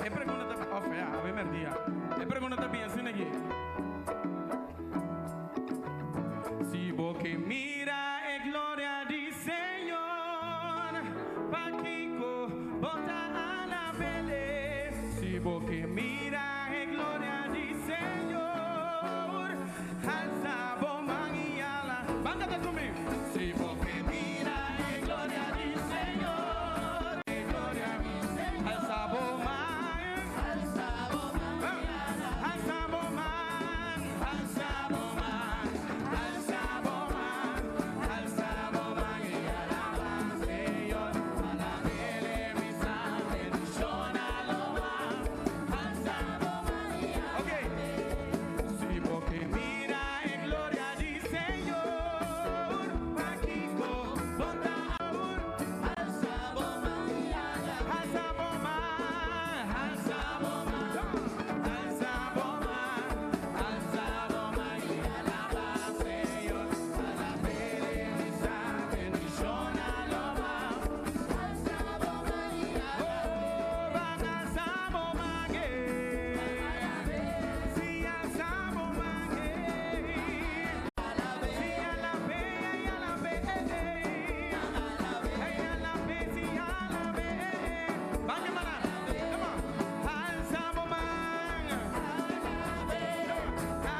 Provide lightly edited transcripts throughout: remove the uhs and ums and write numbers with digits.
E pregunta ta of ja, awe merdia. E pregunta ta bin asina aki. Si bo ke mira e gloria di Señor, pakiko bo ta alab'El? Si bo ke mira e gloria di Señor, alsa bo man i ala. Ban kanta ku mi. Si bo ke mira e gloria di Señor, e gloria di Señor, alsa bo man, alsa bo man, alsa bo man, alsa bo man, alsa bo man, alsa bo man i alaba Señor, alab'El bisa bendiciona lo man, alsa bo man i Okay. Si bo ke mira e gloria di Señor, pakiko bo ta alsa bo man, alsa bo man, alsa bo man, alsa bo man, alsa bo man i alaba Señor, alab'El bisa bendiciona lo man, alsa bo man i Oh, ban alsa bo man, Si alsa bo man, Si alab'E, alab'E, Hey, alab'E, si alab'E. Ban mana, come on. Alsa bo man,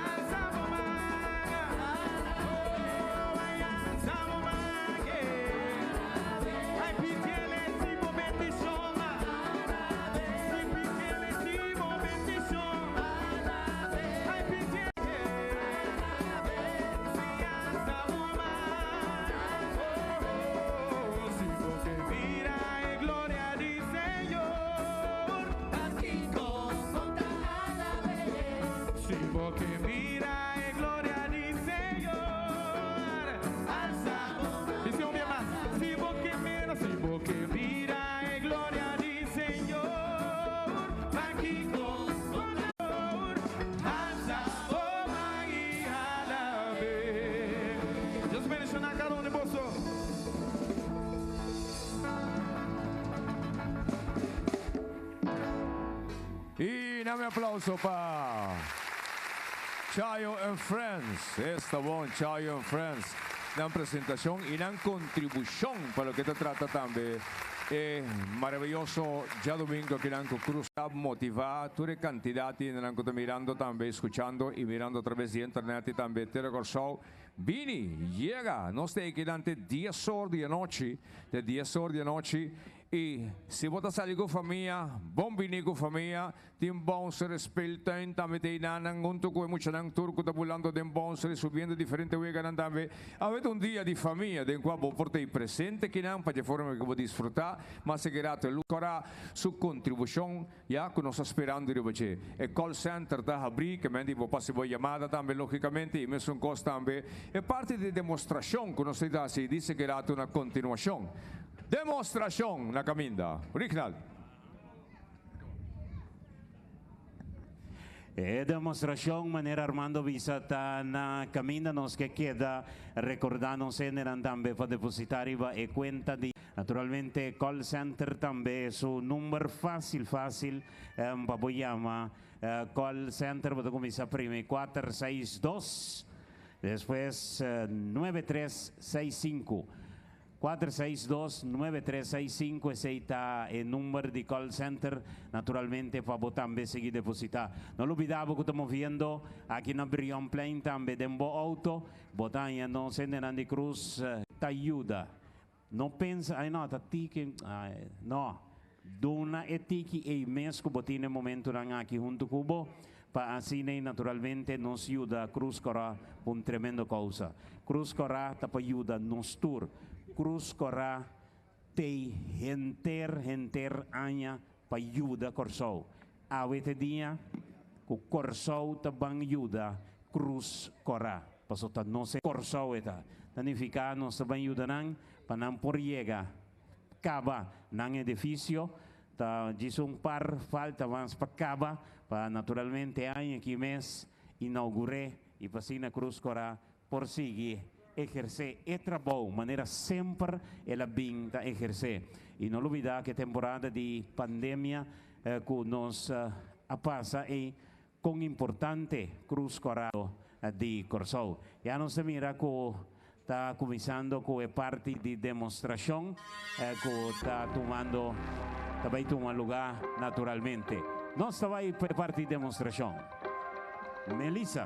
alsa bo man, oh, ay, alsa bo man, Ay, pidi'El si bo bendicion, si pidi'El si bo bendicion, ay, pidi'El, si alsa bo man, oh, si bo ke mira e gloria di Señor, si bo ke mira e gloria di Señor, alsa. I si un bia mas, si bo ke mira, si bo ke mira e gloria di Señor, pakiko alsa bo man i alab'E. Dios bendiciona cada un di boso. I duna un aplauso pa Chayo and Friends. Esta bon, Chayo and Friends. Nan presentacion i nan contribucion pa loke ta trata tambe e maraviyoso diadomingo cu nan cruz a motiva tur cantidad di nan cu ta mirando tambe, scuchando i mirando atraves di internet i tambe Tele Bini, yega, nos ta aki te 10 or di anochi, te 10 or di anochi. I si bo ta sali ku famia, bon bini ku famia. Tin bouncer, speeltuin tambe ta einanan hunto ku e muchanan tur ku ta bulando den bouncer i subiendo diferente weganan tambe. Awe ta un dia di famia den kua bo por ta ei presente kinan pa dje forma ku bo disfruta mas e rato. E Kora su kontribushon ya ku nos ta sperando riba dje. E call center ta habrí, ke men di bo pasa bo yamada tambe logicamente i mesun kos tambe e parti di demostrashon ku nos ta hasi di segerato na kontinuashon. Demostrashon na kaminda. Rignald. E demostrashon, manera Armando bisa, ta na kaminda. Nos ke keda rekordá nos hendenan tambe pa depositá riba e kuenta di. Naturalmente call center tambe su number fácil fácil pa bo yama call center bo ta kuminsá primi kuater seis dos despues nuebe tres seis sinku. 462 9365 esey ta e number di call center naturalmente pa bo tambe sigui deposita. No lubida bo cu ta moviendo aki na Brionplein tambe den bo auto bo ta haña nos hendenan di Cruz ta yuda. No pensa ay no ta tiki ay no duna e tiki ey mes cu bo tin e momentonan aki hunto cu bo pa asina ey naturalmente nos yuda Cruz Cora pa un tremendo causa. Cruz Cora ta pa yuda nos tur. Cruz Cora t'ey henter henter aña pa yuda Corsou. Awe t'e dia cu Corsou ta ban yuda Cruz Cora paso ta nos e Corsou e ta. Ta nifica nos ta ban yuda nan pa nan por yega caba nan edificio. Ta djis un par falta mas pa caba pa naturalmente aña aki mes inaugure y pa asina Cruz Cora por sigui ehersé e trabou manera semper el a bin ta ehersé. I no lubidá ku e temporada di pandemia ku nos a pasa ei kon importante Krus Kòrá di Kòrsou. Ya nos ta mira ku ta kuminsando ku e parti di demostrashon ku ta tumando ta bai tuma lugá naturalmente. Nos ta bai pa e parti di demostrashon. Melissa.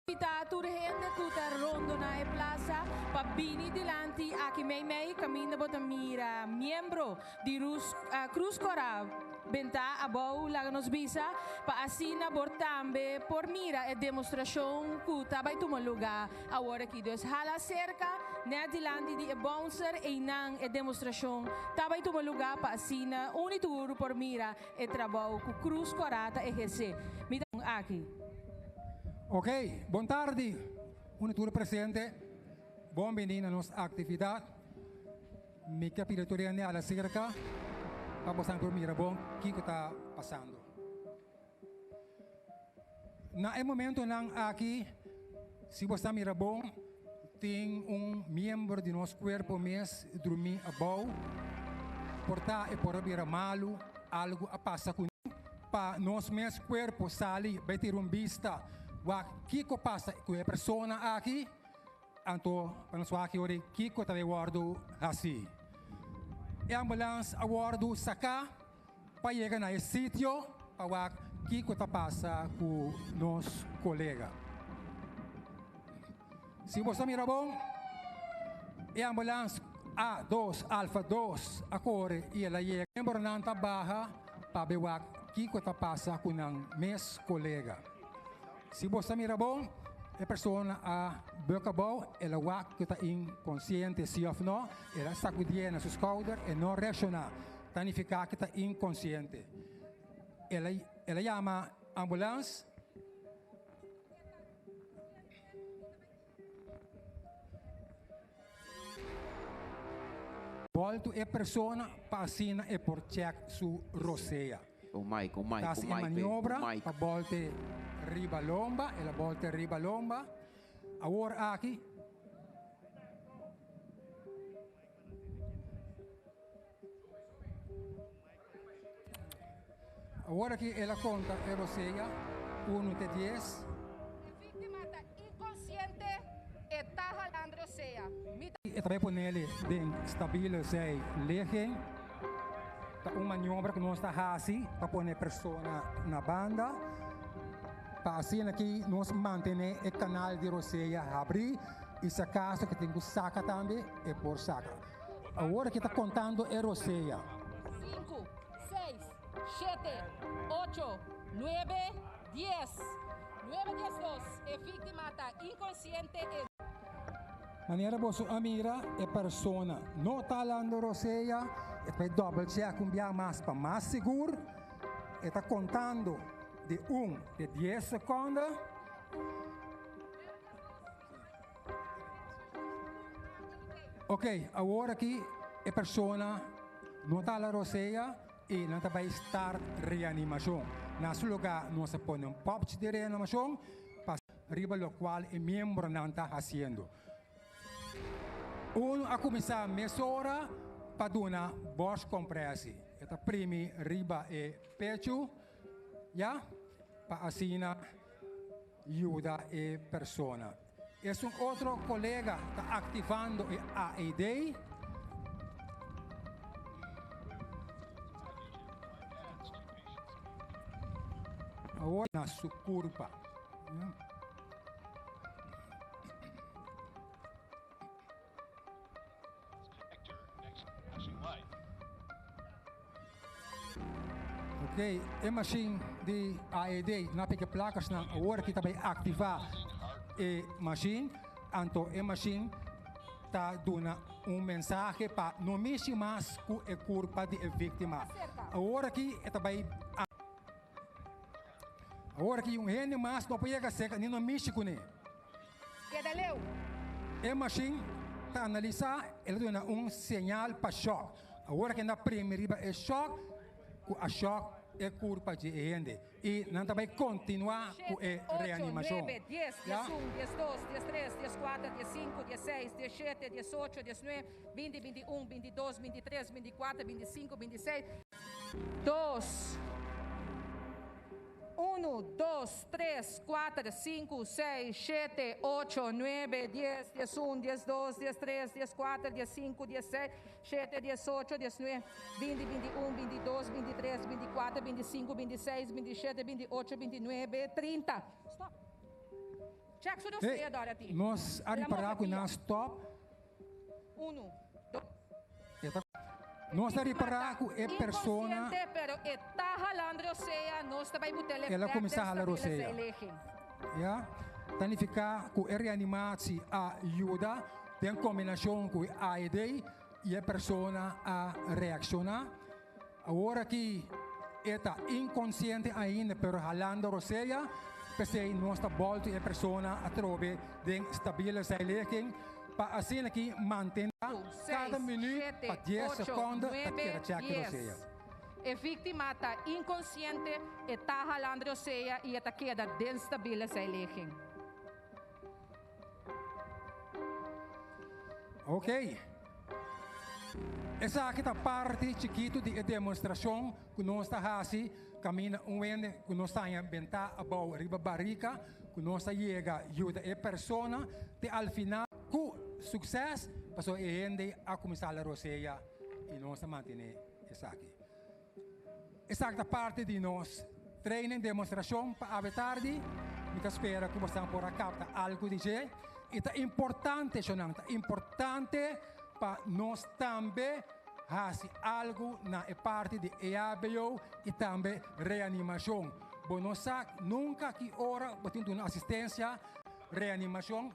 Invita tur hende ku ta rondo na e plaza pa bini dilanti aki meimei kaminda bo ta mira miembro di Cruz Cora bentá abou laga nos bisa pa asina bor tambe por mira e demostrashon ku ta bai tuma lugá awor aki. Dus hala serka nèt dilanti di e bouncer einan e demostrashon ta bai tuma lugá pa asina un i tur por mira e trabou ku Cruz Cora ta ehersé. Mi ta aki. Ok, bon tardi un i tur presente. Bon bini na nos aktividat. Mi ke pidi tur hende ala serka pa bosan por mira bon kiko ta pasando. Na e momentonan aki, si bo sa mira bon, tin un miembro di nos kuerpo mes drumí abou. Por ta e por a bira malu, algu a pasa ku pa nos mes kuerpo sali bai tira un bista wak kiko pasa ku e persona aki. Anto pa nos wak yori kiko ta bay wordo haci. E ambulans a wordo saca pa yega na e sitio pa wak kiko ta pasa cu nos colega. Si bo sa mira bon, e ambulans A dos Alfa dos a core y el a yega. Miembronan ta baha pa bay wak kiko ta pasa cu nan mes colega. Si bo sa mira bon, e persona a buk abou, el a wak ku ta inkonsiente si òf no, el a sakudié na su skouder, e no reakshoná, ta nifiká ku ta inkonsiente. El a el a yama ambulans. Bòltu e persona pa asina e por chèk su rosea. Ta hasi e maniobra pa bòlte riba lomba, el a bòlte riba lomba. Awor aki. Awor aki el a konta e rosea, unu te dies. E víktima ta inkonsiente, e ta halando rosea. Mi ta. E ta bai ponele den stabile zij ligging. Ta un maniobra ku nos ta hasi pa pone persona na banda, pa asina aki nos mantené e kanal di rosea habrí i si akaso ke tin ku saka tambe e por saka. Awor aki ta kontando e rosea. Sinku, seis, shete, ocho, nuebe, dies. Nuebe 12. E víktima ta inkonsiente e. Manera boso a mira, e persona no ta halando rosea, e ta bai double check un bia mas pa mas sigur. E ta contando di un te dies seconde. Ok, awor aki e persona no ta hala rosea y nan ta bai start reanimacion. Na su lugar nos a pone un popchi di reanimacion pa. Riba lokual e miembronan ta hasiendo. Unu a kuminsá mesora pa duna bòrskomprèsi. E ta primi riba e pechu, ya, pa asina yuda e persona. Esun otro kolega ta aktivando e AED. Awor na su kurpa. Ok, e machine di AED na peke plakasnan awor aki ta bai aktivá e machine, anto e machine ta duna un mensahe pa no mishi mas ku e kurpa di e víktima. Awor aki e ta bai. Awor aki un hende mas no por yega serka ni no mishi kuné. Keda leu. E mashin ta analisá, el a duna un señal pa shòk. Awor aki nan a primi riba e shòk ku a shòk e kurpa dje e hende i nan ta bai kontinuá ku e Shete, ocho, reanimashon. nuebe, dies, Ya. diesun, diesdos, diestres, dieskuater, diessinku, diesseis, diesshete, diesocho, diesnuebe, binti, bintiun, bintidos, bintitres, bintikuater, bintisinku, bintiseis, Dos, unu, dos, tres, kuater, sinku, seis, shete, ocho, nuebe, dies, diesun, diesdos, diestres, dieskuater, diessinku, diesseis, shete, diesocho, diesnuebe, binti, bintiun, bintidos, bintitres, bintikuater, bintisinku, bintiseis, bintishete, bintiocho, bintinuebe, 30. Stop. Check su Hey, dossier, Dorothy. nos a El a ripará move ku pia. nan stop. Unu, dos. E ta Nos ta ripará ku e persona. Inkonsiente, pero e ta halando rosea, nos ta bai but'el e El a bèk kuminsá den hala stabile rosea. zijligging. Ya, ta nifiká ku e reanimatie a yuda den kombinashon ku e AED i e persona a reakshoná. Awor aki e ta inkonsiente ainda pero halando rosea, p'esei nos ta bòltu e persona atrobe den stabiele zijligging pa asina ki mantene kada 6, minüt 7, pa dies 8, sekonde ta 9, keda chèk e 10. rosea. E víktima ta inkonsiente, e ta halando rosea i e ta keda den stabiele zijligging. Ok. Esaki ta parti chikitu di e demostrashon ku nos ta hasi kaminda un hende ku nos ta haña bentá abou riba barika ku nos ta yega yuda e persona te al final ku sukses pasobra e hende a kuminsá la rosea i nos ta mantené esaki. Esaki ta parti di nos training demostrashon pa awe tardi. Mi ta spera ku bosan por a kapta algu di dje. I ta importante, shonnan, ta importante pa nos tambe hasi algu na e parti di EHBO i tambe reanimashon. Bo no sa nunka ki ora bo tin duna asistensia reanimashon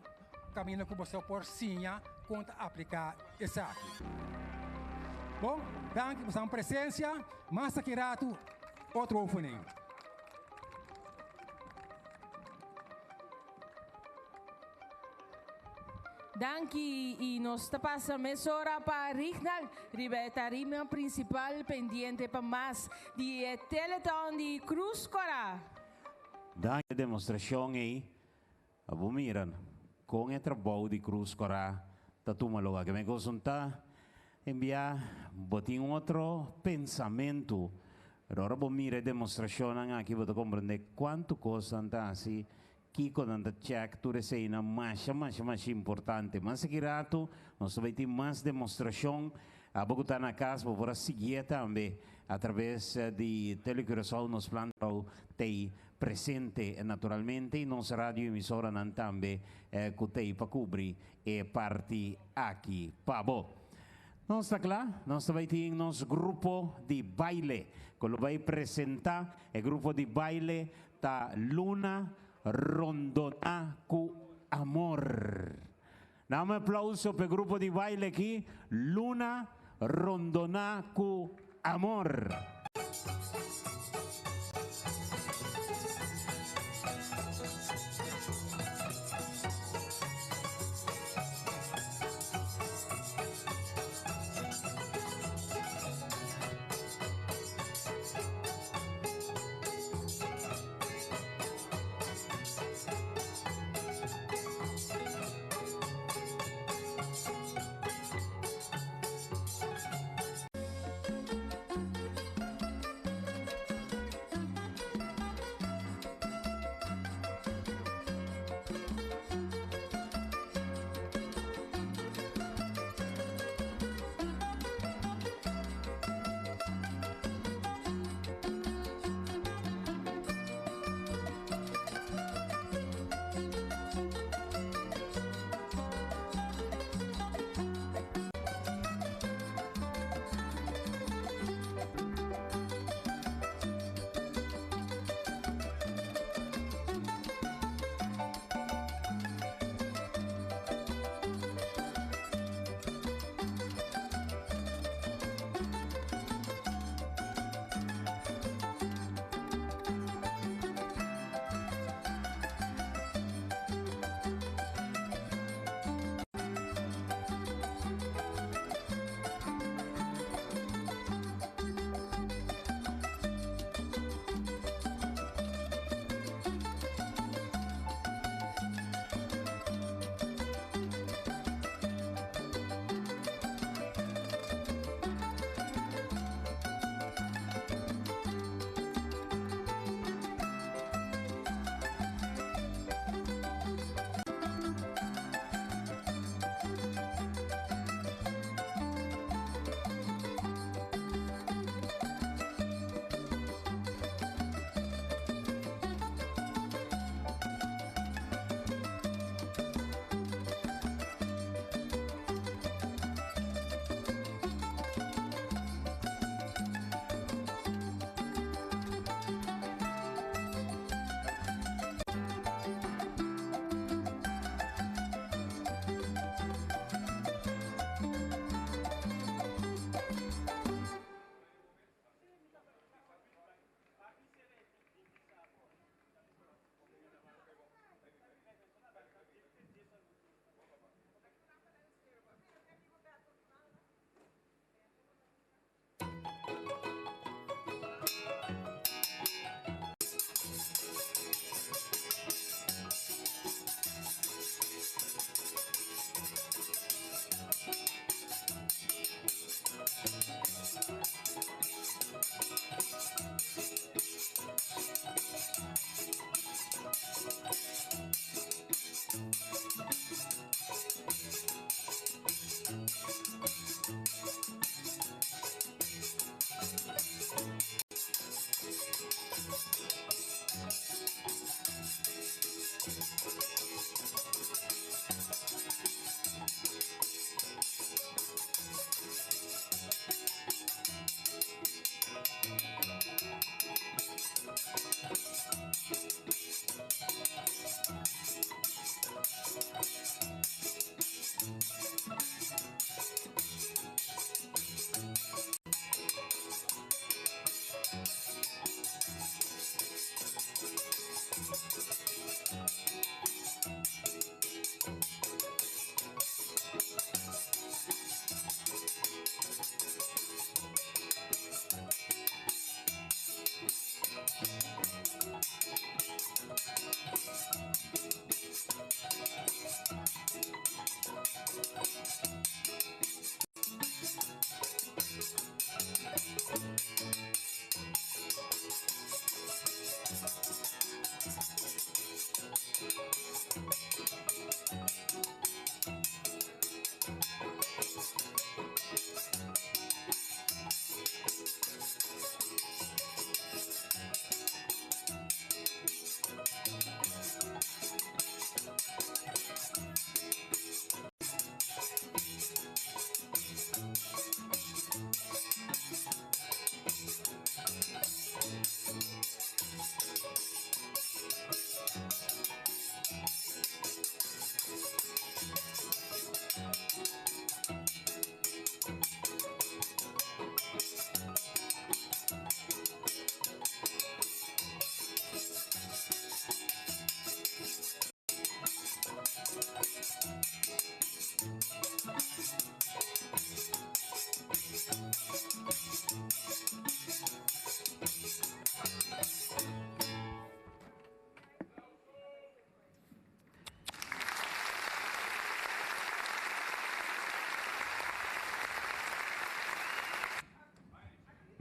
kaminda ku boso por siña kon ta apliká esaki. Bon, danki pa boso presensia. Mas aki ratu, otro oefening. Danki y nos ta pasa mesora pa Rignald riba e tarima principal pendiente pa mas di e Telethon di Cruz Cora. Danki e demostracion ey. Abo mira kon e trabou di Krus Kòrá ta tuma lugá. Ke men konsultá enviá bo tin un otro pensamentu, pero ora bo mira e demostrashonnan aki bo ta komprendé kuantu kos nan ta hasi, kiko nan ta chèk, tur eseinan masha masha masha importante. Mas aki ratu nos ta bai tin mas demostrashon. Abo ku ta na kas bo por a siguié tambe. Atraves di Telecuraçao nos plan t'ei presente naturalmente y nos radio emisoranan tambe cu t'ei pa cubri e parti aki pa bo. Nos ta cla, nos ta bay tin nos grupo di baile cu lo bay presenta. E grupo di baile ta Luna Rondona cu Amor. Nan un aplauso pa e grupo di baile aki, Luna Rondona cu Amor.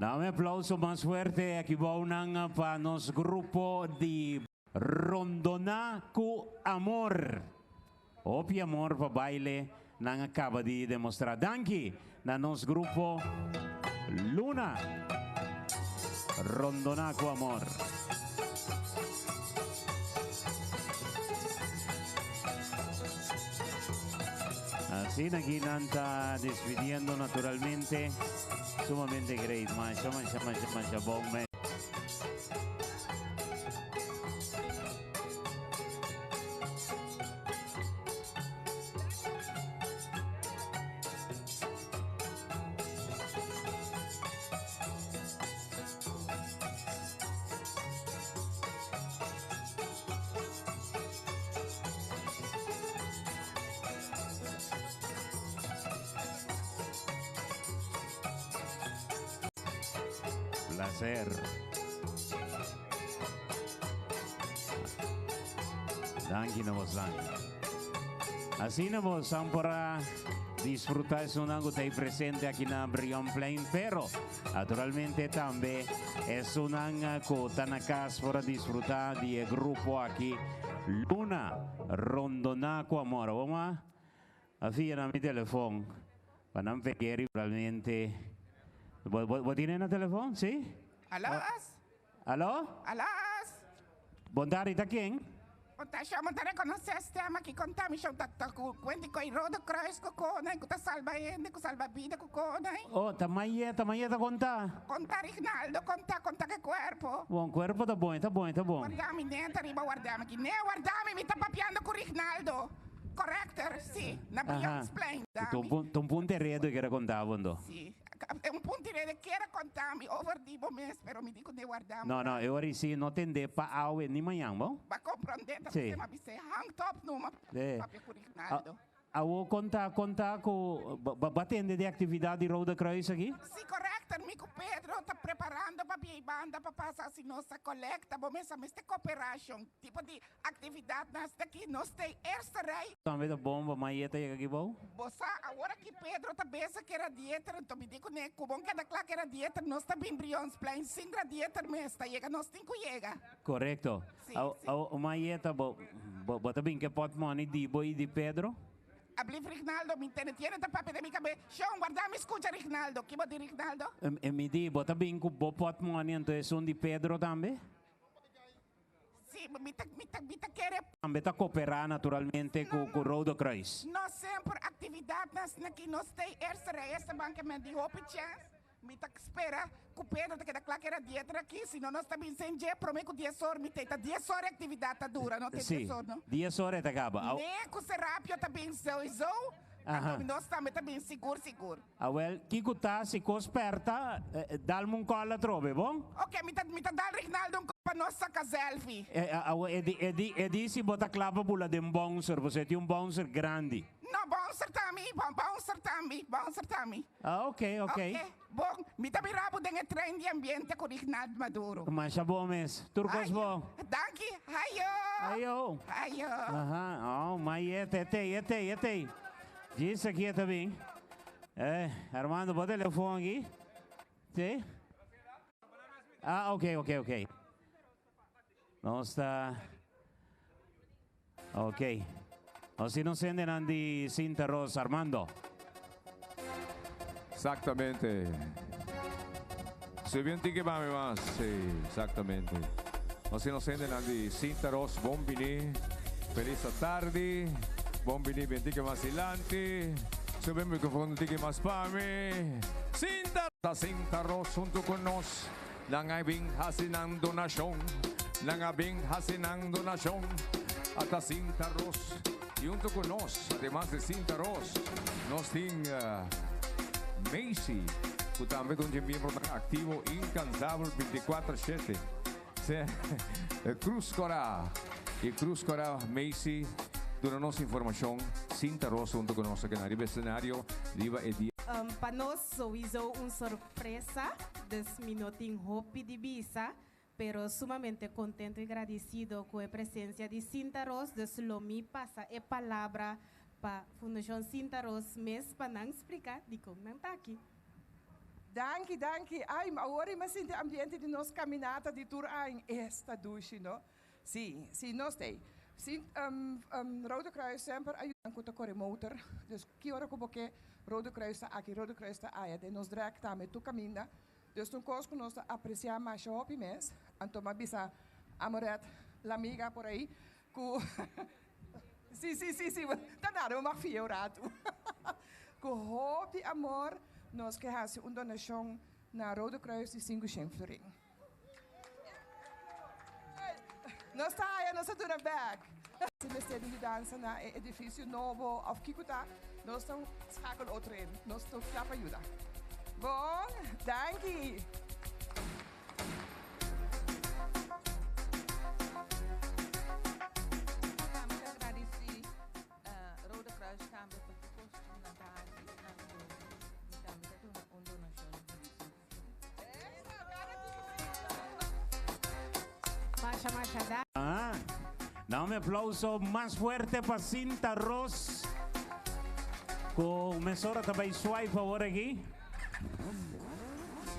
Dame aplauso mas fuerte aki bounan pa nos grupo di Rondona ku Amor. Hopi amor pa baile nan a kaba di demostra. Danki na nos grupo Luna Rondona ku Amor. Asina aki nan ta despidiendo naturalmente. Sumamente great. Masha, masha, masha, masha bon mes. Placer. Danki na bosnan. Asina bosan por a disfruta esunnan ku ta presente aki na Brionplein, pero naturalmente tambe esunnan ku ta na kas por a disfruta di e grupo aki Luna Rondona ku Amor. Awor ma a fia na mi telefon pa nan peg'e realmente. Bo, bo, bo tine na telefon? Si? Alas? Alo? Alas? Bon tardi, ta ken? Bo ta shama ta rekonosé stem aki konta mi shon ta ta ku kuenti ku e Rode Kruis ku konai ku ta salba hende ku salba bida ku konai. Oh, ta Mayeta, Mayeta konta. Konta Rignaldo, konta, konta ke kuerpo. Bon, kuerpo ta bon, e ta bon, e ta bon. Warda mi neta riba warda mi aki. Ne, warda mi, mi ta papiando ku Rignaldo. Corrector, si, na Brionsplein. Ta un punto redo e kere konta bo ando. Si. Un punto i rede kier a konta mi over di bo mes, pero mi di ku ne warda mi. No, no, e ora i si no tende pa awe ni mañan, bo? Ba komprondé ta bisé, ma bisé hang top numa papia ku Rignaldo. Awo konta, konta ku bo a tende di aktividat di Rode Kruis aki? Si, korekto, mi ku Pedro ta preparando pa bia i banda pa pasa hasi nos a kolekta, bo mes a mester koperashon, tipo di Actividadnan hasta aki nos ta e eerste rij. Tambe ta bon pa mai e ta yega aki bou. Bo sa, awor aki Pedro ta beza ku e radiator, anto mi di kuné, ku bon keda kla ku e radiator, nos ta bin Brionsplein sin radiator mes, ta yega nos tin ku yega. Korekto. Si, si. Awo, mai e ta bo, bo ta bin ku e pòtmòni di bo i di Pedro? Ablief Rignaldo, mi tene tiene ta papia den mi kabe. Shon, warda mi skucha Rignaldo. Ki bo di Rignaldo? Mi di, bo ta bin ku bo pòtmòni anto esun di Pedro tambe? Sí, mi ta, mi ta, mi ta kere. Tambe ta koperá naturalmente ku ku Rode Kruis. Nos semper aktividatnan asina ki nos ta e eerste rij, eerste bank men di hopi chèns. Mi ta spera ku Pedro ta keda kla ku e radiator aki, si no nos ta bin sen dje promé ku dies or mi ta e ta dies or e aktividat ta dura, no ta Sí, dies or no. dies or e ta kaba. Ne ku Serapio ta bin souiso, anto nos tambe ta bin sigur sigur. Awel, kiko ta si kos pèrta, dalme un kòl atrobe, bon? Ok, mi ta, mi ta dal Rignaldo un kòl pa nos saka selfie. Awel, e di, e di, e di si bo ta kla pa bula den bouncer, pasobra e tin un bouncer grandi. No, bouncer ta mi, bon, bouncer ta mi, bouncer ta mi. Ah, ok, ok. Ok, bon, mi ta bira bo den e trein di ambiente ku Rignald Maduro. Masha bon mes. Tur kos bon. Danki, hayo! Hayo! Hayo! Aha, oh, mai e te, e tei, e tei, e tei. Djis aki e ta bin. Eh, Armando, bo telefon aki? Si? Ah, ok, ok, ok. Nos ta... Ok. Nos tin nos hendenan di Sinta Ros, Armando. Exactamente. Subi un tiki pa mi mas. Sí, exactamente. Nos tin nos hendenan di Sinta Ros, bon bini. Feliz atardi. Bon bini bien tiki mas dilanti. Subi e microfoon un tiki mas pa mi. Sinta Ta Sinta Ros hunto cu nos. Nan a bin haci nan donacion. Nan a bin haci nan donacion. Ata Sinta Ros y hunto cu nos, ademas di Sinta Ros, nos tin Macy, cu tambe ta un dje miembronan activo incansabel binticuatro shete. Cruz Cora y Cruz Cora Macy duna nos informacion. Sinta Ros hunto cu nos aki na riba escenario riba e dia. Pa nos souiso un sorpresa, dus mi no tin hopi di bisa, pero sumamente contento y gradicido cu e presencia di Sinta Ros, dus lo mi pasa e palabra pa Fundacion Sinta Ros mes pa nan splica dicon nan ta aki. Danki, danki. Ai, awor mi a sinti ambiente di nos caminata di tur aña. Esta dushi, no? Si, si, nos t'ey. Si, Rode Kruis semper a yuda cu ta core motor. Dus ki ora cu bo ke, Rode Kruis ta aki, Rode Kruis ta aya. Den nos drek tambe tur caminda. Dus ta un cos cu nos ta aprecia masha hopi mes. Anto m'a bisa Amoret, la amiga por ahí, cu si, si, si, si, ta nada, bo mag fia un ratu. Cu hopi amor nos ke haci un donacion na Rode Kruis di sinku shen florin. Nos ta haya, nos ta duna bek. Si mester di yudansa na e edificio nobo of kico ta, nos ta schakel otro in. Nos ta cla pa yuda. Bon, danki. Tambe ta gradici Rode Kruis tambe pa tur cos cu nan ta haci. Anto mi tambe ta duna un donacion di 25. Masha masha danki. Ah, da un aplauso mas fuerte pa Cinta Ros. Cu mesora ta bay swipe awor aki.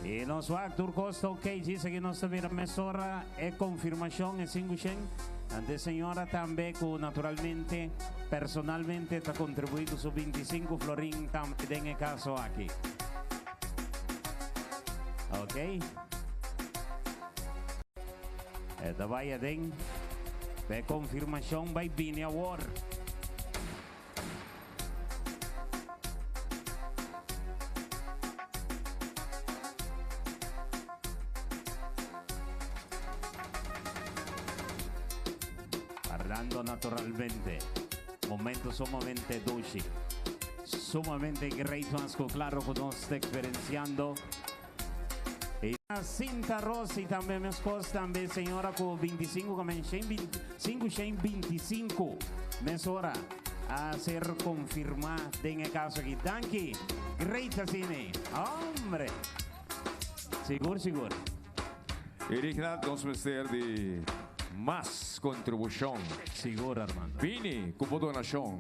Y nos wak tur cos ta ok. Djis aki nos ta mira mesora e confirmacion e sinku shen. Ante señora tambe cu naturalmente personalmente ta contribui cu su 25 florin tambe den e caso aki. Ok. E ta bai aden. Pe confirmacion bai bini awor. Parlando naturalmente. Momento sumamente dushi. Sumamente great mas cu claro cu nos ta experienciando. Y Cinta Rossi tambe mescos tambe señora cu 25 comen 525 mesora a ser confirma den e caso aki. Danki. Great asina. Hombre. Sigur sigur. Y Rignald nos mester di mas contribucion. Sigur Armando. Bini cu bo donacion,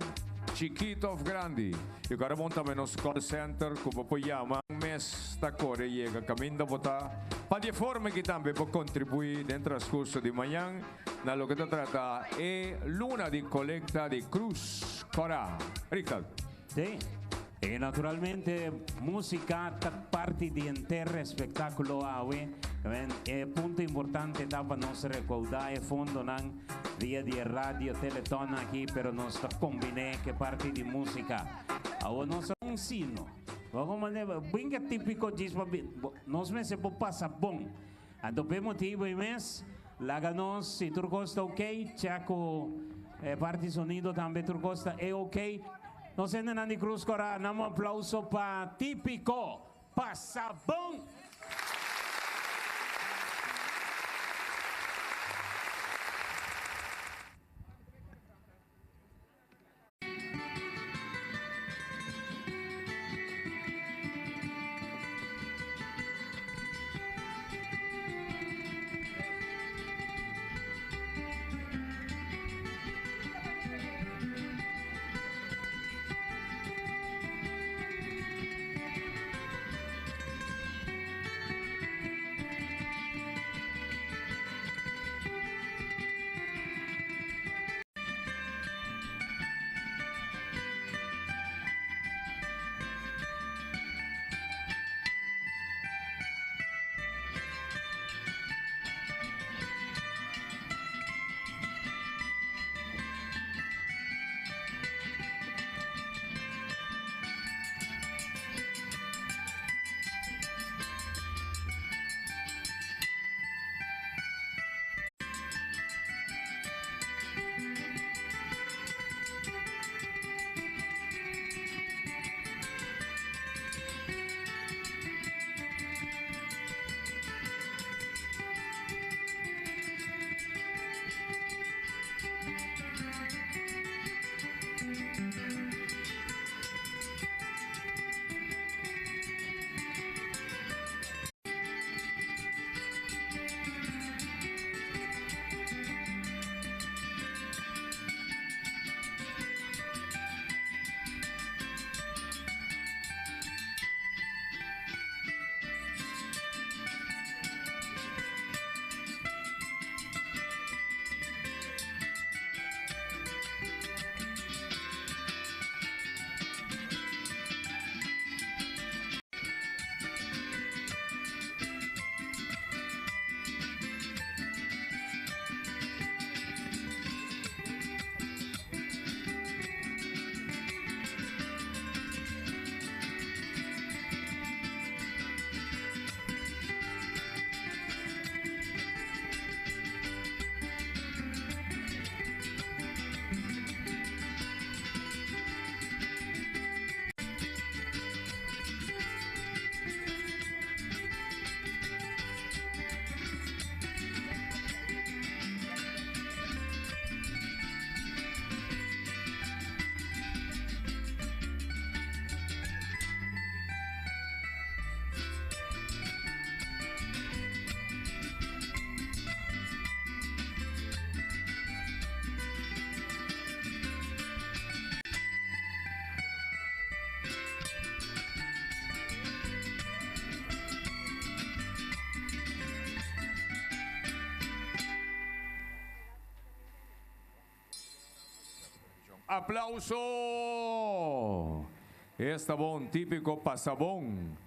chikito of grandi. Y cu a monta tambe nos call center cu bo por yama. Un mes ta core yega caminda bo ta. Pa di e forma aki tambe bo contribui den transcurso di mañan na loke ta trata e luna di colecta di Cruz Cora. Rignald. Sí. Y naturalmente musica ta parti di henter espectaculo awe. E punto importante ta pa nos recauda e fondonan via di e radio teleton aki, pero nos ta combine ke parti di musica. Awo nos ta un sino. Bo manera, binga tipico djis pa nos mester por pasa bon. Anto p'e motibu ei mes, laga nos, si tur kos ta ok, check ku e parti sonido tambe tur kos ta e ok. Nos hendenan di Cruz Cora, nan un aplauso pa Típico Pasabon! Aplauso! Esta bon, Típico Pasabon.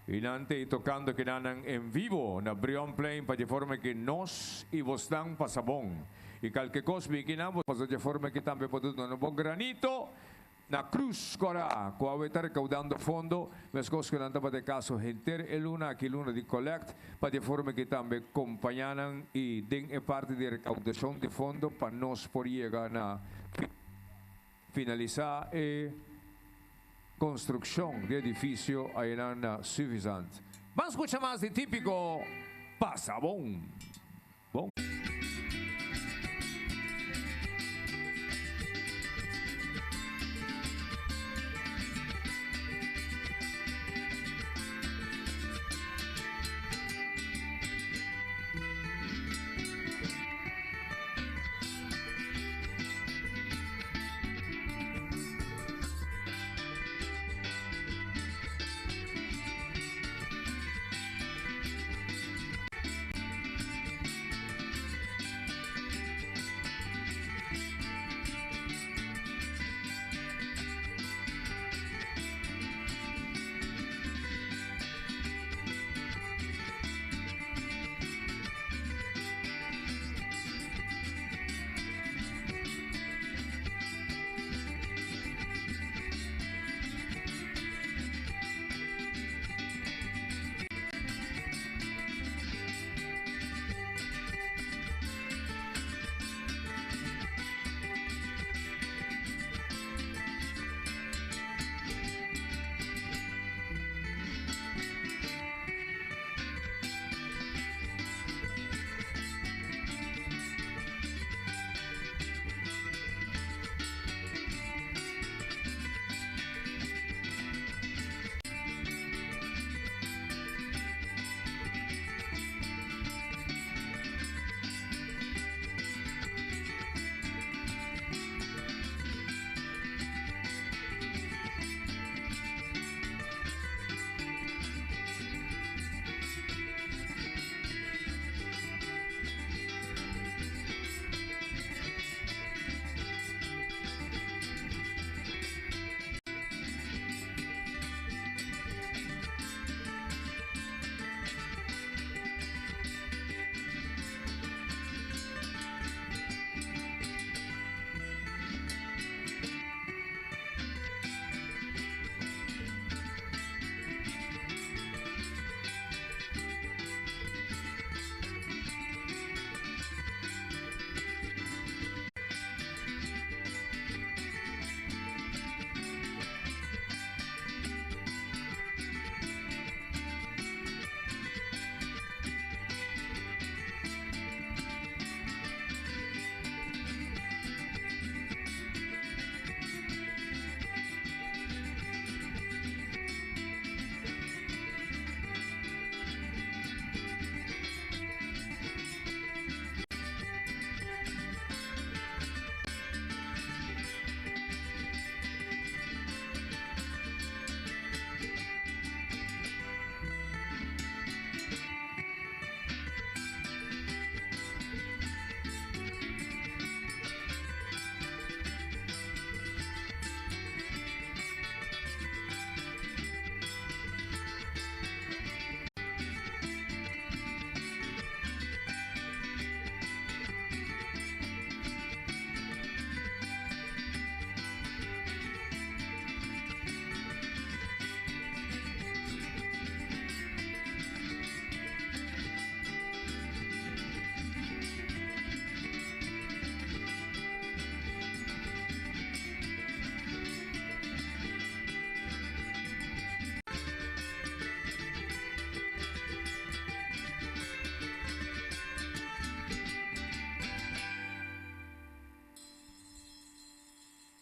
Y nan t'ey tocando kinanan en vivo na Brionplein pa dje forma ki nos y bosnan pasa bon. Y calke cos bin kinan bo pasa dje forma ki tambe por duna un bon granito na Cruz Cora cu awe ta recaudando fondo mescos cu nan tabata e caso henter e luna aki luna di collect pa dje forma ki tambe compaña nan y den e parti di recaudacion di fondo pa nos por yega na Finalisá e konstrukshon di edifisio ayanan na Suffisant. Ban skucha mas di Típiko Pasa Bon! Bon.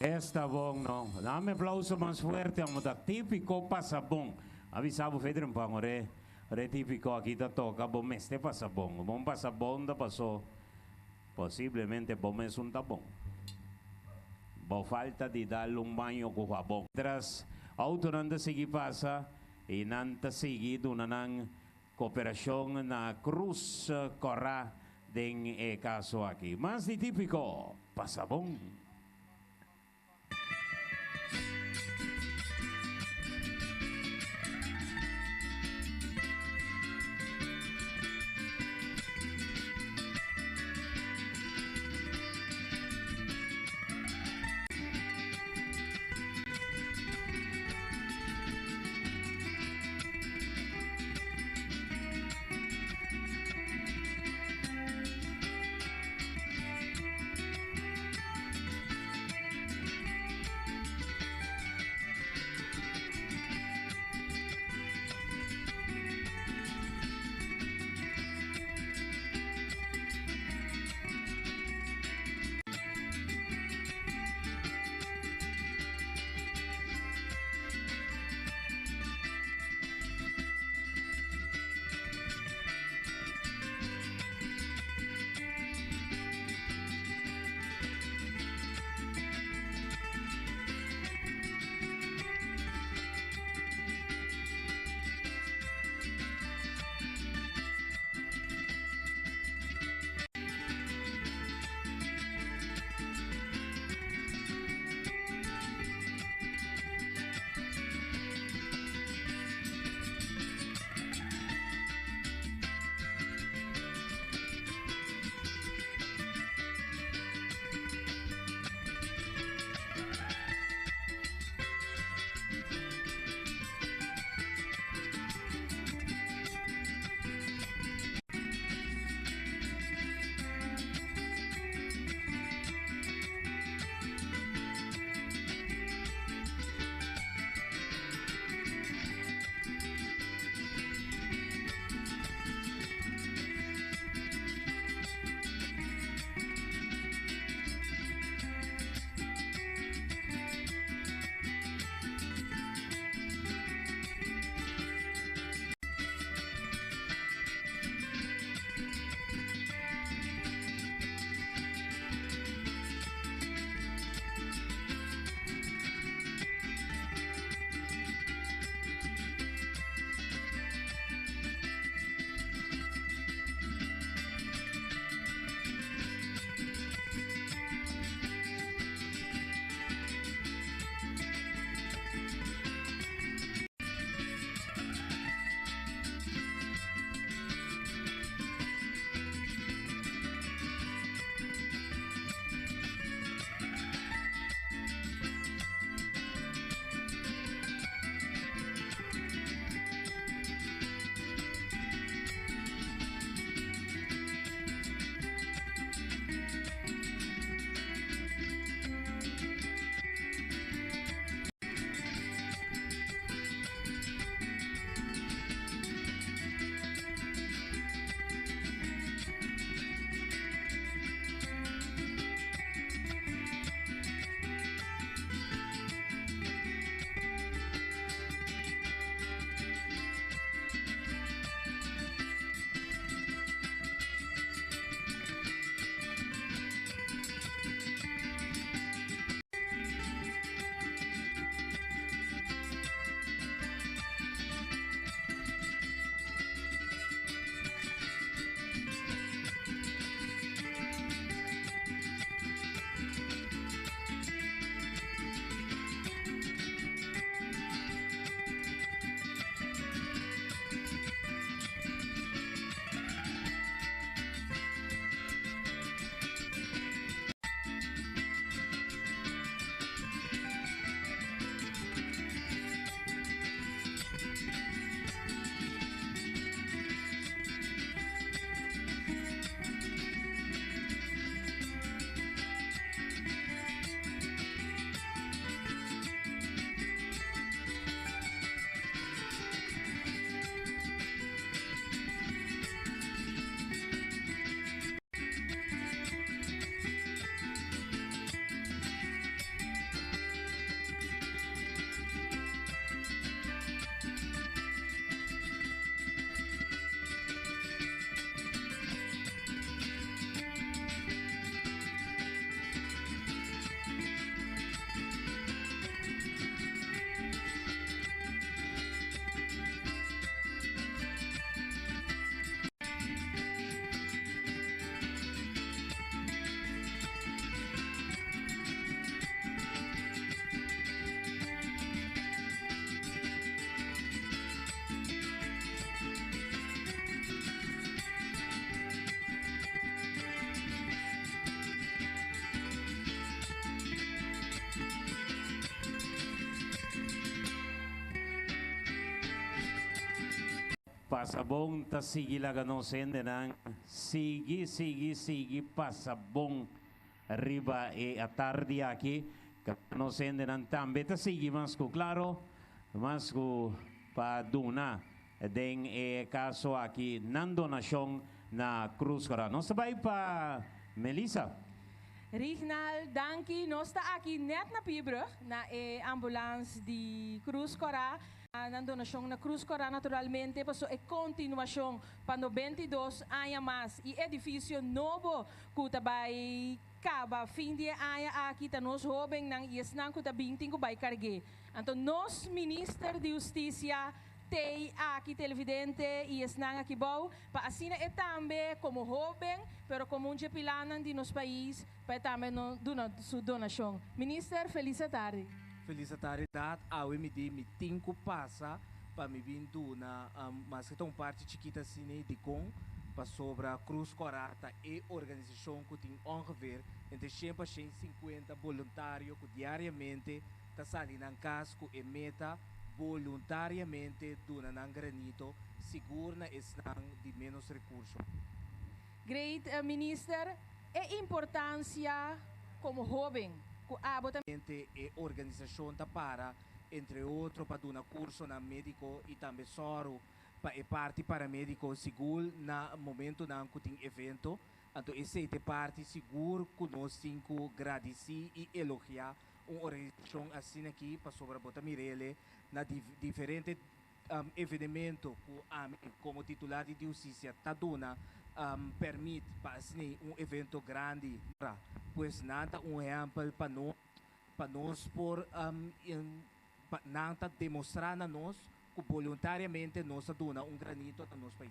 Esta bon no. Dame aplauso mas fuerte amo ta típico pasa bon. Avisa bo Fedrin pan ore ore típico aki ta toca bo mester pasa bon. Bon pasa bon ta paso posiblemente bo mes un ta bon. Bo falta di dal un baño cu jabon. Tras autonan ta sigui pasa y nan ta sigui duna nan cooperacion na Cruz Cora den e caso aki. Mas di típico pasa bon. Pasa bon ta sigui laga nos hendenan sigui sigui sigui pasa bon riba e atardi aki. Nos hendenan tambe ta sigui mas ku klaro, mas ku pa duna den e kaso aki nan donashon na Cruz Kora. Nos ta bai pa Melissa. Rignald, danki. Nos ta aki net na Piebrug, na e ambulans di Cruz Kora. Nan donashon na Cruz Kora naturalmente paso e kontinuashon pa 92 aña mas i edifisio nobo ku ta bai kaba fin di e aña aki ta nos hóbennan i esnan ku ta bin tin ku bai karg'é. Anto nos Minister di Hustisia t'ei aki televidente i esnan aki bou pa asina e tambe komo hóben pero komo un dje pilanan di nos pais pa e tambe no duna su donashon. Minister felis atardi. Felis atardi dat awe mi di mi tin ku pasa pa mi bin duna maske ta un parti chikit asina i dikon pasobra Cruz Kora ta e organisashon ku tin ongeveer entre shen pa shen sinkuenta boluntario ku diariamente ta sali nan kas ku e meta boluntariamente duna nan granito sigur na esnan di ménos rekurso. Great Minister, e importancia como hoben cu abo ta. Mente e organisashon ta para, entre otro pa duna kursonan médiko i tambe sòru pa e parti paramédiko sigur na momentunan ku tin evento. Anto esei ta e parti sigur ku nos tin ku gradisí i elogiá un organisashon asina aki pasobra bo ta mir'ele na diferente evenemento ku ami komo titular di Hustisia ta duna pèrmit pa asina un evento grandi. Pues nan ta un ehèmpel pa nos, pa nos por pa nan ta demostrá na nos ku boluntariamente nos ta duna un granito na nos pais.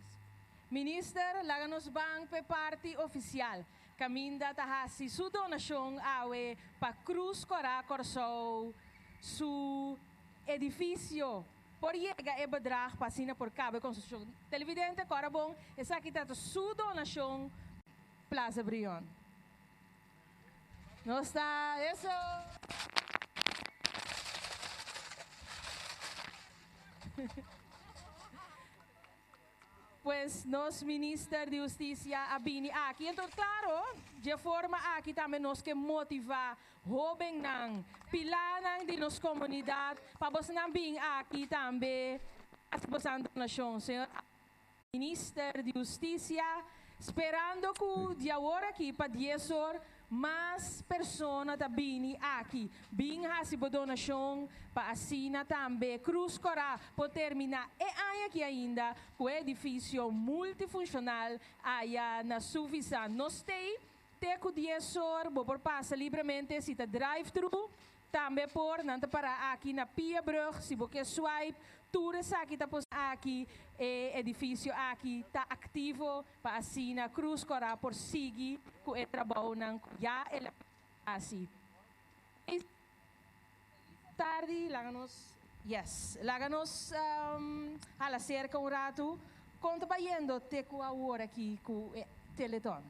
Minister, laga nos ban p'e parti ofisial. Kaminda ta hasi su donashon awe pa Krus Kòrá Kòrsou su edifisio por yega e bedrag pa asina por kaba e konstrukshon. Televidente, kòrda bon, esaki ta su donashon Plaza Brion. Nos ta eso. Pues nos Minister di Hustisia a bini aki. Enton claro, dje forma aki tambe nos ke motiva hobennan, pilanan di nos comunidad pa bosnan bin aki tambe haci bosan donacion. Señor Minister di Hustisia, sperando cu di awor aki pa dies or Mas persona ta bini aki. Bin hasi bo donashon pa asina tambe Cruz Cora por termina e aña aki ainda ku e edifisio multifunshonal aya na Sufisa. No stay te ku dies or, bo por pasa libremente si ta drive thru Tambe por nan ta para aki na Piabrug, si bo ke swipe, tur esaki ta pos aki, e edifisio aki ta aktivo pa asina Cruz Cora por sigui ku e trabounan ku ya el a hasi. Feliz tardi, laga nos, yes, laga nos hala serka un ratu, kon ta bayendo te ku awor aki ku e Teleton?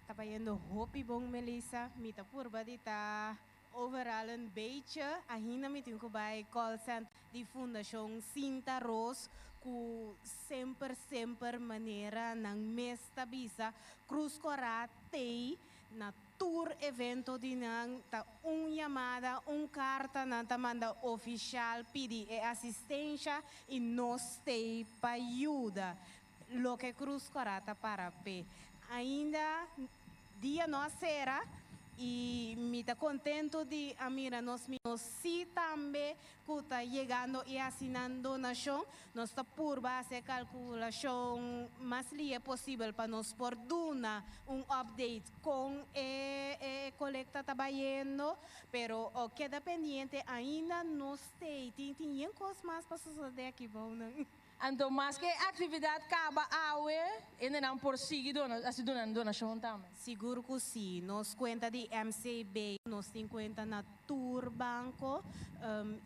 Ta bayendo hopi bon Melissa, mi ta purba di ta overal een beetje, ainda mi tin cu bay call center di Fundacion Sinta Roos cu semper semper manera nan mes ta bisa Cruz Cora tey na tur evento di nan ta un yamada un carta nan ta manda oficial pidi e asistencia y nos tey pa yuda. Loke Cruz Cora ta para p'e. Ainda dia no a cera y mi ta contento di a mira nos Nos si tambe cu ta yegando y haci nan donacion. Nos ta purba haci e calculacion mas lie posibel pa nos por duna un update con e e colecta ta bayendo. Pero keda pendiente ainda nos tey tin tin yen cos mas pa sucede aki bou nan. Anto maske e aktividat kaba awe, hendenan por sigui dona, hasi duna donashon tambe. Sigur ku si. Nos kuenta di MCB, nos tin kuenta na tur banko.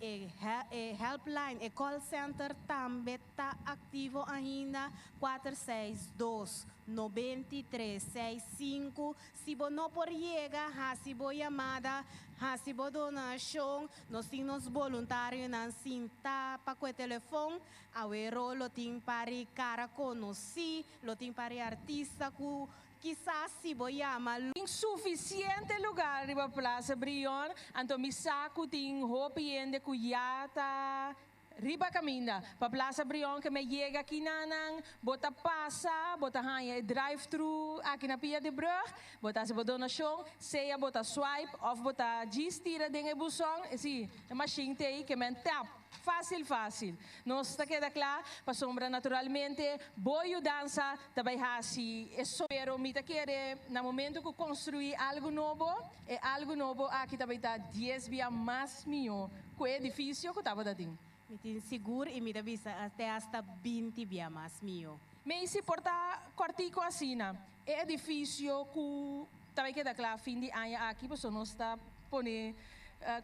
E e helpline, e call center tambe ta aktivo ainda, kuater seis dos. 93 65. Si bo no por yega, hasi bo yamada, hasi bo donashon. Nos tin nos boluntarionan sinta pa ku e telefon. Awero lo tin pari kara konosí, lo tin pari artista ku kisas si bo yama lo. Tin sufisiente lugar riba Plaza Brion, anto mi sa ku tin hopi hende ku ya ta Riba kaminda pa Plaza Brion ke me yega kinanan, bo ta pasa, bo ta haña e drive thru aki na pia di brug, bo ta hasi bo donashon, sea bo ta swipe òf bo ta djis tira den e buson, e si, e mashin t'ei ke men tap, fásil fásil. Nos ta keda kla pasobra naturalmente bo yudansa ta bai hasi e so. Pero mi ta kere na momento ku konstruí algu nobo, e algu nobo aki ta bai ta dies bia mas mihó Ku e edifisio ku tabata tin. Mi tin sigur i mi ta bisa te hasta 20 bia mas mihó. Macy por ta kòrtiku asina. E edifisio ku ta bai keda kla fin di aña aki, pasobra nos ta pone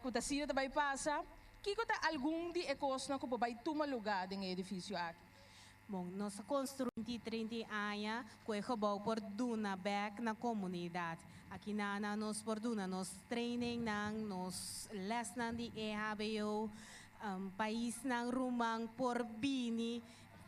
ku ta asina ta bai pasa. Kiko ta algun di e kosnan ku por bai tuma lugá den e edifisio aki? Bon, nos a construi 30 aña cu e gebouw por duna bek na comunidad. Aki na na nos por duna nos trainingnan, nos lesnan di EHBO, paisnan ruman por bini,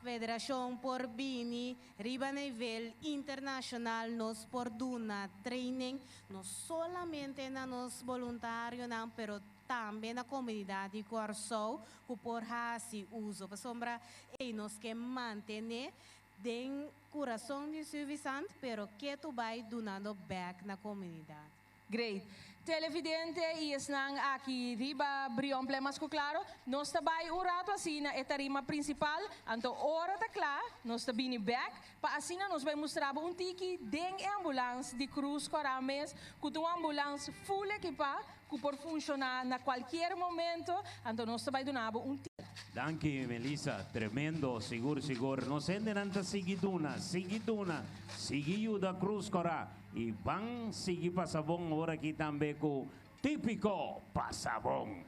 federacion por bini, riba nivel internacional nos por duna training, no solamente na nos boluntarionan, pero tambe na komunidat di Kòrsou ku por hasi uso pasobra ei nos ke mantené den kurason di Suffisant pero ketu bai dunando bèk na komunidat. Great. Televidente y esnan aki riba Brion Plein mas cu claro, nos ta bay un rato asina e tarima principal, anto ora ta cla nos ta bini bek Pa asina nos bai mustra bo un tiki den e ambulans di Cruz Cora mes, cu ta un ambulans full equipa cu por funciona na cualkier momento, anto nos ta bai duna bo un tiki. Danki Melissa, tremendo, sigur sigur. Nos hendenan ta sigui duna, sigui duna, sigui yuda Cruz Cora y ban sigui pasa bon ora aki tambe cu Tipico Pasa Bon.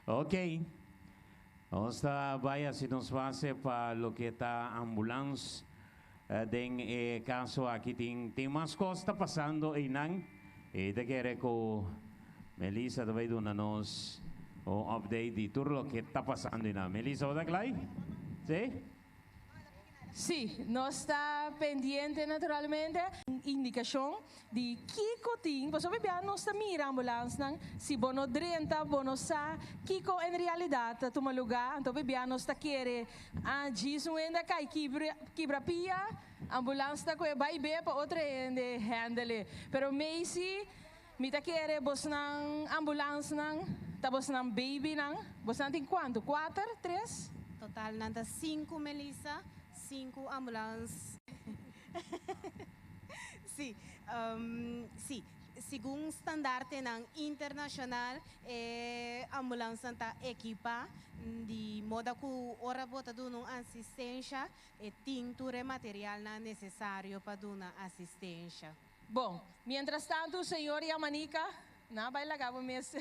Ok. Nos ta bai hasi nos base pa loke ta ambulans. Den e kaso aki tin tin mas kos ta pasando einan. I ta kere ku Melissa ta bai duna nos un update di tur loke ta pasando einan. Melissa, bo ta klai? Si? Sí, nos ta pendiente naturalmente. Un indicacion di kico tin, pasobra bia nos ta mira ambulansnan, si bo no drenta bo no sa kico en realidad ta tuma lugar, anto bia nos ta kere ah djis un hende a cay kibra kibra pia, ambulans ta coge bay be pa otro hende handle. Pero Macy, mi ta kere bosnan ambulansnan ta bosnan babynan, bosnan tin cuanto? Cuater? Tres? Total nan ta sinku Melissa, sinku ambulans. Sí, sí. Segun standaartenan internashonal e ambulansnan ta ekipá di moda ku ora bo ta duna un asistensha e tin tur e materialnan nesesario pa duna asistensha. Bon, mientras tantu señor Yamanika, nan a bai laga bo mes.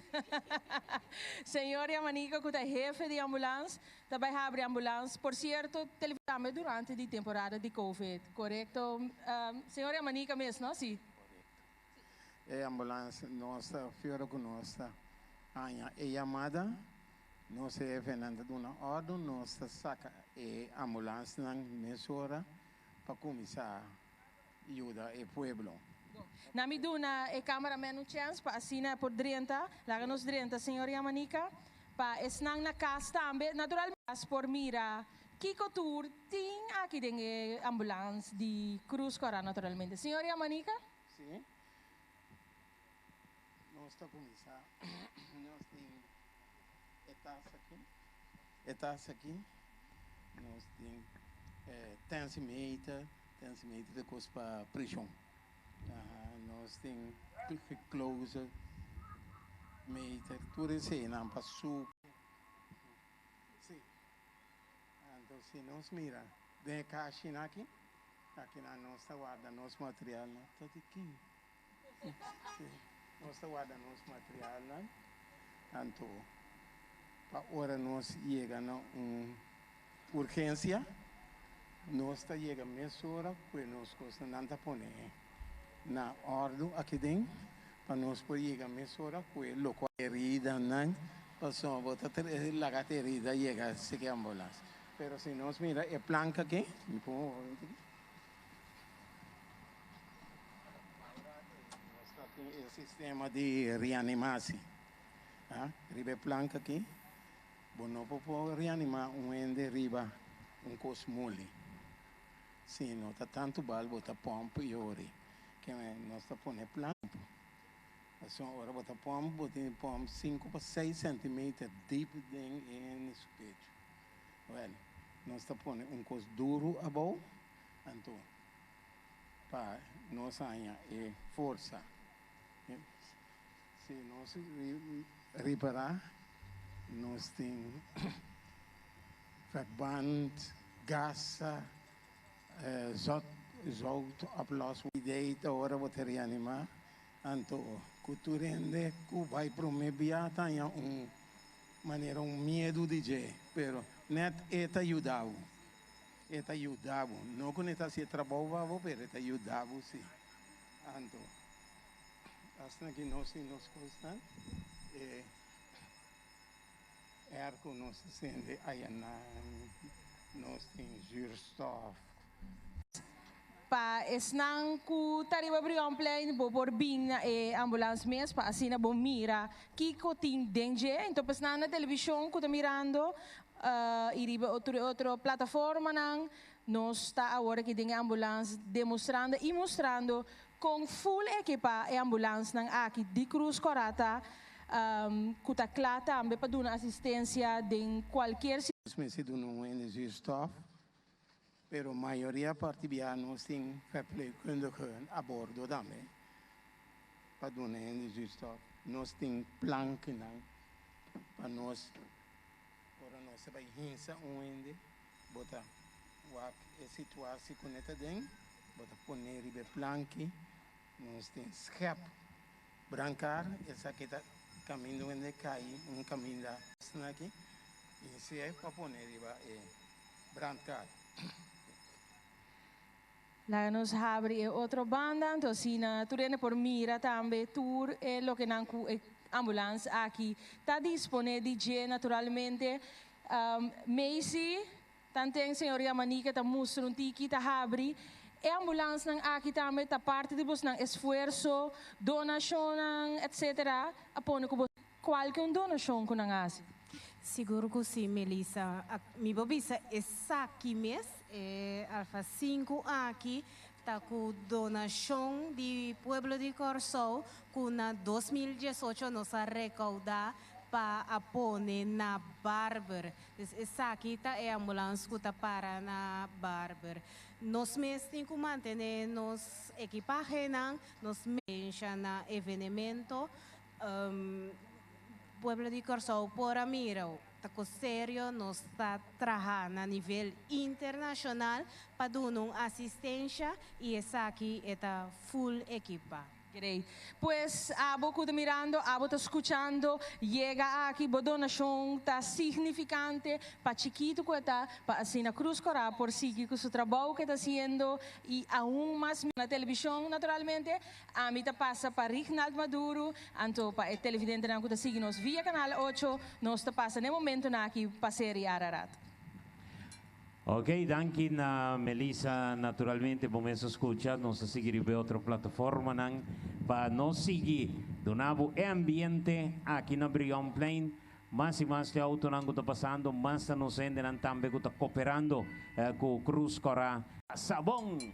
Señor Yamanika ku ta hefe di ambulans ta bai habri ambulans. Por sierto, tambe durante di temporada di Covid, korekto señor Yamanika mes, no? Si. Korekto. E ambulans nos ta fiora ku nos ta haña e yamada, nos hefenan ta duna òrdu, nos ta saka e ambulansnan mesora pa kuminsá yuda e pueblo. Na mi duna e cameraman un chens pa asina e por drenta. Laga nos drenta, señor Yamanika. Pa esnan na cas tambe, naturalmente, por mira kico tur tin aki den e ambulans di Cruz Cora, naturalmente. Señor Yamanika? Si. Nos ta cuminsa. Nos tin e tas aki. E tas aki. Nos tin e tensimeter. Tensimeter ta kos pa preshon. Nos tin glucose meter. Tur eseinan pa suku. Si. Anto si nos mira den e kashinan aki, akinan nos ta warda nos materialnan. Ta di kin? Si. Nos ta warda nos materialnan. Anto pa ora nos yega na un Urgensia, Nos ta yega mesora ku e nos kosnan nan ta pone na òrdu aki den pa nos por yega mesora ku e lokual. Heridanan, pasobra bo ta laga te herida yega seki ambulans. Pero si nos mira e planka aki, mi pon un momento aki. Nos ta tin e sistema di reanimasi, riba e planka aki. Bo no por por reanimá un hende riba un kos moli. Si no ta tantu bal bo ta pòmp i ori. Keme nos ta pone plamp. Pasobra ora bo ta pòmp bo tin di pòmp sinku pa seis sèntimeter dip den e hende su pechu. Wèl, nos ta pone un kos duru abou, anto pa nos haña e forsa. Si nos ripará, nos tin verband, gasa, zot, zout, oplos. Idei ta ora bo ta reanimá, anto ku tur hende ku bai promé bia ta haña un manera un miedu di dje, pero nèt e ta yuda bo, e ta yuda bo, no ku no ta hasi e trabou pa bo, pero e ta yuda bo si. Anto. Asina ki nos tin nos kosnan, e airco nos ta sende ayanan, nos tin zuurstof. Pa esnan ku ta riba Brionplein bo por bin na e ambulans mes pa asina bo mira kiko tin den dje. Enton pa esnan na televishon ku ta mirando i riba otro otro plataformanan nos ta awor aki den e ambulans demostrando i mustrando Kon full ekipá e ambulansnan aki di Cruz Cora ta ku ta kla tambe pa duna asistensia den kualkier Nos mester duna un hende zuurstof, pero mayoria parti bia nos tin verpleegkundigen a bordo tambe pa duna hende zuurstof. Nos tin plankinan pa nos ora nos ta bai hinsa un hende bo ta wak e situatie ku ne ta den. Bo ta pone riba e planki, nos tin schep, brankar, esaki ta Kaminda un hende kai un kaminda asina aki i si e pa pone riba e brandkaart. Laga nos habri e otro banda, anto asina tur hende por mira tambe tur e lokenan ku e ambulans aki ta dispone di dje naturalmente. Macy, tanten señor Yamanika ta mustra un tiki ta habri e ambulansnan aki tambe ta parti di bosnan esfuerso, donashonnan etc. A pone ku bo kualke un donashon ku nan hasi. Sigur ku si, Melissa. Mi por bisa esaki mes, e Alfa sinku aki ta ku donashon di pueblo di Kòrsou ku na 2018 nos a rekoudá pa a pone na Barber. Dus esaki ta e ambulans ku ta para na Barber. Nos mes tin ku mantené nos ekipahenan, nos mensha na evenemento. Pueblo di Kòrsou por a mira ta ku serio nos ta traha na nivel internashonal pa duna un asistensha i esaki e ta full ekipá. Great. Pues abo ku ta mirando, abo ta skuchando, yega aki, bo donashon ta signifikante pa chikitu ku e ta, pa asina Cruz Cora por sigui ku su trabou ku e ta hasiendo i aun mas na televishon naturalmente. Ami ta pasa pa Rignald Maduro, anto pa e televidentenan ku ta sigui nos via Canal ocho, nos ta pasa n'e momentonan aki pa Seri Ararat. Ok, danki na Melissa. Naturalmente bo mes a scucha, nos ta sigui riba e otro plataformanan pa nos sigui duna bo e ambiente aki na Brionplein. Mas y mas di autonan cu ta pasando, mas ta nos hendenan tambe cu ta cooperando cu Cruz Cora. Sabon!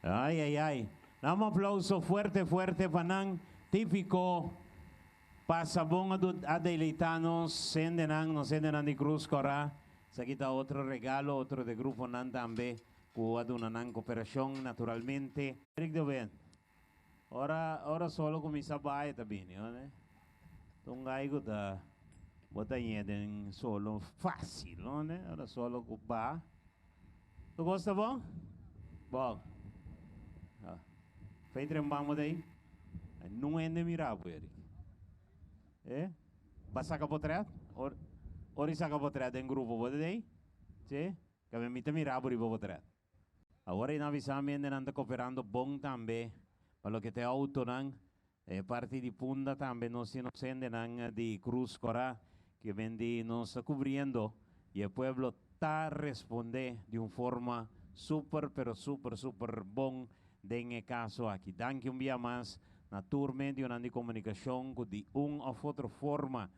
Ay, ay, ay. Dame un aplauso fuerte, fuerte pa nan. Típiko pasa bon a deleitá nos, hendenan, nos hendenan di Krus Kòrá. Esaki ta otro regalo, otro di gruponan tambe, ku a duna nan koperashon, naturalmente. Eric de Wen. Ora, ora solo kuminsá bai ta bini, no? Un gai ku ta bo ta ñe den solo fásil, no? Ora solo ku ba. Tu gosta bon? Bon. Fei tren bamo ta ei? Nun hende mira bo, Eric. Eh? Ba saka potret? Or, ora i saka potret den grupo bo ta ei? Si? Kabe mi ta mira bo riba potret. Awor ei nan bisa mi hendenan ta koperando bon tambe pa loke ta e outonan. E parti di Punda tambe nos tin nos hendenan di Cruz Cora ke ben di nos ta cubriendo y e pueblo ta responde di un forma super pero super super bon den e caso aki. Danki un bia mas na tur medionan di comunicacion cu di un of otro forma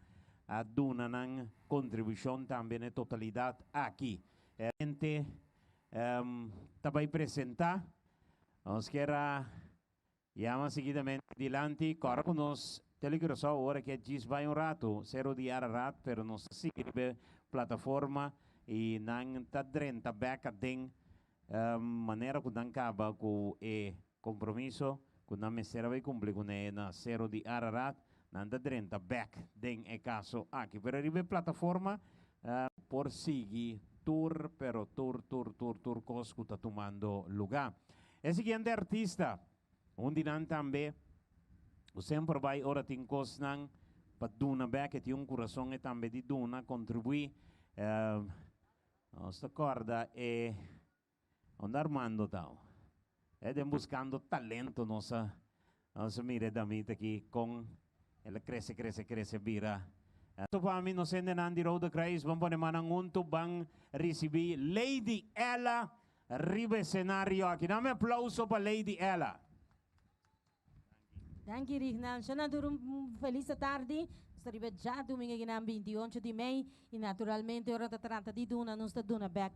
a duna nan contribucion tambe na e totalidad aki. E hente ta bay presenta. Nos kier a Yama seguidamente dilanti, Kòrda ku nos Tele Curaçao ora ke djis bai un ratu, Seru di Ararat, pero nos ta sigui riba e plataforma i nan ta drenta bèk aden manera ku nan kaba ku e kompromiso ku nan mester a bai kumpli kuné na Seru di Ararat, nan ta drenta bèk den e kaso aki. Pero riba e plataforma por sigui tur pero tur tur tur tur kos ku ta tumando lugá. E siguiente artista, un di nan tambe, ku semper bai ora tin kosnan pa duna bek, e tin un kurason e tambe di duna, kontribuí. Nos ta kòrda e, unda Armando ta? E den Buskando Talento nos a nos a mira e damita aki kon el a krese krese krese bira. Pa mi nos hendenan di Rode Kruis ban pone mannan huntu ban risibí Lady Ella Riba escenario aki. Dame aplauso pa Lady Ella. Danki Rignal. Shana tur un feliz tardi. Nos ta riba djadumingo akinan 28 di mei y naturalmente ora ta trata di duna nos ta duna bek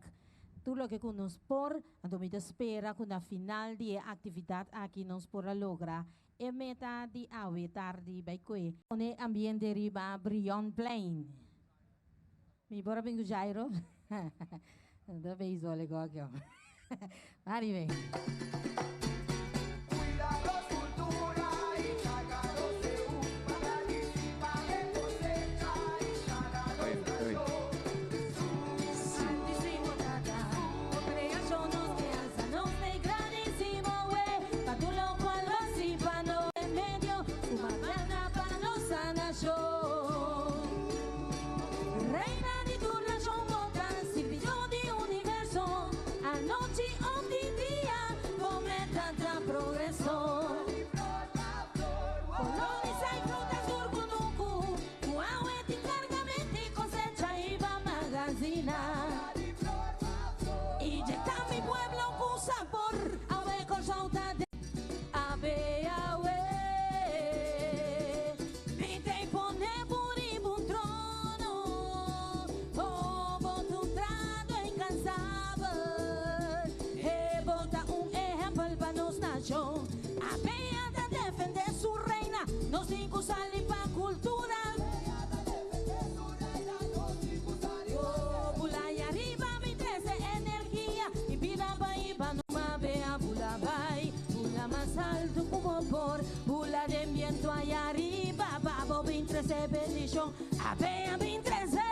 tur loke cu nos por. Anto mi ta spera cu na final di e actividad aki nos por a logra e meta di awe tardi bay cue. Pone ambiente riba Brionplein. Mi por a bin cu Jairo? Ta beisbol e goki ho. Mari ven. Reina di tur nashon bo ta sirbidó di universo Anochi of di dia bo meta ta progreso Kolonisa i fruta tur kunuku ku awe tin kargamenti kosecha i ba magazina Inyekta mi pueblo ku sabor awe Kòrsou ta den Awe awe. Mi ta pone bo riba un trono, oh, bo ta un trato incansabel. E bo ta un ehempel pa nos nacion. Abeya ta defende su reina, nos tin cu sali pa cultura. Oh, bula y ariba mi trece energia y bida pa hiba no mabea. Bula bay, bula mas alto cu bo por. Bula den biento allá ariba pa bo bin trece bendicion. Abea bin trece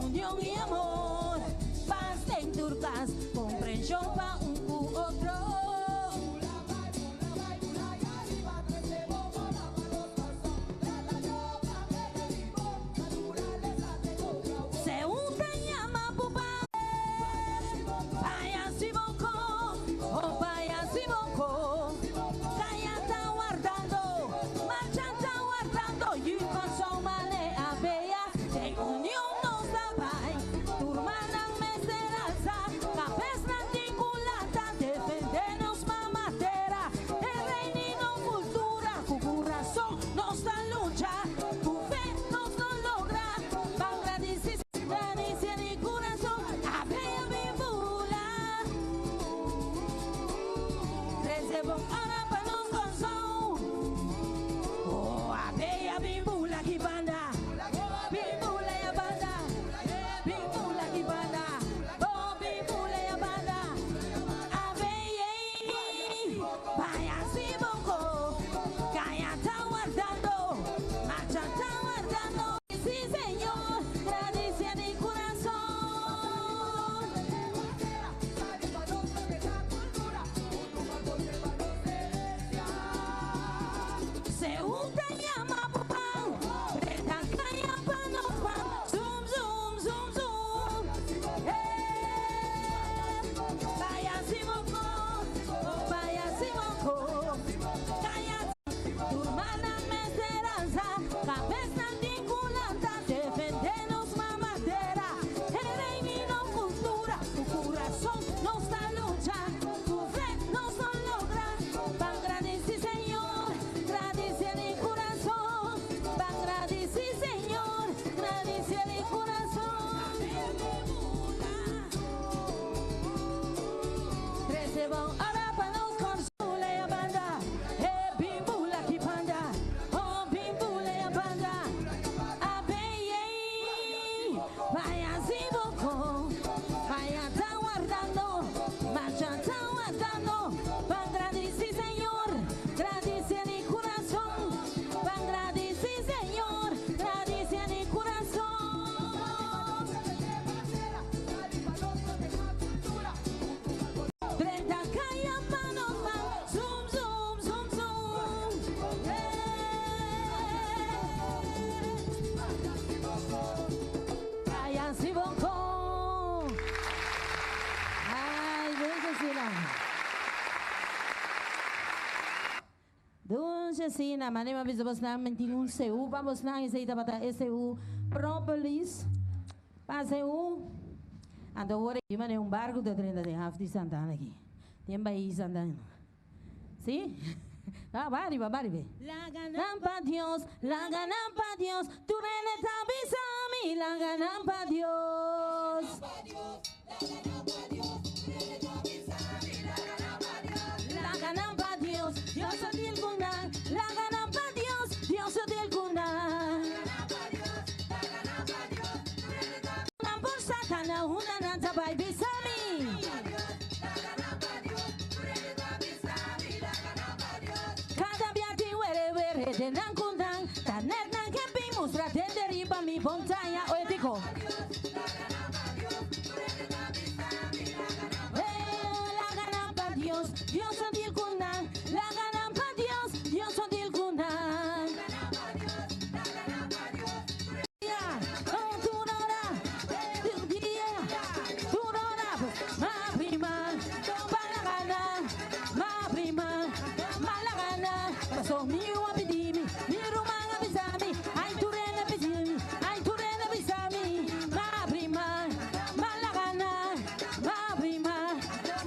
union y amor. Paz den tur cas, comprension pa un cu otro. Se un ta yama bo pa Vaya si bo ko, oh vaya si bo ko. Kaya ta wardando, marcha ta wardando. Yu Kòrsou mane a bea, den union nos ta bai. Tur mannan mester alsa, kabesnan tin ku lanta. Ta yama bo ban. Drenta kaya pa nos ban. Zoom, zoom, zoom, zoom. Hey, vaya Simoko, oh vaya Simoko. Kaya tur mannan mester alsa, kabesnan tin ku lanta, defendé nos mama tera. E reino kultura, ku kurason nos ta lucha, ku fe nos lo logra. Ban gradisí Señor, gradisí di kurason. Ban gradisí Señor, gradisí di kurason. Trese bon ora pa nos Kòrsou lea banda, e bin bula ki banda, oh bin bula banda. A bey, vaya si boko, vaya ta guardando, marcha ta guardando. Ban gradisí Señor, gradisí di kurason. Ban gradisí Señor, gradisí di kurason. Drenta kaya pa nos ban, zoom, zoom, zoom, zoom. Hey. Vaya si boko. Ay, dushi asina. Dushi asina. Mane mi a bisa bosnan, mi tin un seú pa bosnan, esei tabata e seú Propolis. Pa seú. Anto awor e mane un barku ta drenta den haf di Santana aki. Den bahí Santana. Sí? Ah, ba ariba, ba ariba. Laga nan pa Dios, laga nan pa Dios, tur hende ta bisa mi, laga nan pa Dios. Laga nan pa Dios, Dios a deal ku nan, laga nan pa Dios, Dios a deal ku nan. Nan por saka nan hunda nan ta bai bisa mi. Kada bia tin were were den nan ku nan ta net nan ke bin mustra tende riba mi montaña oe diko. Hey, laga nan pa Dios, Dios a deal ku nan. Laga nan pa Dios, Dios a deal ku nan. Oh, tur ora, tur dia, tur ora, ma prima, palagana, ma prima, malagana. Paso mi a pidi mi, mi ruman a bisa mi, ay tur hende a pidi mi, ay tur hende a bisa mi, ma prima, malagana, ma prima,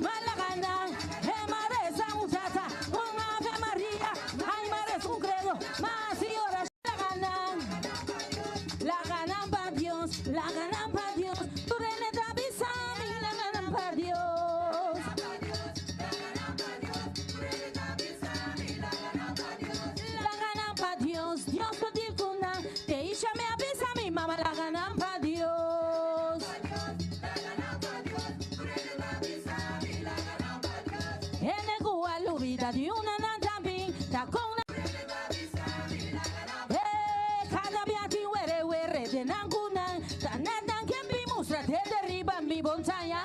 malagana. E m'a resa un tata, un Ave Maria, ay m'a resa un credo, ma si ora lagana. Laga nan pa Dios, laga nan pa Dios, tur hende ta bisa mi, laga nan pa Dios. Laga nan pa Dios, Dios ta deal ku nan, te isha mi a bisa mi mama, laga nan pa Dios. Hende ku a lubida di una nan ta bin, ta kon nan. Hey, kada bia tin were were den nan ku nan, ta net nan ke bin mustra te deriba mi montaña.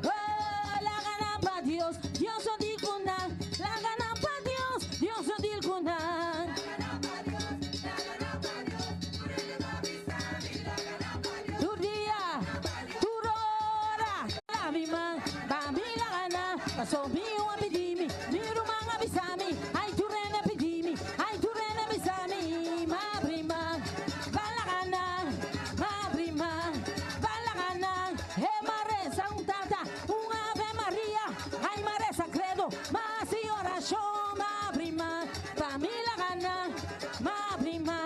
Oh, laga nan pa Dios, Dios lo deal ku nan. Laga nan pa Dios, Dios lo deal ku nan. Tur dia, tur ora, la mi man, pa mi laga nan, paso mi a pidi mi, mi ruman a bisa mi, ay tur hende a pidi mi, ay tur hende a bisa mi, ma prima, pa laga nan, ma prima, pa laga nan, e m'a resa un tata, un Ave Maria, ay m'a resa credo, m'a hasi orashon, ma prima, pa mi laga nan, ma prima,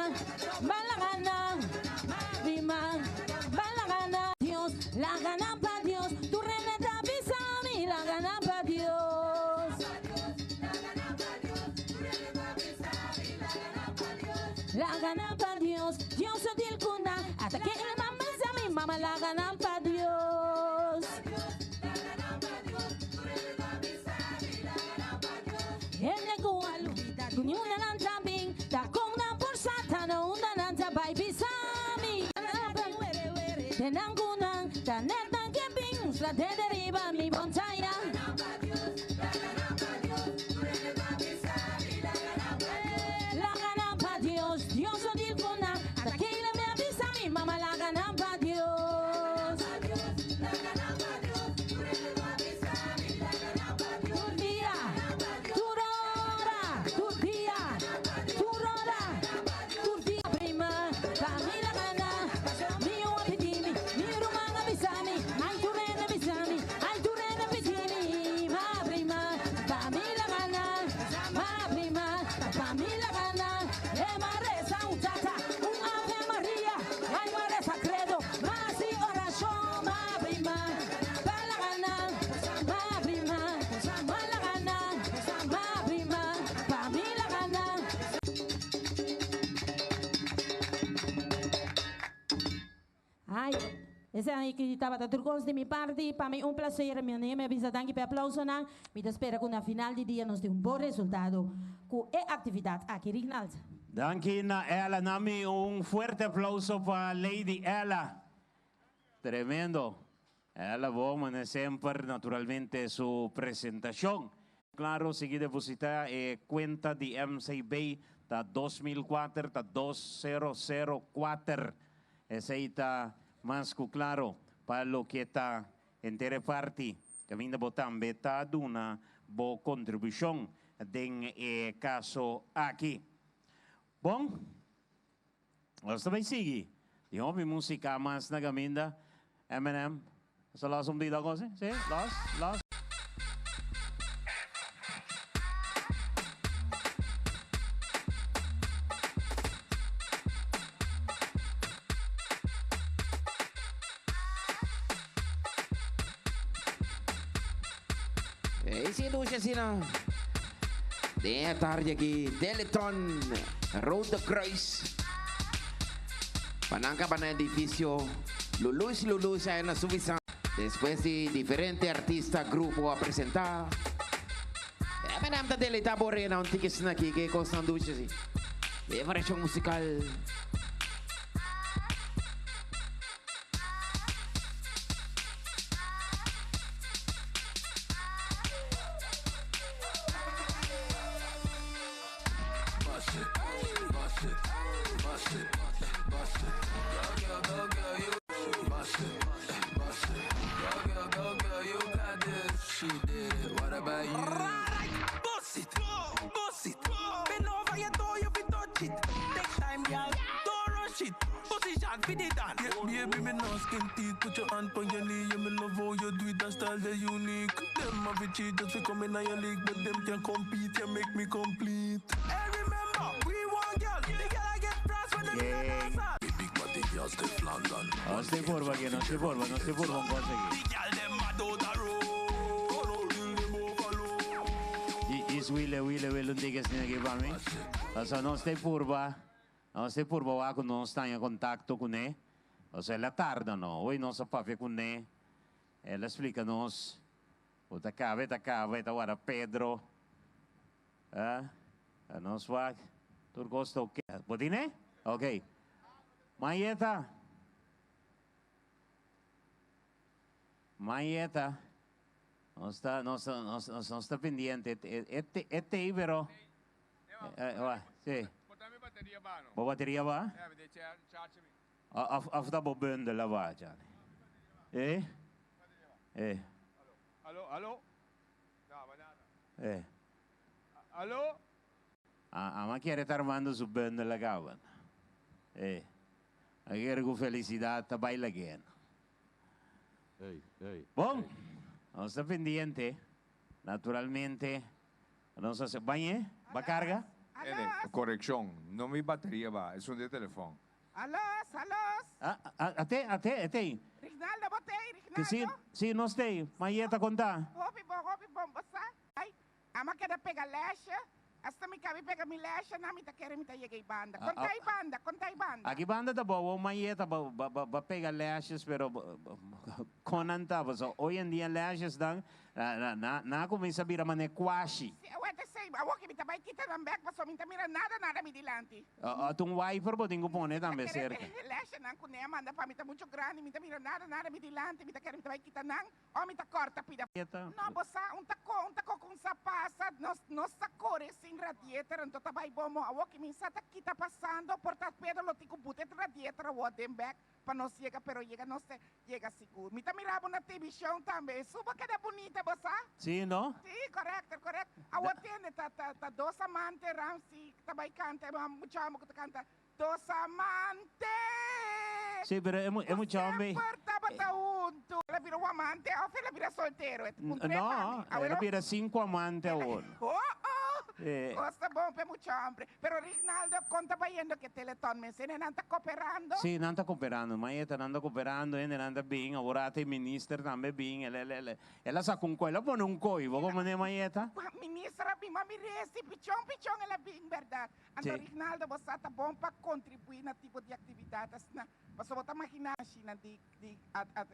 pa laga nan, ma prima, pa laga nan, Dios, laga nan pa Dios, tur hende ta bisa mi, laga nan pa Dios. Laga nan pa Dios, Dios a deal ku nan, ata ke e mama sa mi mama, laga nan pa Dios. Hende ku a lubida ku niun nan ta bin, ta kon nan por sa ta na unda nan ta bai bisa mi. Den nan ku nan ta net nan ke bin mustra dede riba mi montaña. Esaki tabata tur kos di mi parti. Pa mi un placer. Mi a bisa danki pa e aplausonan. Mi ta spera ku na final di dia nos tin un bon resultado ku e aktividat aki. Rignald. Danki na Ella. Nami un fuerte aplauso pa Lady Ella. Tremendo. Ella bon, semper naturalmente su presentashon. Klaro, sigui depositá e kuenta di MCB ta 2004 ta 2004. Esei ta mas ku klaro pa loke ta henter e parti. Kaminda bo tambe ta duna bo kontribushon den e kaso aki. Bon, nos ta bai sigui. Tin hopi músika mas na kaminda. Eminem, nos ta los un bida kos, si? Los, los. Ei si dushi asina. Den e tardi aki Teleton Rode Kruis. Pa nan kaba na edifisio Luluis Luluis aya na Suffisant. Despues di diferente artista grupo a presenta. Eminem ta deleita bo rena un tiki asina aki ke kosnan dushi asi. E variashon musikal. No se forma que no se forma, no se forma un conseguir. Is wile wile wile un diga sin aquí para mí. O sea, no se purba, no se purba wa ku nos ta en contacto con él. O sea, la tarda no. Hoy nos a papia con él. Él explica nos. O ta cabe, ta cabe, ta wara Pedro. Ah, nos wa tur kos ta ok. Bo tin? Ok. Mayeta. Mayeta. Nos ta, nos, nos, nos, nos ta pendiente. E, e, e, pero. Eh, si. Bo bateria ba? Of, of dat bo bundel ba, Johnny? Eh? Eh. Aló, aló. No, banana. Eh. Aló? Ah, ma kier ta armando su bundel acá, Eh. A kier ku felisidat ta baila again. Hey, hey. Bon, nos ta pendiente. Naturalmente, nos a bañe, ba carga? Ene, korekshon. No mi bateria ba, e un di telefòn. Alos, alos. Ah, ah, ate, ate, ate. Rignaldo, bo t'ei, Que si, Rignaldo. si, nos t'ei. Mayeta konta. Hopi bon, hopi bon, bo sa. Ai, ama keda pega lesje. Hasta mi kabi pega mi lesje, na mi ta kere mi ta yega e banda. Ah, Konta ah. e banda, konta e banda. Aki banda ta boa, Mayeta ba, ba, ba, ba pega lashes, pero konan ta, so hoy en dia lashes dan, na, na, na, na kuminsá bira mane kwashi. Si, awor te sei, awor ki mi ta bai kita nan bek, paso mi ta mira nada, nada mi dilanti. Uh, uh, un wiper bo tin ku pone tambe Kere serka. lesje nan ku ne manda pa mi ta mucho grandi, mi ta mira nada, nada mi dilanti, mi ta kere mi ta bai kita nan, o mi ta korta pida. Mayeta. No, bo sa, un tako kun sa pasa, nos, nos sa kore sin radiator, anto ta bai bomo, awor ki mi sa ta kita pasando, porta Pedro lo tiku bute radiator awor den bek, pa nos yega, pero yega nos te yega sigur. Mi ta mirabo na televishon tambe, suba keda bunita, bo sa? Si, no? Si, korekto, korekto. Awor tende, ta, ta, ta dos amante, Ramsey, ta bai kanta, e mucha ku ta kanta, dos amante. Si, pero e mucha hombre. Semper tabata huntu. El a bira un amante of el a bira soltero? E un No, el a bira sinku amante awor. Oh, oh. Eh. Kos ta bon pa mucha hombre. Pero Rignaldo, konta bayendo ke Teleton mense, nan ta kooperando? Si, nan ta kooperando. Mayeta nan ta kooperando, e nan ta bin, awor ate minister tambe bin, el, el, el, el a saka un koi, el a pone un koi, bo komo ne Mayeta? Minister a bin, mami resi, pichon, pichon el a bin, berdat. Anto Rignaldo, bo sa ta bon pa kontribuí na tipo di aktividat asina. Paso bo ta imaginá machine di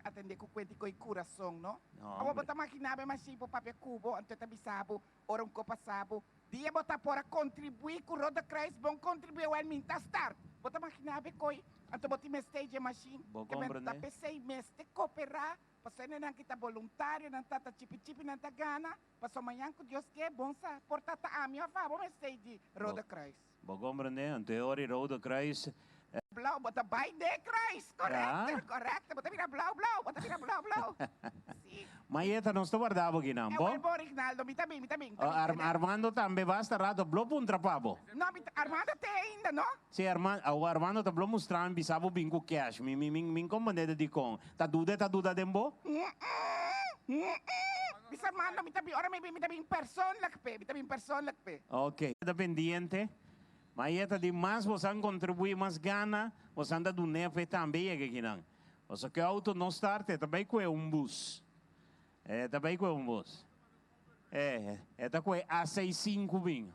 atendé ku kuenta i kurason, no? No, Awor bo hombre. ta imaginá be machine por papia ku bo, anto e ta bisa bo ora un ko pasa bo. Dia bo ta por a kontribuí ku Rode Kruis, bon kontribuí awel mi ta start. Bo ta imaginá be koi, anto bo tin mester dje machine. Bo Ke men ta komprendé? p'esei mester koperá, pasobra esnan ki ta boluntario, nan ta ta chipi chipi, nan ta gana, pasobra mañan ku Dios ke, bon sa por ta ta ami òf abo mester di Rode Kruis. Bo komprendé? Anto e ora di Rode Kruis. Blauw, bo ta bai den kruis. Correcto, correcto. Bo ta bira blauw, blauw. Bo ta bira blauw, blauw. Si. Mayeta, nos ta warda bo kinan, E bo? wel bo, Rignaldo. Mi ta bin, mi ta bin, mi ta bin. Armando tambe basta rato blo puntra pa bo. No, mi ta, Armando te ainda, no? Si, Armando, awo Armando ta blo mustra mi bisa bo bin ku cash. Mi, mi, mi, mi komprende ta dikon. Ta duda e ta duda den bo? Bisa Armando, mi ta bin, ora mi bin, mi ta bin persoonlijk p'e. Mi ta bin persoonlijk p'e. Ok. Ta pendiente. Ma e ta di mas bosan contribui mas gana bosan ta dun'e pa e tambe yega akinan. Pasobra cu e auto no start e ta bay cue un bus. E ta bay cue un bus. E, e ta cue A seis sinku bin.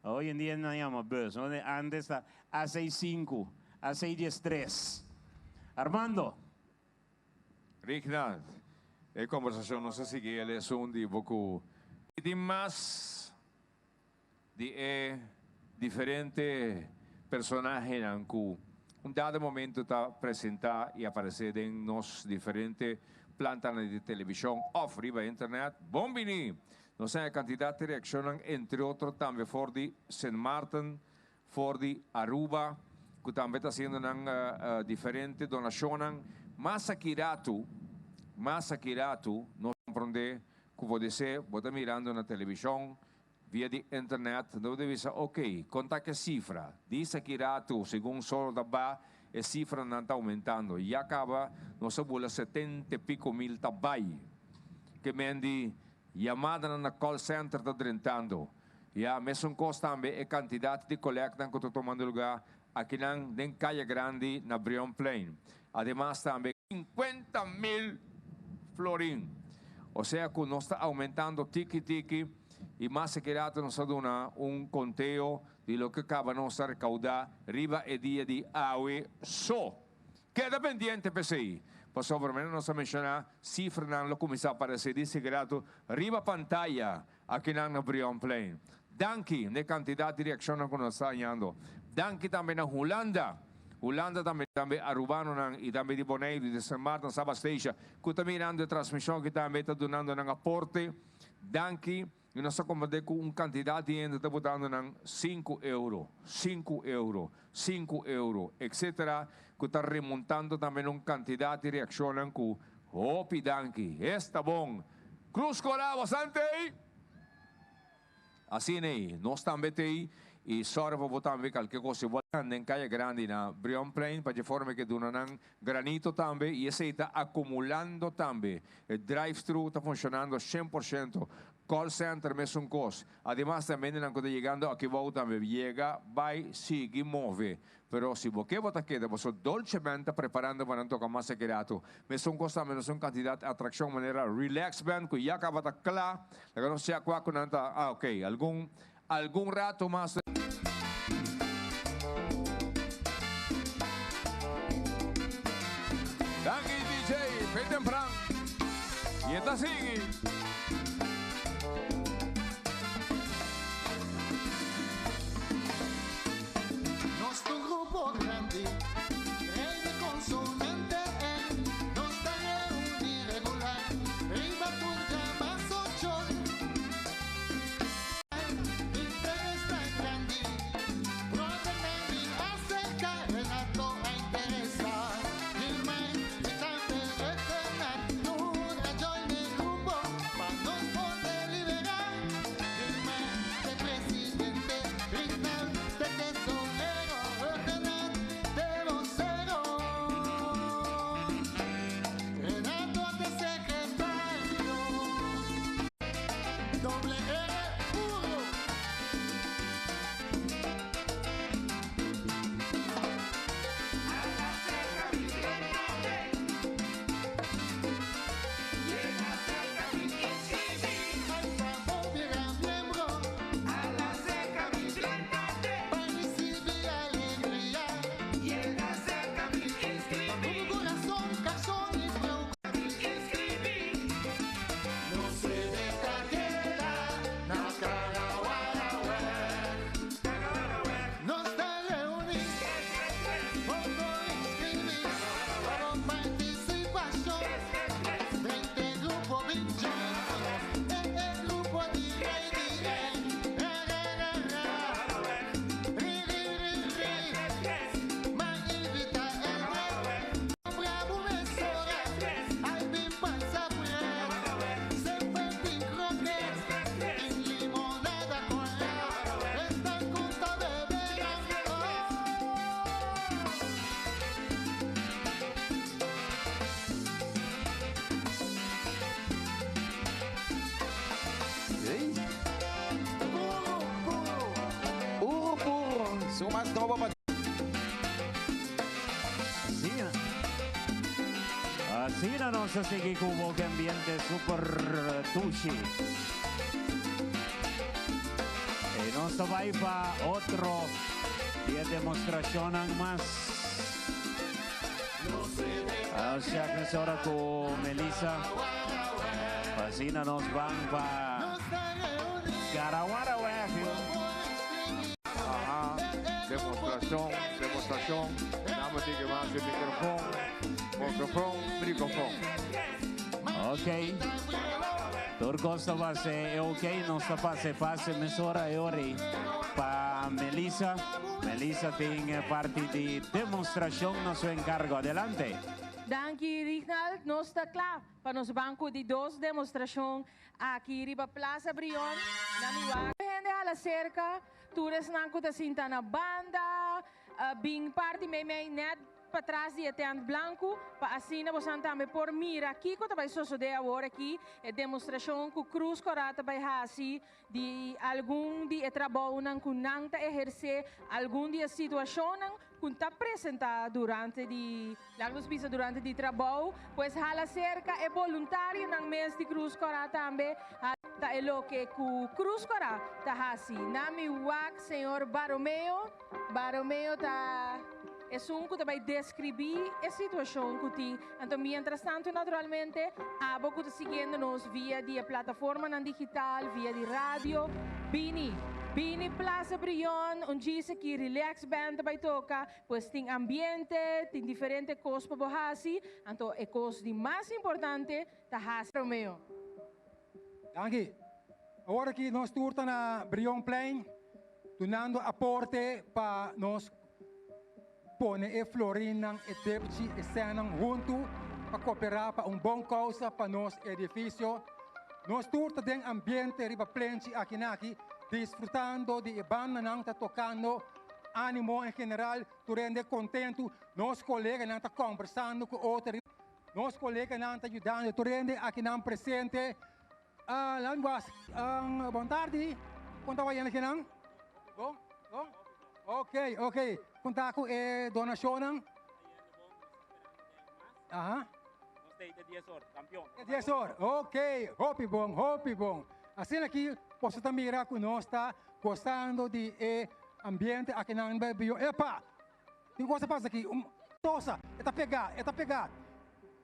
Hoy en dia nan yama bus, no? Antes ta A seis sinku, A seis dies tres. Armando. Rignald, e conversacion nos a sigui el esun di bo cu tin mas di e diferente personahenan ku un dado momento ta presentá i aparesé den nos diferente plantanan di televishon òf riba internet. Bon bini! Nos haña kantidat di reakshonnan entre otro tambe for di Sint Maarten, for di Aruba ku tambe ta hasiendo nan diferente donashonnan. Mas aki ratu, mas aki ratu nos komprondé ku podisé bo ta mirando na televishon, Via di internet no debe bisa ok, konta ke sifra. Di esaki ratu, segun solo ta ba, e sifranan ta aumentando. Ya kaba nos a bula setenta e piko mil ta bai. Ke men di yamadanan na call center ta drentando. Ya, mesun kos tambe e kantidat di kolèknan ku ta tumando lugá akinan den Kaya Grandi na Brionplein. Ademas tambe. 50 mil florin. Osea ku nos ta aumentando tiki tiki i mas sekirato nos ta duna un konteo di loke kaba nos ta rekaudá riba e dia di awe so. Keda pendiente p'esei, pasobra manera nos a menshoná sifranan lo kuminsá aparesé di sekirato riba pantaya akinan na Brionplein. Danki n'e kantidat di reakshonnan ku nos ta hañando. Danki tambe na Hulanda, Hulanda tambe, tambe Arubanonan i tambe di Boneiru, di Sint Maarten, Saba Statia, ku ta mirando e transmishon aki tambe ta dunando nan aporte. Danki. I nos ta komprendé ku un kantidat di hende ta botando nan sinku euro, sinku euro, sinku euro, etsetera, ku ta remontando tambe na un kantidat di reakshonnan ku hopi danki. Esta bon! Cruz Corá, bastante! Asina ei, nos tambe t'ei i sòru pa bo tambe kalke kos si bo a den Kaya Grandi na Brionplein pa dje forma ke duna nan granito tambe i esei ta akumulando tambe. E drive thru ta funshonando shen por shento. Call center mesun kos. Ademas tambe hendenan ku ta yegando akibou tambe yega bai sigui move. Pero si bo ke bo ta keda boso dolcemente ta preparando pa nan toca mas aki rato. Mesun cos tambe nos un cantidad atraccion manera Relax Band cu ya caba ta cla. Laga nos sea cua cu nan ta, ah ok, algun algun rato mas. Danki DJ Fe Tempran y e ta sigui. Nos ta un grupo grandi, rei di konsonante E. Nos ta reuní regular riba tur djamas ocho. Interes ta grandi, brothernan bin aserka, Renato a interesá. Gilmar i tambe Retenat, tur a join e grupo pa nos por deliberá. Gilmar t'e presidente, Rignald t'e tesorero, Retenat t'e vocero, Renato t'e secretario. Doble R puro. Esun mas nobo pa. Asina. Asina nos a sigui cu bo ambiente super dushi. Y nos ta bay pa otro di e demostracionnan mas. Nos check mesora cu Melissa. Asina nos ban pa Garawaraweg. Aha, demostracion, demostracion. Dame tin que mas de microfon, microfon, microfon. Ok. Tur cos ta base ok, nos ta pasa e fase mesora e ora ei pa Melissa. Melissa tin e parti di demostracion na su encargo. Adelante. Danki Rignald, nos ta cla pa nos banco di dos demostracion aki riba Plaza Brion na Miwak. Hende hala cerca, tur esnan cu ta sinta na banda, bin parti meimei net patras di e tent blanku, pa asina bosan tambe por mira kiko ta bai sosodé awor aki, e demostrashon ku Krus Kòrá ta bai hasi di algun di e trabounan ku nan ta ehersé, algun di e situashonnan ku ta presentá durante di, laga nos bisa durante di trabou. Pues hala serka e boluntarionan mes di Krus Kòrá tambe, ta e loke ku Krus Kòrá ta hasi. Na mi wak señor Baromeo. Baromeo ta esun ku ta bai deskribí e situashon ku tin. Anto mientrastantu naturalmente abo ku ta siguiendo nos via di e plataformanan digital, via di radio, bini. Bini Plaza Brion, un djis aki Relax Band ta bai toka, pues tin ambiente, tin diferente kos pa bo hasi. Anto e kos di mas importante ta hasi. Romeo. Danki. Awor aki nos tur ta na Brionplein dunando aporte pa nos pone e florinnan, e depchi, e sènnan huntu pa koperá pa un bon kousa pa nos edifisio. Nos tur ta den ambiente riba plenchi aki na aki disfrutando di e bandanan ta tokando, ánimo en general, tur hende kontentu, nos koleganan ta kòmbersando ku otro. Nos coleganan ta yudando tur hende akinan presente. Lan was, bon tardi. Con ta bayendo akinan? Bon? Bon? Ok, ok. Con ta cu e donacionnan? Aha. Nos ta te 10 or, campeon. Te 10 or. Ok, hopi bon, hopi bon. Asina aki boso ta mira cu nos ta gozando di e ambiente akinan. Epa! Tin cosa pasa aki, un tosa, e ta pegá, e ta pegá.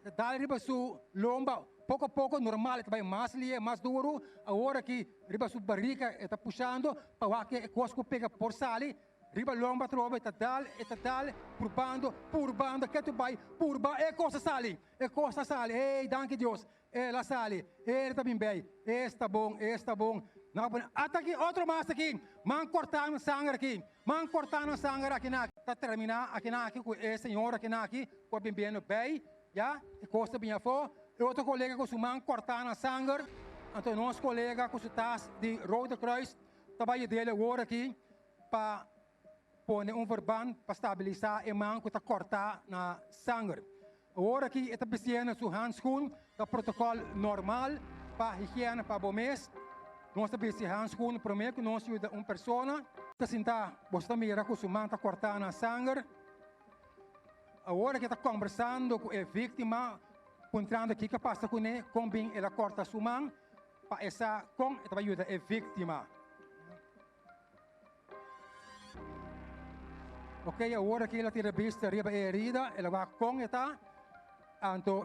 E ta dal riba su lomba, poko poko normal e ta bai mas lie, mas duru. Awor aki riba su barika e ta pushando pa wak e kos ku pega por sali. Riba lomba atrobe e ta dal, e ta dal, purbando, purbando, ke tu bai purba e kos a sali, e kos a sali. Ey, danki Dios, el a sali, el ta bin bei, esta bon, esta bon. Nan a pone, ata aki otro mas aki, man kortá nan sanger aki, man kortá nan sanger aki na aki. Ta terminá aki na aki ku e señor aki na aki ku a bin bendo bei, ya, e kos ta bin afó. E otro kolega ku su man kortá nan sanger, anto nos kolega ku su tas di Rode Kruis ta bai yud'el awor aki pa Pone un verband pa stabilisá e man ku ta kòrtá na sanger. Awor aki e ta bistiendo su handschoen, ta protokòl normal pa higiena pa bo mes. Nos ta bisti handschoen promé ku nos yuda un persona. Ta sintá, boso ta mira ku su man ta kòrtá na sanger. Awor aki e ta kòmbersando ku e víktima, puntrando kiko a pasa kuné, kon bin el a kòrta su man, pa e sa kon e ta bai yuda e víktima. Ok, awor aki el a tira bista riba e herida, el a wak kon e ta, anto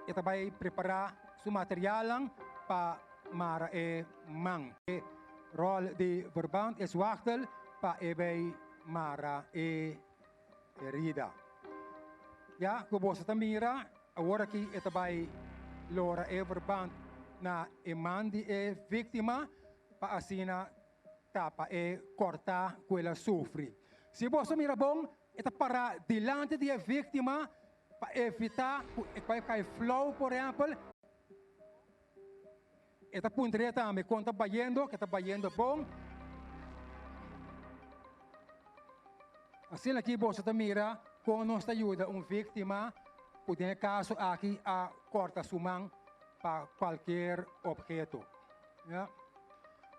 e ta bai prepará su materialnan pa mara e man. E ròl di verband e zwachtel pa e bai mara e herida. Ya ku boso ta mira, awor aki e ta bai lora e verband na e man di e víktima pa asina tapa e kòrtá ku el a sufri. Si boso mira bon, e ta pará dilanti di e víktima pa evitá ku e bai kai flou, por ehèmpel. E ta puntr'é tambe kon ta bayendo, ke ta bayendo bon. Asina aki boso ta mira kon nos ta yuda un víktima ku den e kaso aki a kòrta su man pa kualkier opheto. Ya.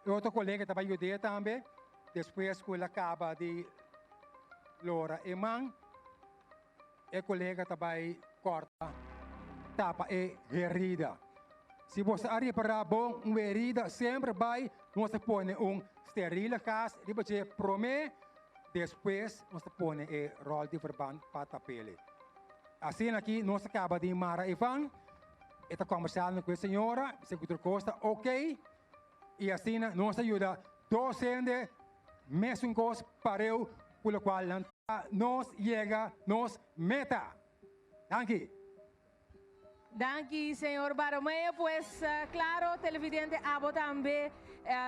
E otro kolega ta bai yud'é tambe. Despues ku el a kaba di lora e man, e kolega ta bai kòrta tapa e herida. Si bo a ripará bon, un herida semper bai nos ta pone un sterile gas riba dje promé, despues nos ta pone e ròl di verband pa tap'el. Asina aki nos a kaba di mara e van, e ta kòmbersando ku e señora, bisa ku tur kos ta oké, i asina nos ta yuda dos hende mesun kos pareu ku lokual nan ta nos yega nos meta. Danki. Danki señor Baromeo, pues claro televidente abo tambe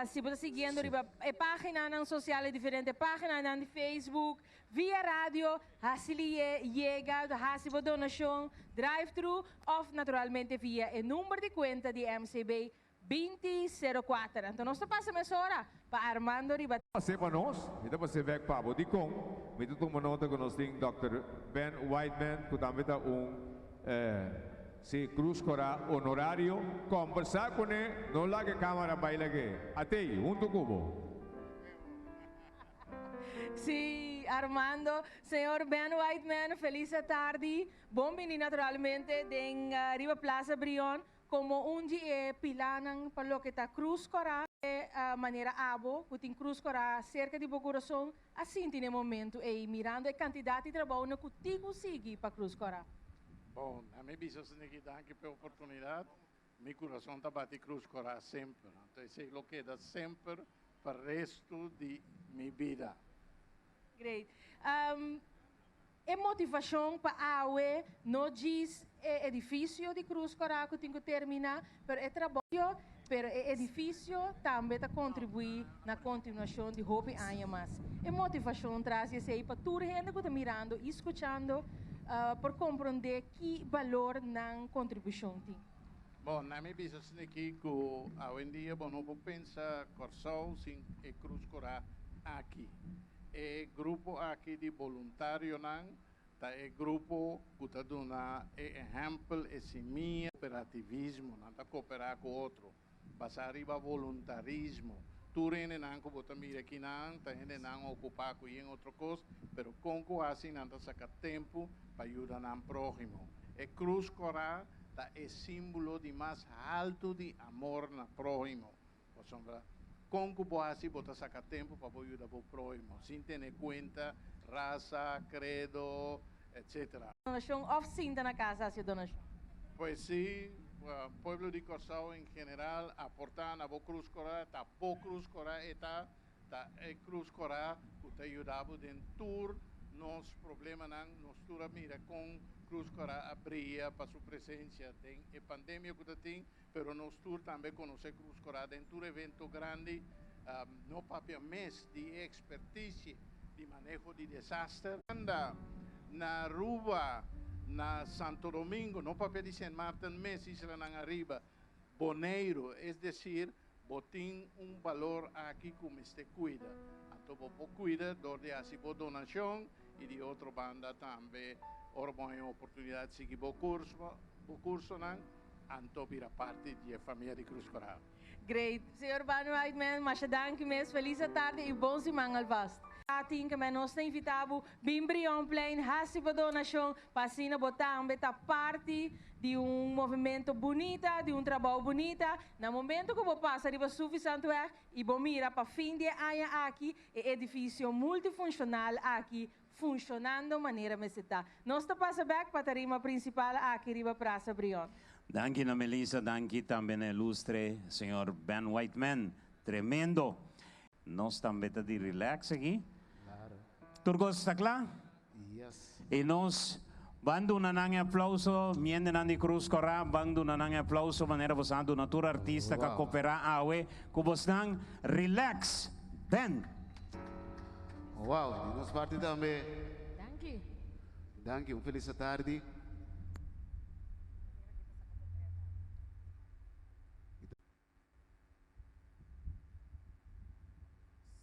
si bo ta siguiendo riba e paginanan social e diferente paginanan di Facebook, via radio, haci liye yega, haci bo donacion, drive thru of naturalmente via e number di cuenta di MCB 20 04. Anto nos ta pasa mesora pa Armando riba. Pas'é pa nos, mi ta pas'é bèk pa bo. Dikon? Mi ta tuma nota ku nos tin Dòkter Ben Whiteman ku tambe ta un, sí, Krus Korá honorario. Kòmbersá kuné, no laga e kámara bai lag'é. At'ei, huntu ku bo. Sí, Armando. Señor Ben Whiteman, felis atardi. Bon bini naturalmente den riba Plaza Brion. Komo un di e pilánan pa loke ta Krus Kòrá, e manera abo ku tin Krus Kòrá serka di bo kurason a sinti na e momentu ei mirando e kantidat di trabounan ku tin ku sigui pa Krus Kòrá? Bon, na mi bisa Sneaky danki pa e oportunidat. Mi kurason ta bati Krus Kòrá semper, anto esei lo keda semper pa restu di mi bida. Great. E motivashon pa awe no djis e edifisio di Cruz Cora ku tin ku terminá, pero e trabou, pero e edifisio tambe ta kontribuí na kontinuashon di hopi aña mas. E motivashon tras di esei pa tur hende ku ta mirando i skuchando por komprondé ki balor nan kontribushon tin. Bon, na mi bisa esaki ku awendia bo no por pensa Kòrsou sin e Cruz Cora aki. E grupo aki di boluntarionan ta e grupo ku ta duna e ehèmpel, e simia. Kooperativismo, nan ta kooperá ku otro, basá riba voluntarismo. Tur hendenan ku bo ta mira akinan ta hendenan okupá ku yen otro kos, pero kon ku hasi nan ta saka tempu pa yuda nan próhimo. E krus kòrá ta e símbolo di mas haltu di amor na próhimo. Pasobra kon ku bo hasi bo ta saka tempu pa bo yuda bo próhimo, sin tene kuenta rasa, kredo, etc. Donashon òf sinta na kas hasi e donashon? Pues sí, pueblo di Kòrsou en general aportá na bo Krus Kòrá, ta bo Krus Kòrá e ta, ta e Krus Kòrá ku ta yuda bo den tur nos problemanan, nos tur a mira kon Krus Kòrá a bria pa su presensia den e pandemia ku ta tin, Pero nos tur tambe conoce Cruz Cora den tur evento grandi, no papia mes di e experticia di maneho di desaster. Anda na Aruba, na Santo Domingo, no papia di Sint Maarten mes, islanan ariba, Boneiru, es decir, bo tin un balor aki cu mester cuida. Anto bo por cuida door di haci bo donacion y di otro banda tambe ora bo haña oportunidad sigui bo curso, bo cursonan. Anto bira parti di e famia di Cruz Cora. Great. Señor Van Whiteman, masha danki mes. Feliz atardi y bon siman alvast. Tin ke men nos ta invita bo bin Brionplein hasi bo donashon pa asina bo tambe ta parti di un movimento bunita, di un trabou bunita. Na momento ku bo pasa riba Suffisantweg y bo mira pa fin di e aña aki e edificio multifunshonal aki Funshonando manera mester ta. Nos ta pasa bek pa tarima principal aki riba Praza Brion. Danki na Melissa, danki tambe na ilustre señor Ben Whiteman. Tremendo! Nos tambe ta di relax aki. Tur cos ta cla? Yes. Y nos ban duna nan e aplauso, miendenan di Cruz Cora, ban duna nan e aplauso manera bos a duna tur artista cu a coopera awe cu bosnan. Relax! Ben! Wow, di nos parti tambe. Danki. Danki, un felis atardi.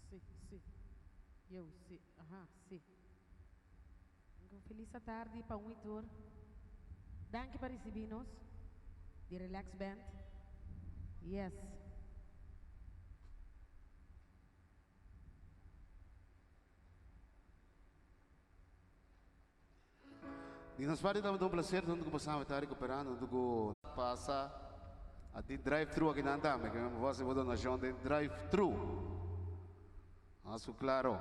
Si, si. Eu, si. Aha, si. Un felis atardi pa un y tur. Danki pa ricibi nos di Relax Band. Yes. Di nos parti tabata un placer tanto cu pasaba ta recuperando tanto cu pasa a tin drive thru akinan tambe ke men por haci bo donacion den drive thru. Hasu claro.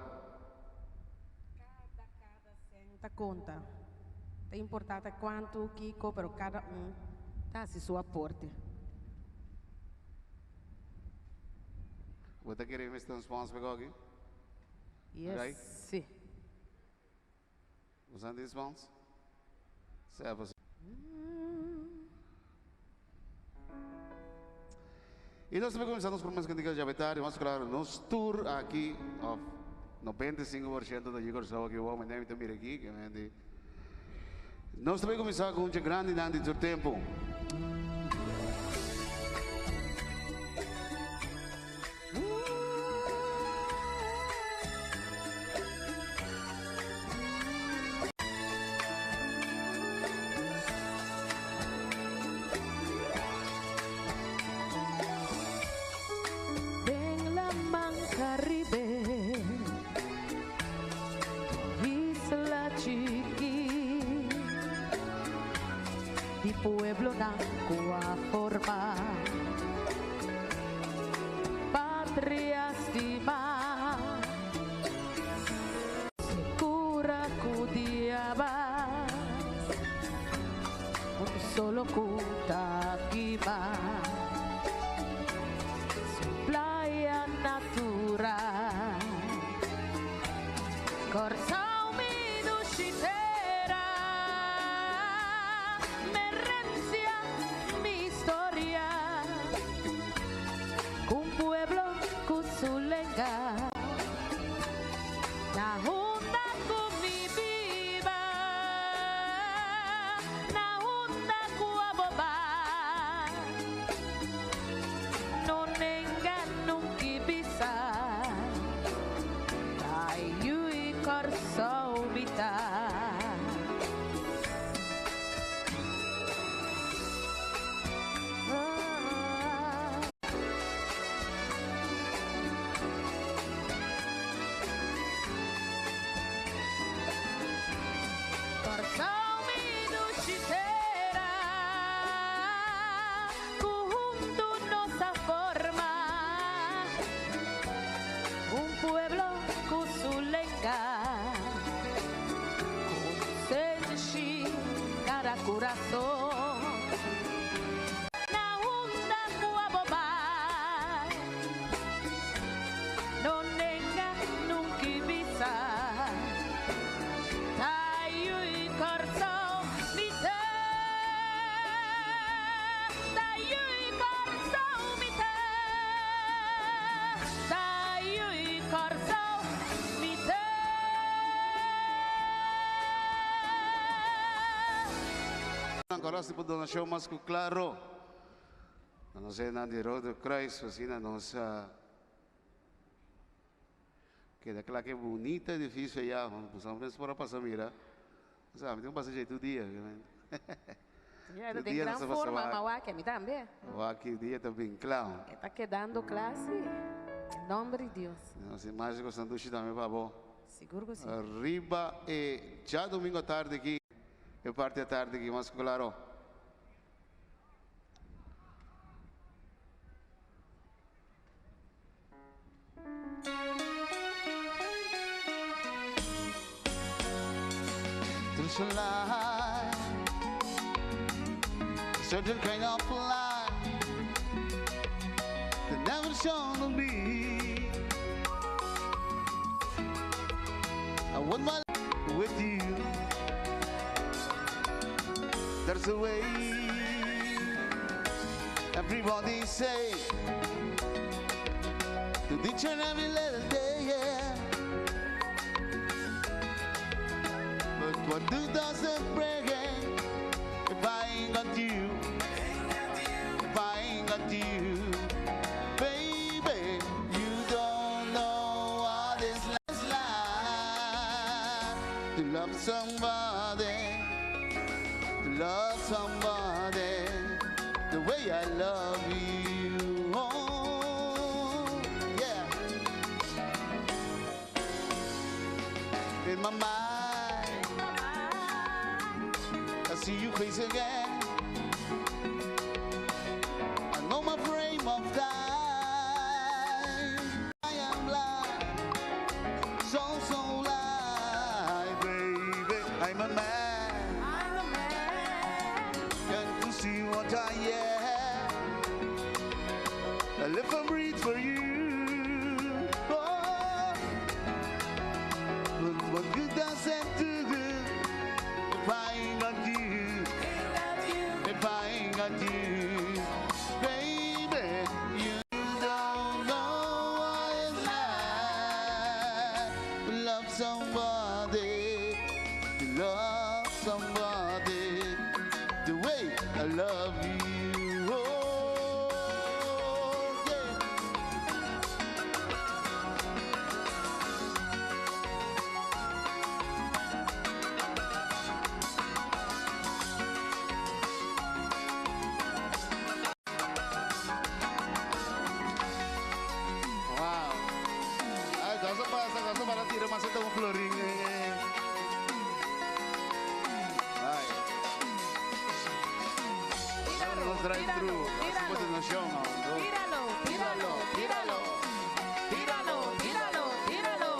Cen ta conta. Ta importa ta cuanto, kico, pero cada un ta haci su aporte. Bo ta kere mester un sponsor pa aki? Yes, si. Bo sa tin spons? Sea pa Y nos ta cuminsa nos prome cantica djawe tardi, mas claro nos tur aki of 95% ta dje Corsou aki wou, mi ta mira aki, ke men di. Nos ta bay cuminsa cu un dje grandinan di tur tempo. Den laman Caribe, isla chikí di pueblonan ku a forma patria stimá. Sekura ku diabas, un solo ku ta kima su playa natural. Kòrsou mi dushi tera, mi herensia, mi historia, ku un pueblo ku su lenga, na unda ku mi biba, na unda ku abo bai, no nenga nunka bisa, ta yu'i Kòrsou mi ta. Kòrsou mi dushi tera, ku huntu nos a forma un pueblo ku su lenga, konsenshi kada kurason. Na unda ku abo bai, no nenga nunka bisa, ta yu'i Kòrsou mi ta, ta yu'i Kòrsou mi ta, ta yu'i Kòrsou mi ta. Ancora si por donacion mas cu claro. Na nos hendenan di Rode Kruis asina nos a keda cla ke bunita edificio ya. Nos mes por a pasa mira. Sa mi tin cu pasa dje tur dia. Ya, Tur den dia gran nos a pasa forma, wak. ma wak mi tambe. Wak ki dia ta bin cla. E ta kedando cla si. En nomber di Dios. Nos imagen cu sandushi tambe pa bo. Sigur cu si. Riba e djadomingo atardi aki. E parti atardi aki mas claro. There's a lie, a certain kind of light that never shone on me. I want my life with you. There's a way everybody say to each and every little day, yeah. But what do does it bring if I ain't got you? If I ain't got you, baby, you don't know what it's like to love somebody, to love somebody the way I love you. Oh, yeah. In my mind, see your face again. I know my frame of time. I am blind, so so light, baby. I'm a man. I'm a man. Can't you see what I am? I live and breathe for you. Oh, but what good does it do if I ain't got you? If I ain't got you, baby, you don't know what it's like to love somebody, to love somebody the way I love you. Oh, yeah. Wow. Ay, cosa pasa, cosa para tira más un florín. Ay. Tíralo, drive through. Tíralo, tíralo, tíralo. Tíralo, tíralo, tíralo.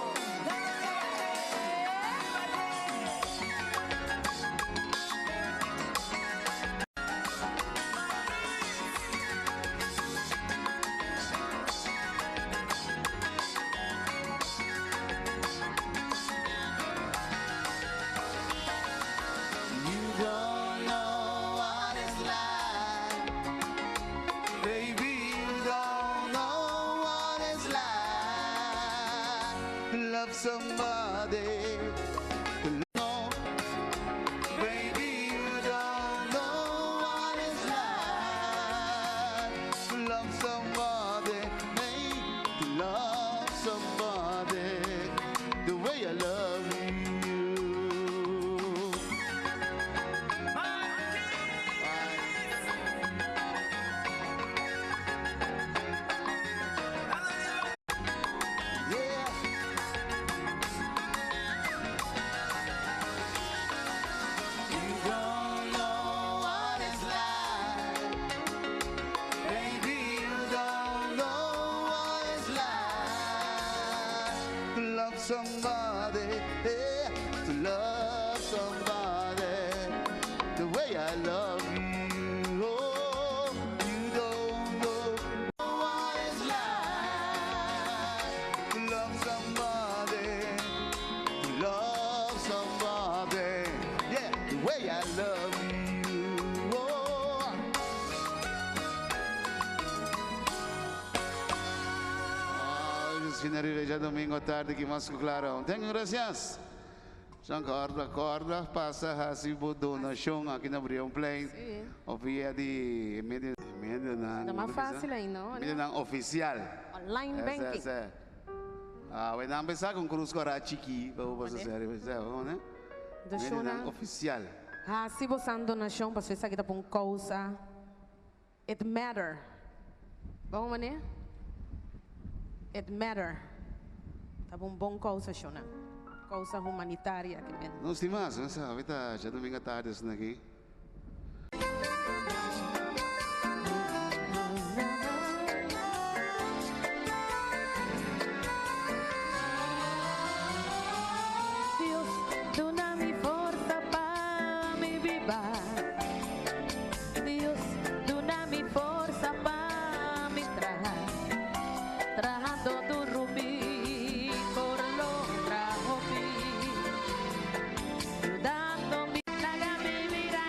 You don't know what it's like, baby. You don't know what it's like to love somebody. To know, baby. You don't know what it's like to love somebody, hey, to love somebody the way I love you. Yeah. You don't know what it's like, baby. You don't know what it's like to love somebody, yeah, to love somebody the way I love you. Oh, you don't know what it's like to love somebody, to love somebody, yeah, the way I love you. Oh. Asina riba djadumingu atardi aki mas ku klaro. Tengo gracias. Jean Corda, corda, pasa hasi bo donashon aki na Brionplein. Si. Òf via di medio medio nan. Ta mas fásil ainda, no? Medio nan ofisial. Online banking. Ese, ese. Ah, we nan bisa ku Krus Kòrá chikí pa bo pasa serio, ne? Medio nan ofisial. Hasi bo san donashon pasobra esaki ta pa un kousa. It matter. Bon manera? It matter. Ta pa un bon kousa shona. Kousa humanitaria ke men. Nos tin mas, nos sa, ta djadumingu atardi asina aki. Dios duna mi forsa pa mi biba. Dios duna mi forsa pa mi traha. Trahando duru mi por logra hopi. Yudando mi laga mi bira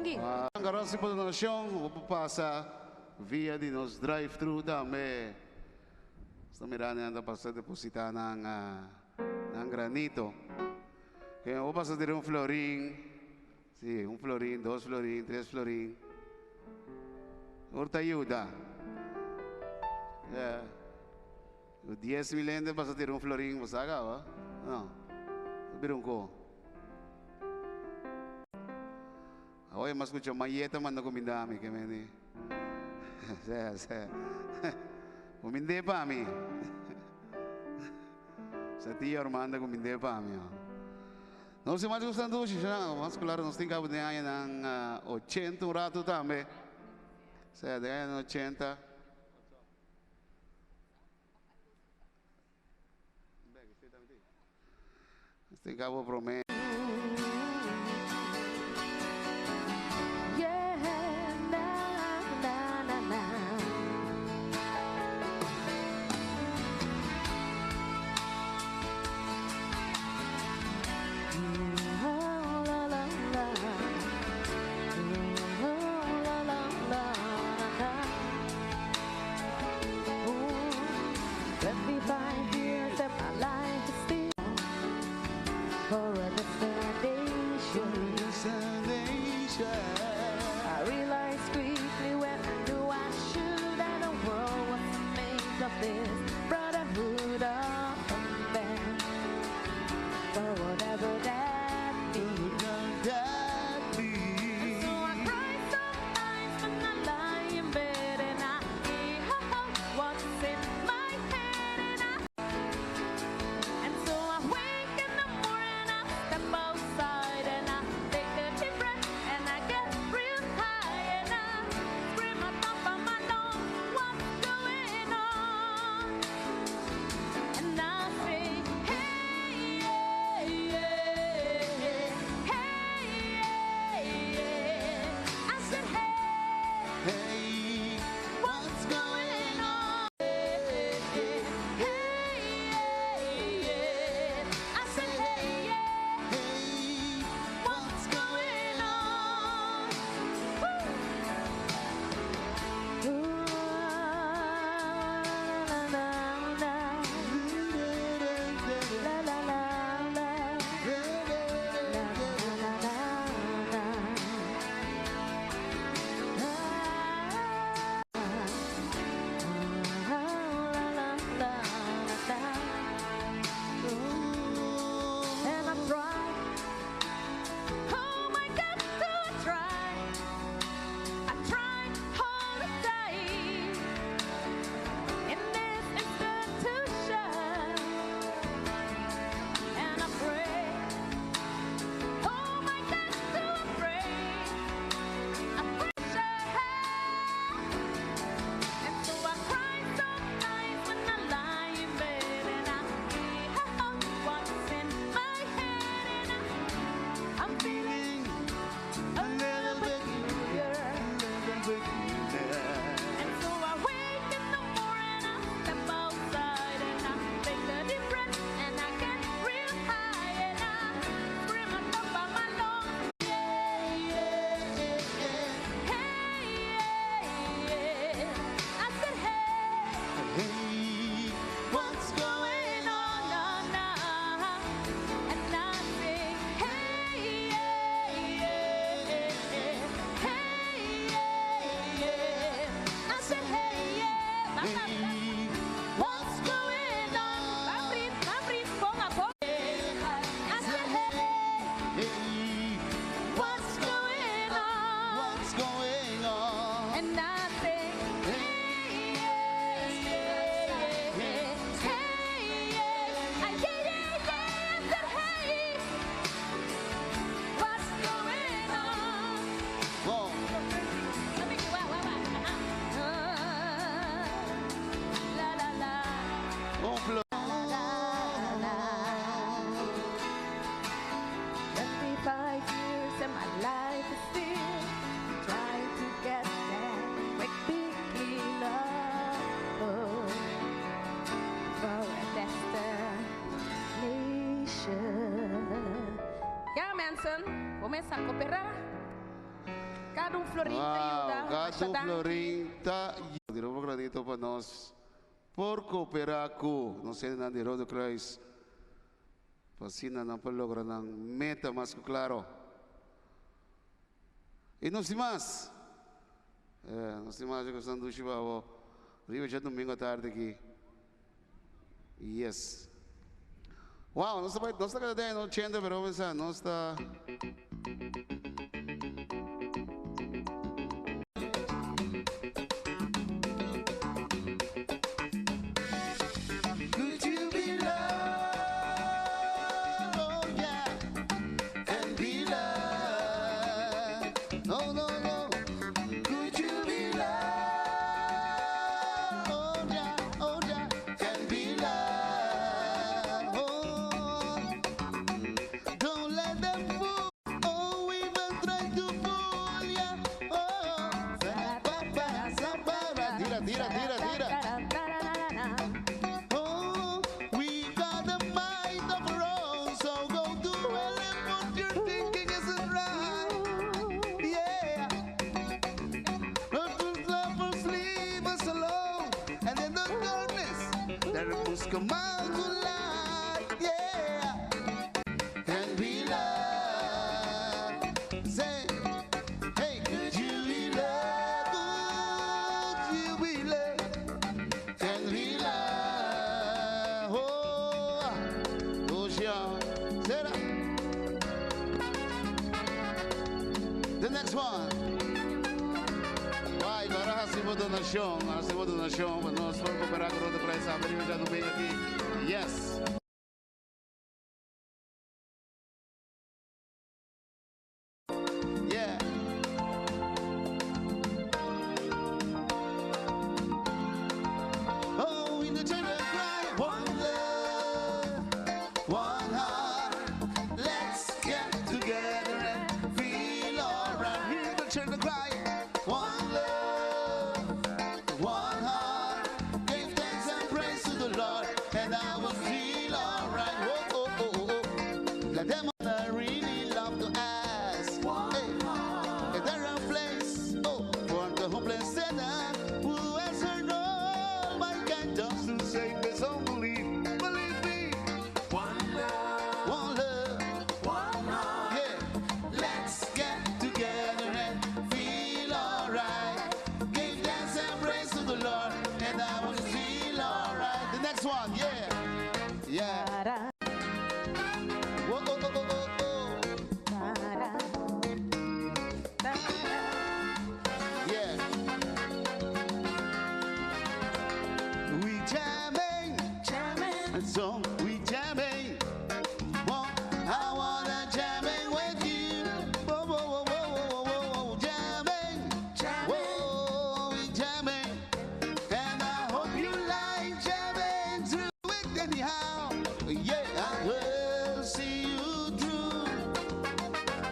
Danki. Gracias pa donacion. Bo por pasa via di nos drive-thru tambe. Sta mirando anda pasa deposita nan nan granito. Ke bo pasa tira un florin. Si, un florin, dos florin, tres florin. Ora ta yuda. Yeah. 10,000 hende pasa tira un florin, bo sa caba? No. Ta bira un ko. Awe mas scucha Mayeta manda cuminda mi ke meni. Se, se. Cumind'é pa mi. Sa tio Armando cumind'é pa mi. Nos tin mas gusta dushi, mas claro nos tin cabo den añanan 80 un rato tambe. Se, den añanan 80. Este cabo promé. Yeah, na, na, na, na. Oh, la, la, la. Oh, la, la, la, la, la. Ooh, 25 years of my life is still forever. Florin ta yuda. Wow, Masha Gadu danki. Florin ta yuda. Un granito pa nos por coopera cu nos hendenan di Rode Kruis pa asina nan por logra nan meta mas cu claro. Y nos tin mas. Eh, nos tin mas cu esnan dushi pa bo riba djadomingo atardi aki. Yes. Wow, nos ta bai, nos ta kada den 80, pero pensa, nos ta. Could you be loved? Oh yeah, and be loved. No, no, no. Could you be loved? Oh yeah, oh yeah, and be loved. Oh, don't let them fool. Oh, even try to fool ya. Oh, ba, ba, tira, tira, tira, tira. Oh, we got a mind of our own, so go to hell and what you're thinking isn't right. Yeah. But the lovers leave us alone, and in the darkness, there must come out to light. Yeah. And be loved. Say, hey, could you be loved? Could you be loved? And be loved. Oh, oh, yeah. Sarah. The next one. Vai, awor recibi donacion, recibi donacion, pa nos por coopera cu Rode Kruis, habri diadomingo aki. Yes. Yeah. Oh, in the children cry, one love, one heart. Let's get together and feel alright. Hear the children cry, one love, one heart. Give thanks and praise to the Lord, and I will feel alright. Oh, oh, oh, oh, oh. Let them I really love to ask. Hey, is there a place, oh, for the hopeless sinner who has heard all my kind just to save his own belief? Believe me. One love, one love, one heart. Yeah. Let's get together and feel alright. Give thanks and praise to the Lord, and I will feel alright. The next one, yeah. Yeah. Whoa, oh, oh, oh, oh, oh. Yeah. We jamming, jamming, so we jamming. Well, I wanna jamming with you. Whoa, whoa, whoa, whoa, whoa, whoa, whoa, jamming, jamming. Whoa, we jamming, and I hope you like jamming through it anyhow. Yeah, I will see you through.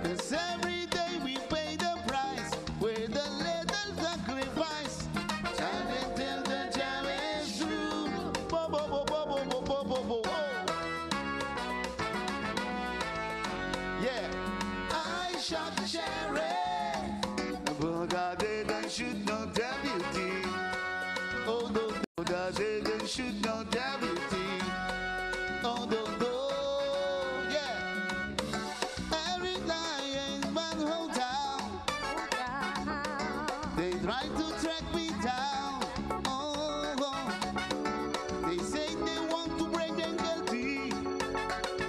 'Cause every day we pay the price with a little sacrifice. Jamming till the jam is through. Bo, bo, bo, bo, bo, bo, bo, bo, bo, oh. Yeah. I shot the sheriff, but I didn't shoot no deputy. Oh, no, no, I didn't shoot no deputy. Oh, no, no, yeah. Every night in one whole town, they try to track me down. Oh, oh. They say they want to bring them guilty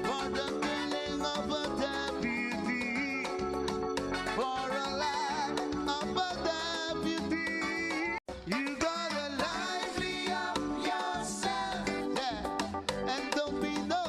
for the killing of a deputy. For a life of a deputy. You gotta lively up yourself, yeah, and don't be no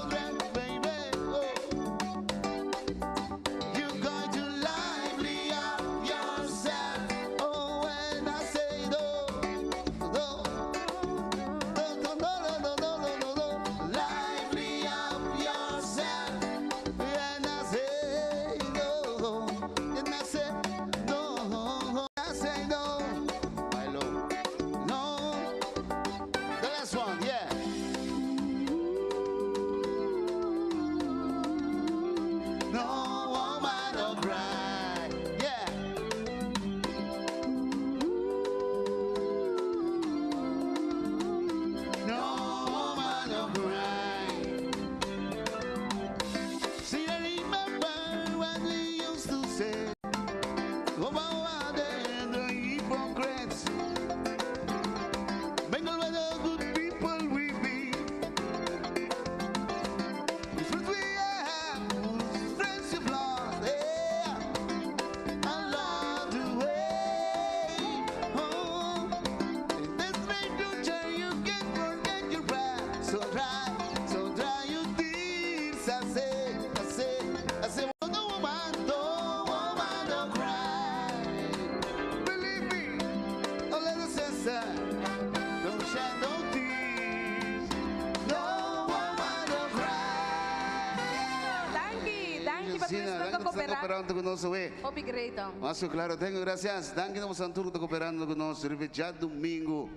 cooperando cu nos awe. Hopi great. Mas cu claro, tengo gracias. Danki na boso tur cu ta cooperando cu nos riba djadomingo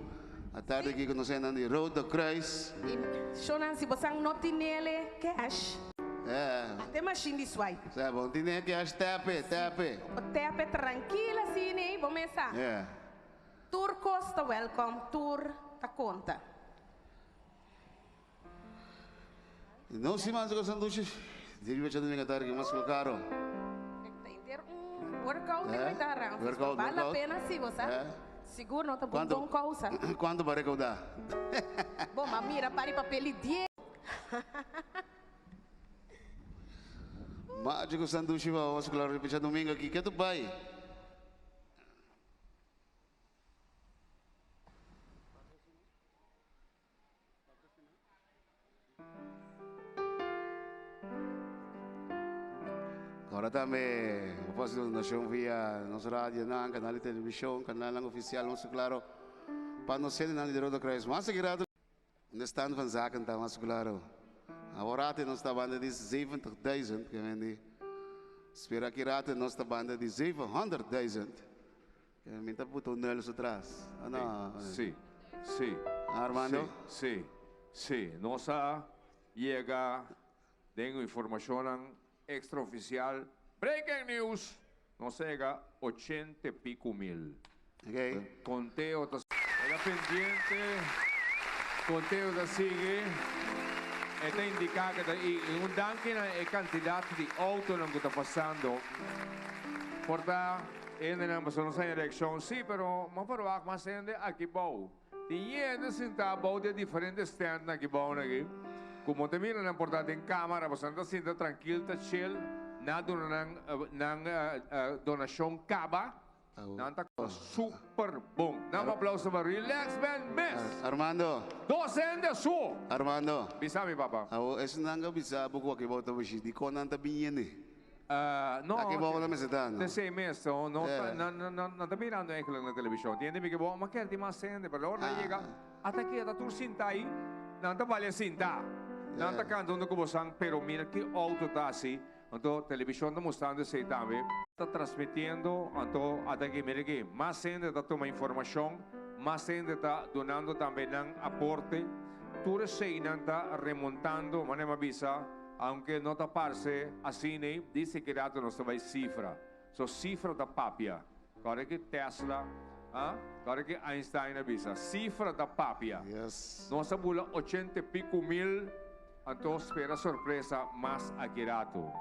atardi aki cu nos hendenan di Rode Kruis. Y shonan si bosan no tinele cash. Ate machine di swipe. Sa bon tine cash tape, tape. Tape trankil asina ey bo mesa. Tur cos ta welcome, tur ta conta. No si mas cu sandushi di riba djadomingo atardi mas cu caro. Ta inter un workout e ta haran. Workout, Bal la workout. pena si bo sa. Sigur no ta bon Cuanto bon causa. Cuanto pa recauda? Bo ma mira pari papel di dies. Magico sandushi pa mas cu claro riba djadomingo aki. Ke tu bai? Ahora tambe bo por haci donacion via nos radionan, canal di television, canalnan oficial, nos claro, pa nos hendenan di Rode Kruis. Mas aki rato, de stand van zaken ta mas claro. Awor rate nos ta banda di 70.000, ke men di, spera aki rate nos ta banda di 700.000. Ke men ta puta un nul su tras. Oh, no. Si, si. Armando? Si, si, si. Nos a yega den informacionnan extraoficial, breaking news, nos a yega ochenta y pico mil. Okay. Conteo ta Era pendiente, conteo ta sigui. E ta indica cu ta y un danki na e cantidad di autonan cu ta pasando. Por ta hendenan pasobra nos haña reaccion, sí, pero mo por wak mas hende aki bou. Tin hende sinta bou di e diferente standnan aki bou aki, cu mo ta mira nan por ta den camara pasobra nan ta sinta trankil ta chill, nan a duna nan nan donacion caba. Nan ta super bon. Nan un aplauso pa Relax Band mes. Armando. Dos hende su. Armando. Bisa mi papa. Awo esnan a bisa bo cu aki bo ta bishi dicon nan ta bini? No. Aki bo ta mester ta no. T'esey mes no. No ta nan ta mirando eigenlijk na television. Tin hende mi ke bo ma kier tin mas hende pero ora nan yega ata keda tur sinta ahi nan ta bali a sinta. Nan ta canta hunto cu bosan pero mira ki auto ta asi. Anto televishon ta mustrando esei tambe. Ta transmitiendo, anto ata aki mira aki, mas hende ta tuma informashon, mas hende ta dunando tambe nan aporte. Tur eseinan ta remontando, manera mi a bisa, aunke no ta parse asina, di sekirato nos ta bai sifra. So sifra ta papia. Kòrda ki Tesla, ah, kòrda ki Einstein a bisa, sifra ta papia. Nos a bula ochenta i piku mil, anto spera sorpresa mas aki rato.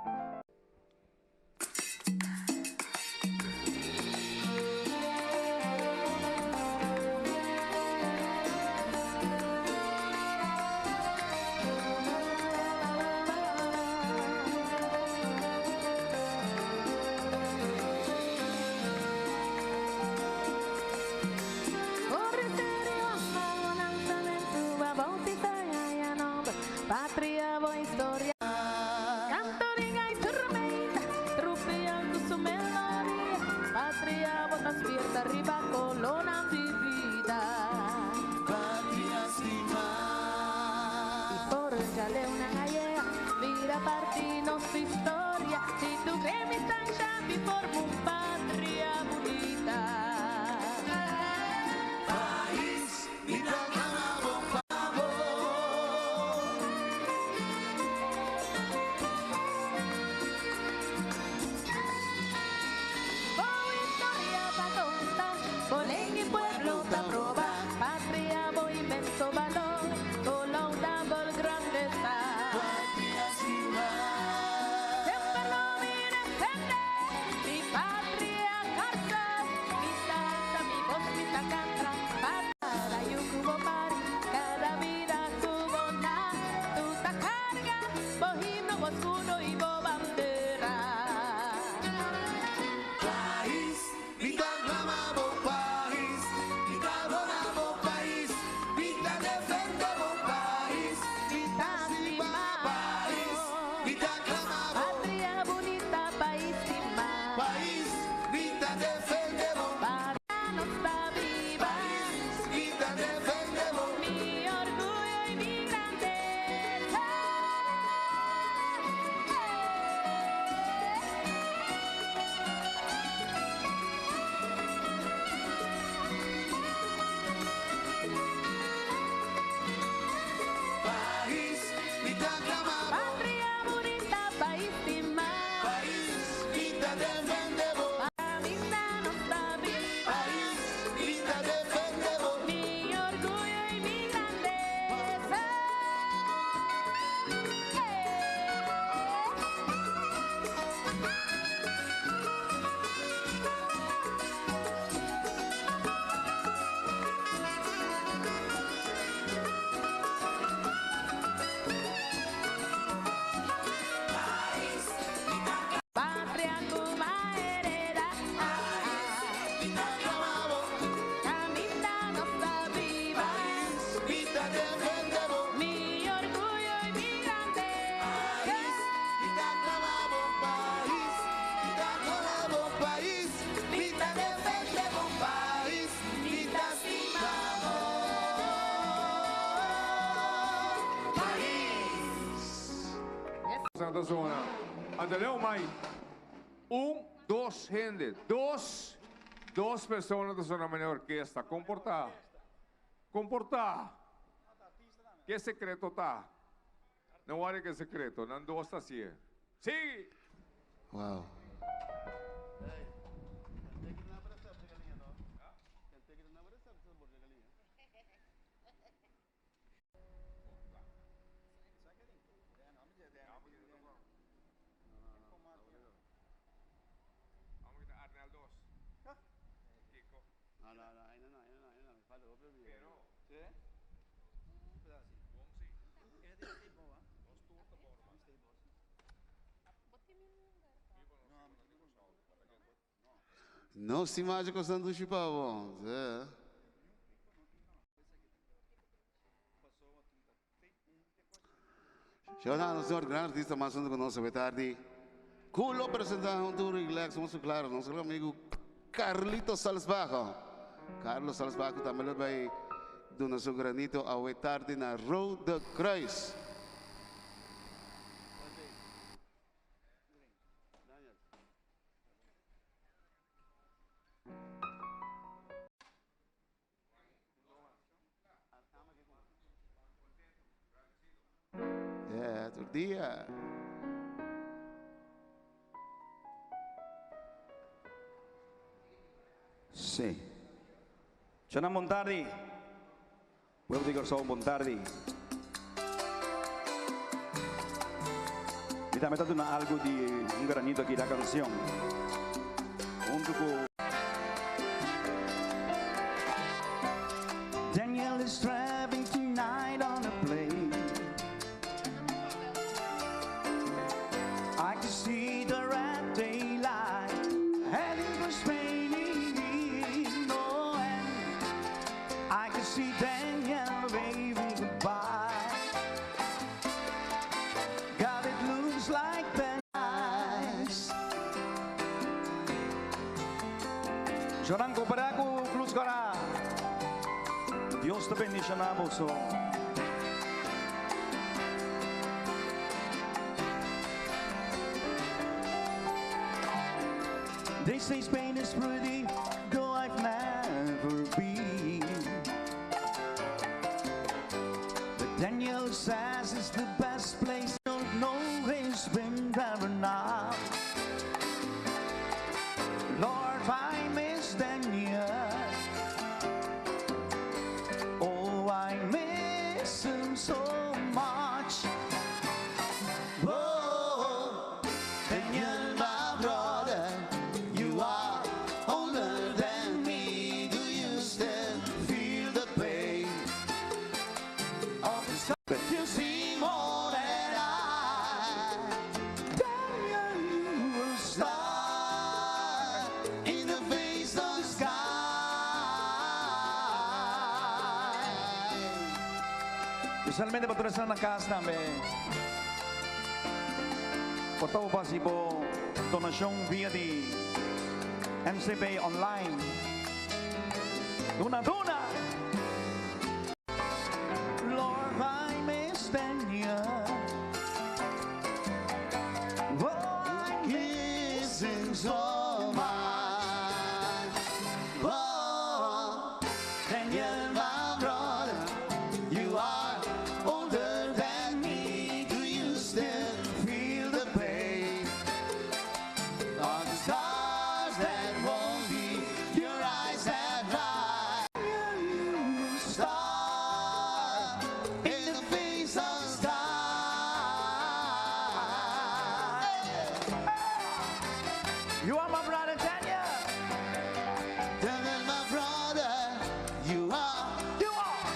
kosnan ta zona. Anto Leo Mai, un, dos hende, dos, dos persona ta zona manera orkesta. Kon por ta? Kon por ta? Ke sekreto ta? No wari ke sekreto, nan dos ta hasié. Sigui! Wow. Nos tin masha kosnan dushi pa bo. Sí. Shona, nos tin gran artista mas hunto ku nos awe tardi. Ku lo presenta hunto Relax Musu Claro, nos gran amigo Carlito Salzbajo. Carlos Salzbajo tambe lo bai duna su granito awe tardi na Rode Kruis. Yeah, tur dia. Sí. Chana bon tardi. Pueblo di Kòrsou bon tardi. Mi tambe ta duna algu di un granito aki na kansion. Huntu ku. Daniel is traveling tonight on a plane. I can see the red daylight heading for Spain. Oh, and I can see Daniel waving goodbye. God, it looks like the eyes. Jonan kompará ku Cruz Kòrá. Dios ta bendishoná boso. They say Spain is pretty, though I've never been. But Daniel says it's the best place. Don't know he's been there or not. Lord, I miss Daniel. Oh, I miss him so much. Oh, Daniel, my brother, you are older than me. Do you still feel the pain of the sky? You see more than I. Daniel, you were a star in the face of the sky. Spesialmente pa tur esnan na kas tambe. Por ta bo hasi bo donashon via di MCB Online. Duna duna! Lord, I miss Daniel. Oh, I miss him so much. Oh, Daniel, my brother, you are older than me. Do you still feel the pain of the scars that won't be your eyes that dry? Star in the face of the sky. You are my brother, Daniel. Daniel, my brother, you are. You are.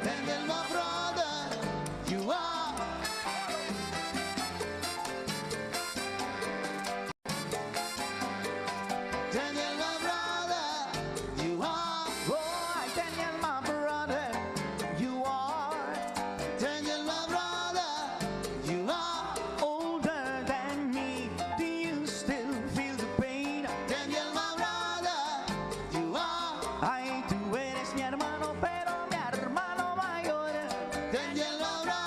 Daniel, my brother, you are. Daniel, my brother, you are. Oh, Daniel, my brother, you are. Daniel, my brother, you are. Older than me. Do you still feel the pain? Daniel, my brother, you are. Ay, tú eres mi hermano, pero mi hermano mayor. Daniel, my brother.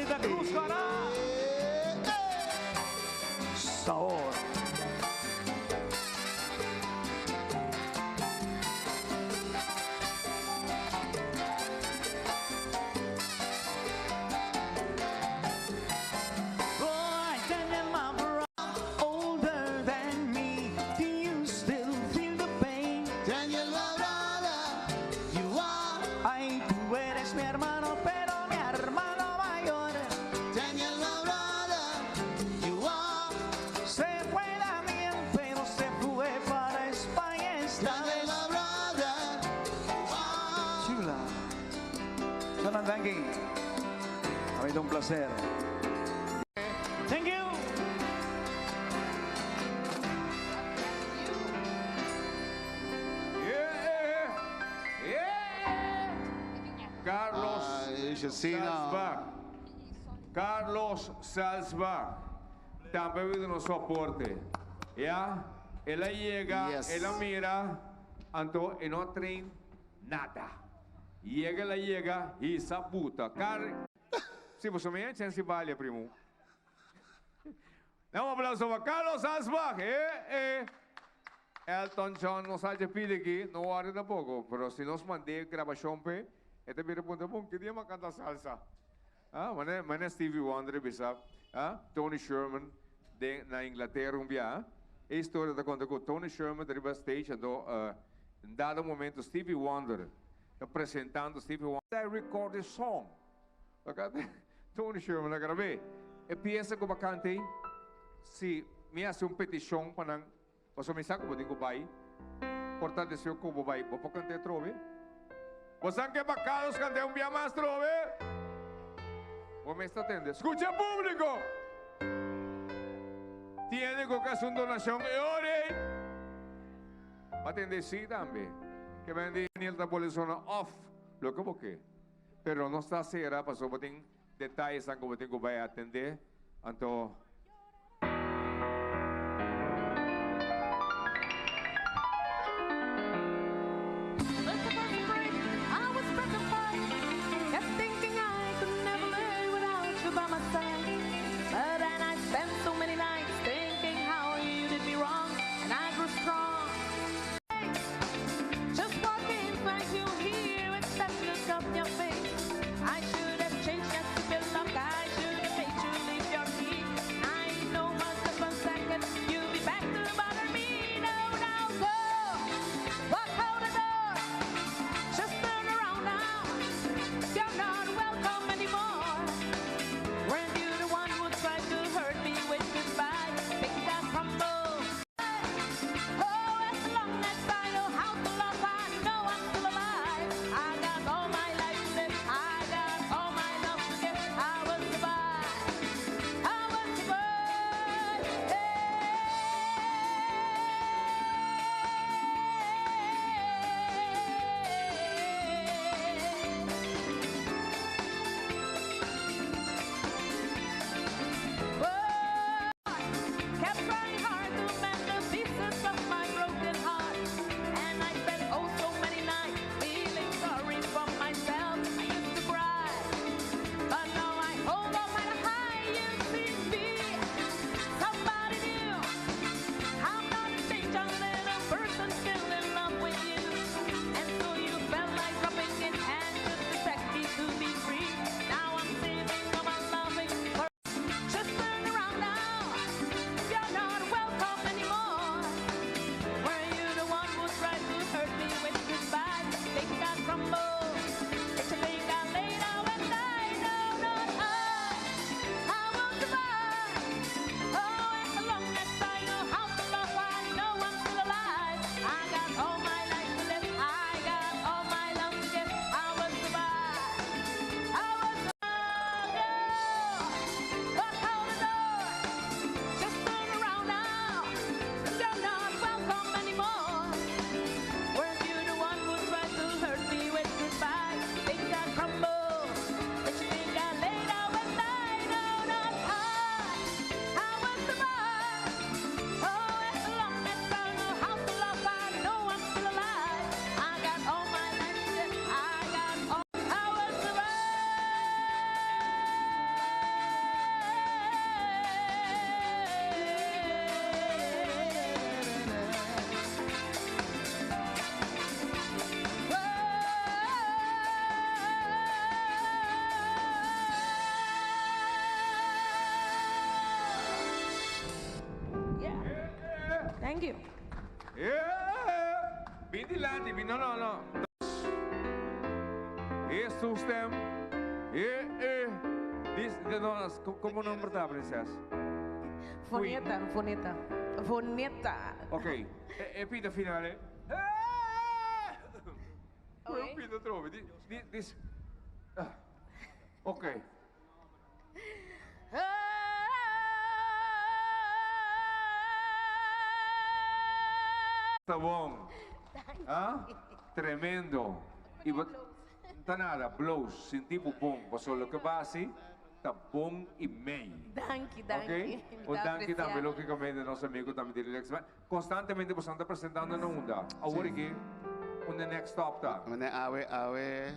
Marita Cruz Kòrá. Sabor. Boy, Daniel, my brother, older than me. Do you still feel the pain? Daniel, my brother, you are. Ay, tú eres mi hermano, pero mi hermano mayor. Daniel, my brother, you are. Se fue Daniel, pero se fue para España esta Daniel, vez. my brother, you are. Chula. Jonathan, thank you. Ha sido un placer. Thank you. Yeah, Carlos Ay, Jessina. Salzbach. Carlos Salzbach. Tambe a duna su aporte. Ya? El a yega, Yes. el a mira, anto e no a train nada. Yega, el a yega, y sa puta. Car Si, bo mi chance vale, primo. Un aplauso pa Carlos Salzbach. Eh, eh. Elton John no sa pidi aki, no worry tampoco, pero si nos manda grabacion pe, e ta bira punta bon, ki dia m'a canta salsa? Ah, mane, mane Stevie Wonder bisa, ah, Tony Sherman de, na Inglaterra un bia. E historia ta conta cu Tony Sherman riba stage, anto, un dado momento Stevie Wonder ta presentando Stevie Wonder, I record this song. Tony Sherman a graba. E pieza cu bo a canta, si mi haci un peticion pa nan, paso mi sa cu bo tin cu bay, por ta deseo cu bo bay, bo por canta trobe? Bo ke pa Carlos canta un bia mas trobe? Bo mes ta tende. Scucha publico! Tiene cu haci un donacion e ora. Bo tende si tambe. Cu ben Daniel ta bolbe zona off. Loke bo ke. Pero no ta sera, paso bo tin detaye cu bo tin cu bay atende. Anto, I was petrified, kept thinking I could never live without you by my side. But then I spent so many nights thinking how you did me wrong, and I grew strong. Just walking find you here with that look on your face. I should have changed just to feel luck. I should have made you leave your key. Thank you. Yeah! Bin dilanti, bin, no, no, no. Jesus stem. Eh, eh. Dis, de, no, como nombre ta, prinses? Voneta, Voneta. Voneta. Ok. E, e pita final, eh? Okay. Pita trobe. Di, di, dis. Ah. Ok. Ta bon. Ah? Tremendo. Y ta nada, blows, sinti bo bon. Pasobra loke bo hasi ta bon y mei. Danki, danki. Ok? Un danki tambe logicamente nos amigo tambe di Relax Band. Constantemente boso ta presentando na unda? Awor aki, unda next stop ta? Mane awe, awe.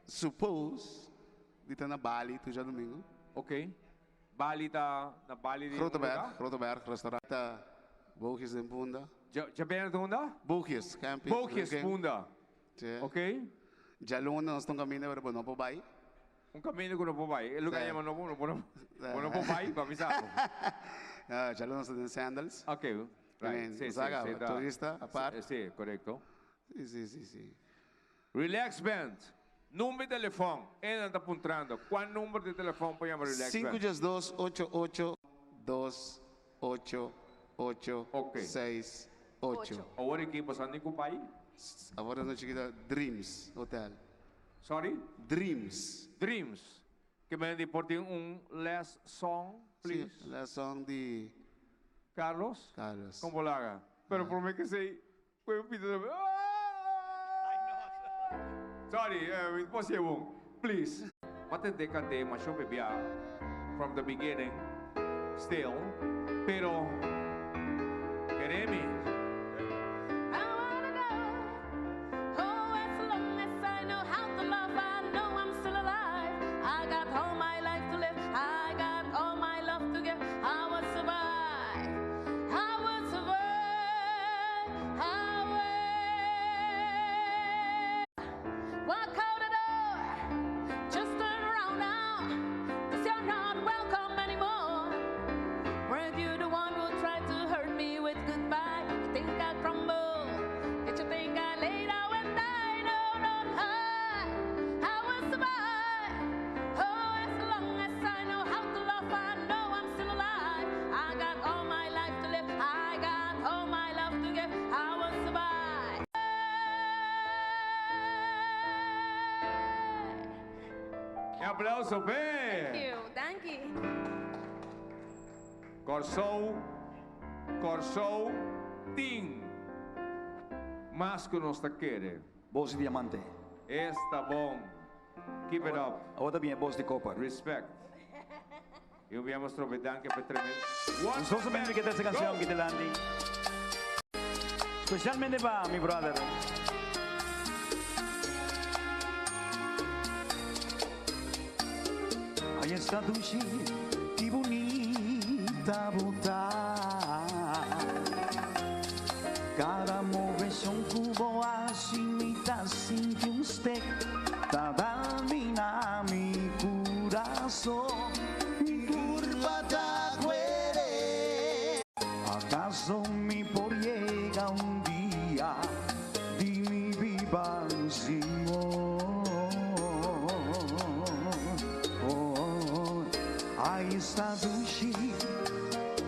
Suppose di ta na Bali tur djadomingo. Ok. Bali ta na Bali di Grote unda Berg, ta? Grote Berg restaurant ta Boogjes den Punda. Dja djabierna ta unda? Boogjes, camping. Boogjes, drinking. Punda. Sí. Ok. Djaluna nos ta un caminda pero bo no por bai. Un caminda cu no por bai. E lugar Sí. yama no por, no bo no por bai pa mi sa bo. No, djaluna nos ta den Sandals. Ok, right. Sí, sí, Saca, sí, ta. turista apart. Sí, corecto. Sí, sí, sí, sí. Relax Band, number di telefon, e nan ta puntrando, cua number di telefon por yama Relax Sinku Band? djes dos ocho ocho dos ocho ocho seis ocho. Awor aki bo sa ni cu bai? Awor nos chikita Dreams Hotel. Sorry? Dreams. Dreams. Ke men di por tin un last song, please? Si, last song di Carlos? Carlos. Con bo laga? Pero prome ke esey Cu e pita ta Sorry, mi por hacié bon. Please. Bo a tende cant'é masho bebia from the beginning still, pero kere mi. I wanna go. Oh, as long as I know how to love, I know I'm still alive. I got all my life to live. I got all my love to give. I will survive. I will survive. I will walk out the door. Just turn around now, 'cause you're not welcome anymore. Weren't you the one who tried to hurt me with goodbye? You think I crumble? Did you think I lay down and die? No, not I. I will survive. Oh, as long as I know how to love, I know I'm still alive. I got all my life to live. I got all my love to give. I will survive. E aplauso, be! Thank you, thank you. Kòrsou, Kòrsou tin mas ku nos ta kere. Bos di diamante. Esta bon. Keep it up. Awor ta bin e bos di koper. Respect. Y un bia mas trobe danki pa e tremendo. One Gustosamente mi ke ta esa canción ki dilanti. Specialmente pa mi brother. Ay esta dushi ki bunita bo ta. Cada movecion cu bo haci mi ta sinti un stek ta dal mi na mi curason. Mi curpa ta cuere. Acaso mi por yega un dia di mi biba sin bo? Ay esta dushi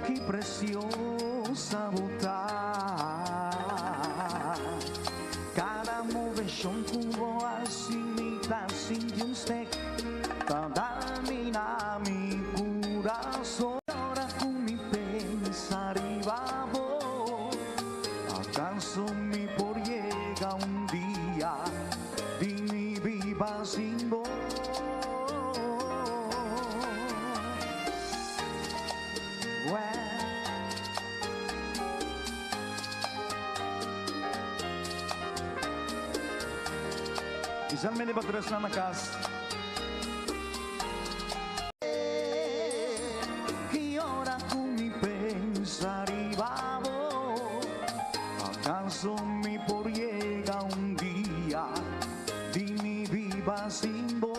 ki preciosa bo ta. Cada movecion cu bo haci mi ta sinti un stek ta dal mi na mi curason. Ora cu mi pensa riba bo, acaso mi por yega un dia di mi biba sin bo? Especialmente pa tur esnan na cas. Ki ora ku mi pensa riba bo, acaso mi por yega un dia di mi biba sin bo?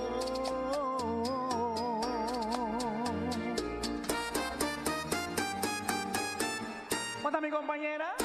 Mata mi compa. manera.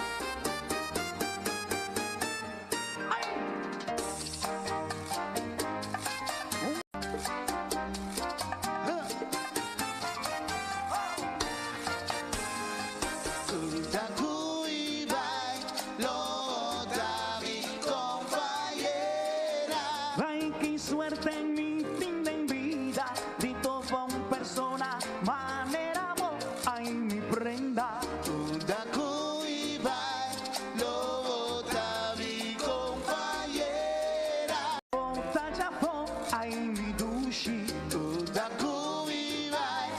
Ay, ki suerte mi tin den bida di topa un persona manera bo, ay mi prenda. Unda ku i bai lo bo ta mi kompañera. Bo ta djafó, ay mi dushi. Unda ku i bai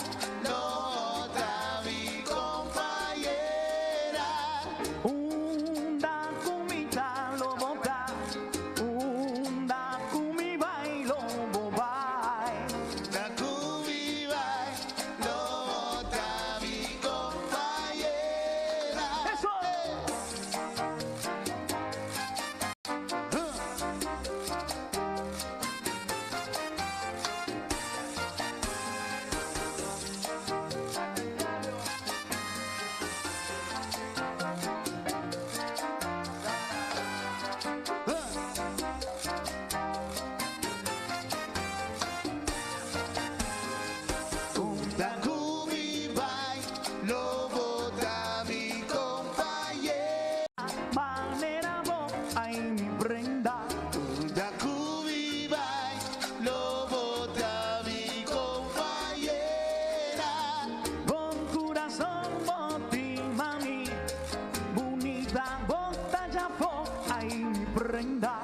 lo bo ta mi kompañera. Unda ku mi ta lo bo ta. Unda ku mi bai lo bo bai. Unda ku mi bai lo bo ta mi kompañera. Eso! Unda ku mi bai lo bo ta mi kompañera. Manera bo, ay mi prenda. Unda ku mi bai lo bo ta mi kompañera. Bon kurason bo tin mami, bunita bo ta djafó, ay mi prenda.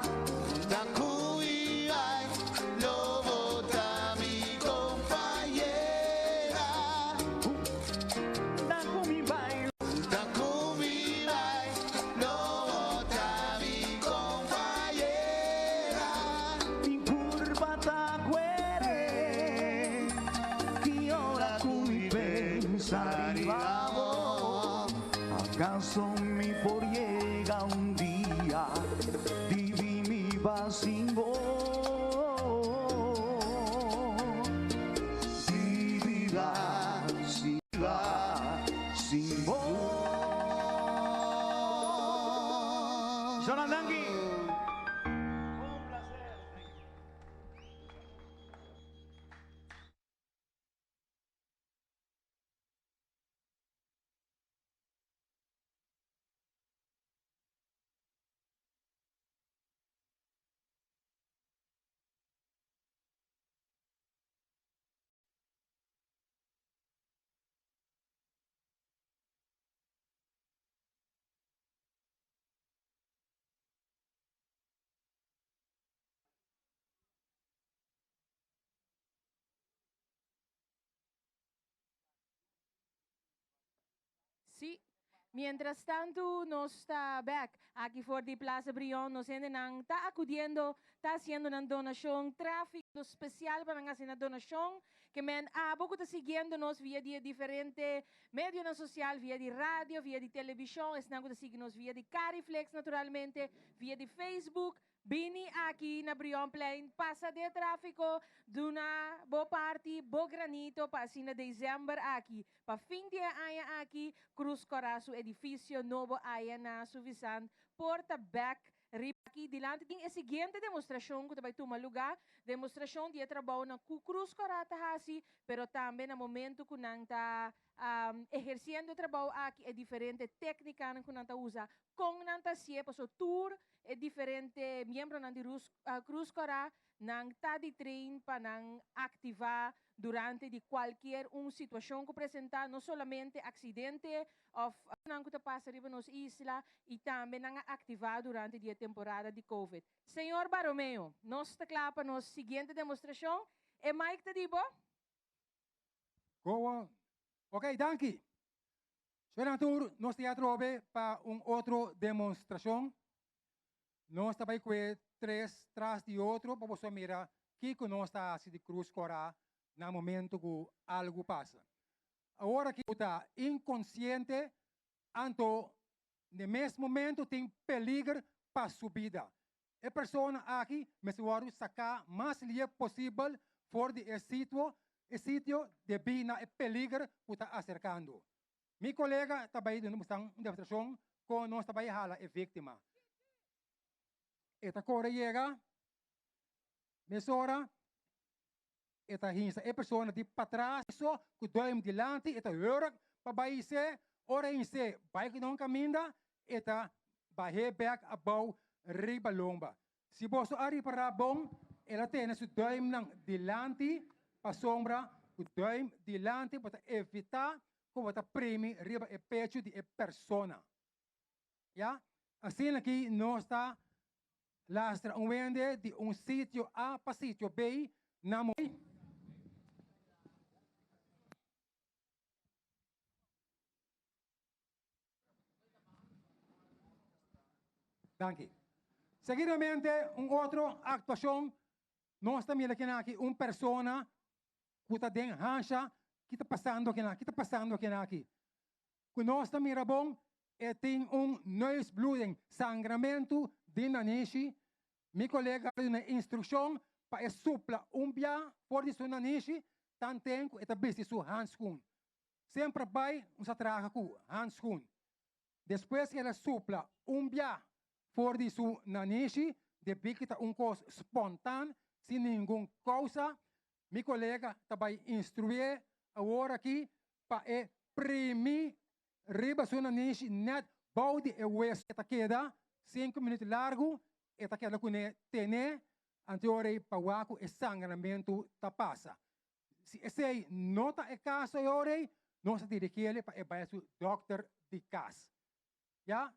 Unda ku mi bai lo bo ta mi kompañera. Unda ku mi bai. Unda ku mi bai lo bo ta mi kompañera. Mi kurpa ta kuere, ki ora ku mi pensa riba bo. Akaso mi por yega un dia di biba sin bo? Di biba sin biba sin bo. Jonan danki. Sí. Mientras tanto, nos ta back aki for di Plaza Brion. Nos hendenan ta acudiendo, ta haciendo nan donacion. Trafico special pa nan haci nan donacion. Ke men abo cu ta siguiendo nos via di e diferente medionan social, via di radio, via di television, esnan cu ta sigui nos via di Cariflex naturalmente, via di Facebook, Bini aki na Brionplein, pasa den trafiko, duna bo parti, bo granito pa asina december aki, pa fin di e aña aki, Cruz Cora su edificio nobo aya na Suffisant por ta bek riba. Aki dilanti tin e siguiente demostracion cu ta bay tuma luga, demostracion di e trabounan cu Cruz Cora ta haci, pero tambe na momento cu nan ta eherciendo e trabou aki e diferente tecnicanan cu nan ta usa, con nan ta hacié, pasobra tur E diferente miembronan di Cruz Cora nan ta di train pa nan activa durante di cualkier un situacion cu presenta, no solamente accidente of nan cu ta pasa riba nos isla y tambe nan a activa durante di e temporada di Covid. Señor Baromeo, nos ta cla pa nos siguiente demostracion. E mic ta di bo. Go on. Ok, danki. Suena tur, nos ta atrobe pa un otro demonstrashon. Nos ta bai kue tres tras di otro pa boso mira kiko nos ta hasi di Krus Kòrá na momento ku algu pasa. Awor aki ku ta inkonsiente, anto n'e mes momento tin peliger pa su bida. E persona aki mester wòrdu saká mas lie posibel for di e sitio e sitio debí na e peliger ku ta aserkando. Mi kolega ta bai duna bosnan un demostrashon. Kon nos ta bai hala e víktima. E ta kore yega, mesora e ta hinsa e persona di patras so ku duim dilanti, e ta hurk pa bai his'é, ora e his'é bai ku nan kaminda, e ta bah'é bèk abou riba lomba. Si boso a ripará bon, el a tene su duimnan dilanti pasobra ku duim dilanti bo ta evitá ku bo ta primi riba e pechu di e persona. Ya? Asina ki nos ta lastra un wende di un sitio A pa sitio B na mo. Danki. Seguidamente un otro actuacion nos ta mira aki un persona cu ta den hansha ki ta pasando akinan, ki ta pasando akinan aki. Cu nos ta mira bon e tin un neusbloeding, sangramento di nanishi. Mi colega a duna instruccion pa e supla un bia for di su nanishi tanten cu e ta bisti su handschoen. Semper bai un sa traha ku handschoen. Despues el a supla un bia for di su nanishi, debí ki ta un kos spontan, sin ningun kousa. Mi kolega ta bai instruié awor aki pa e primi riba su nanishi nèt bou di e wesu. E ta keda sinku minüt largu, e ta keda kuné tené anteora ei pa wak ku e sangramentu ta pasa. Si esei no ta e kaso e ora ei, nos ta dirigí pa e bai su dòkter di kas. Ya,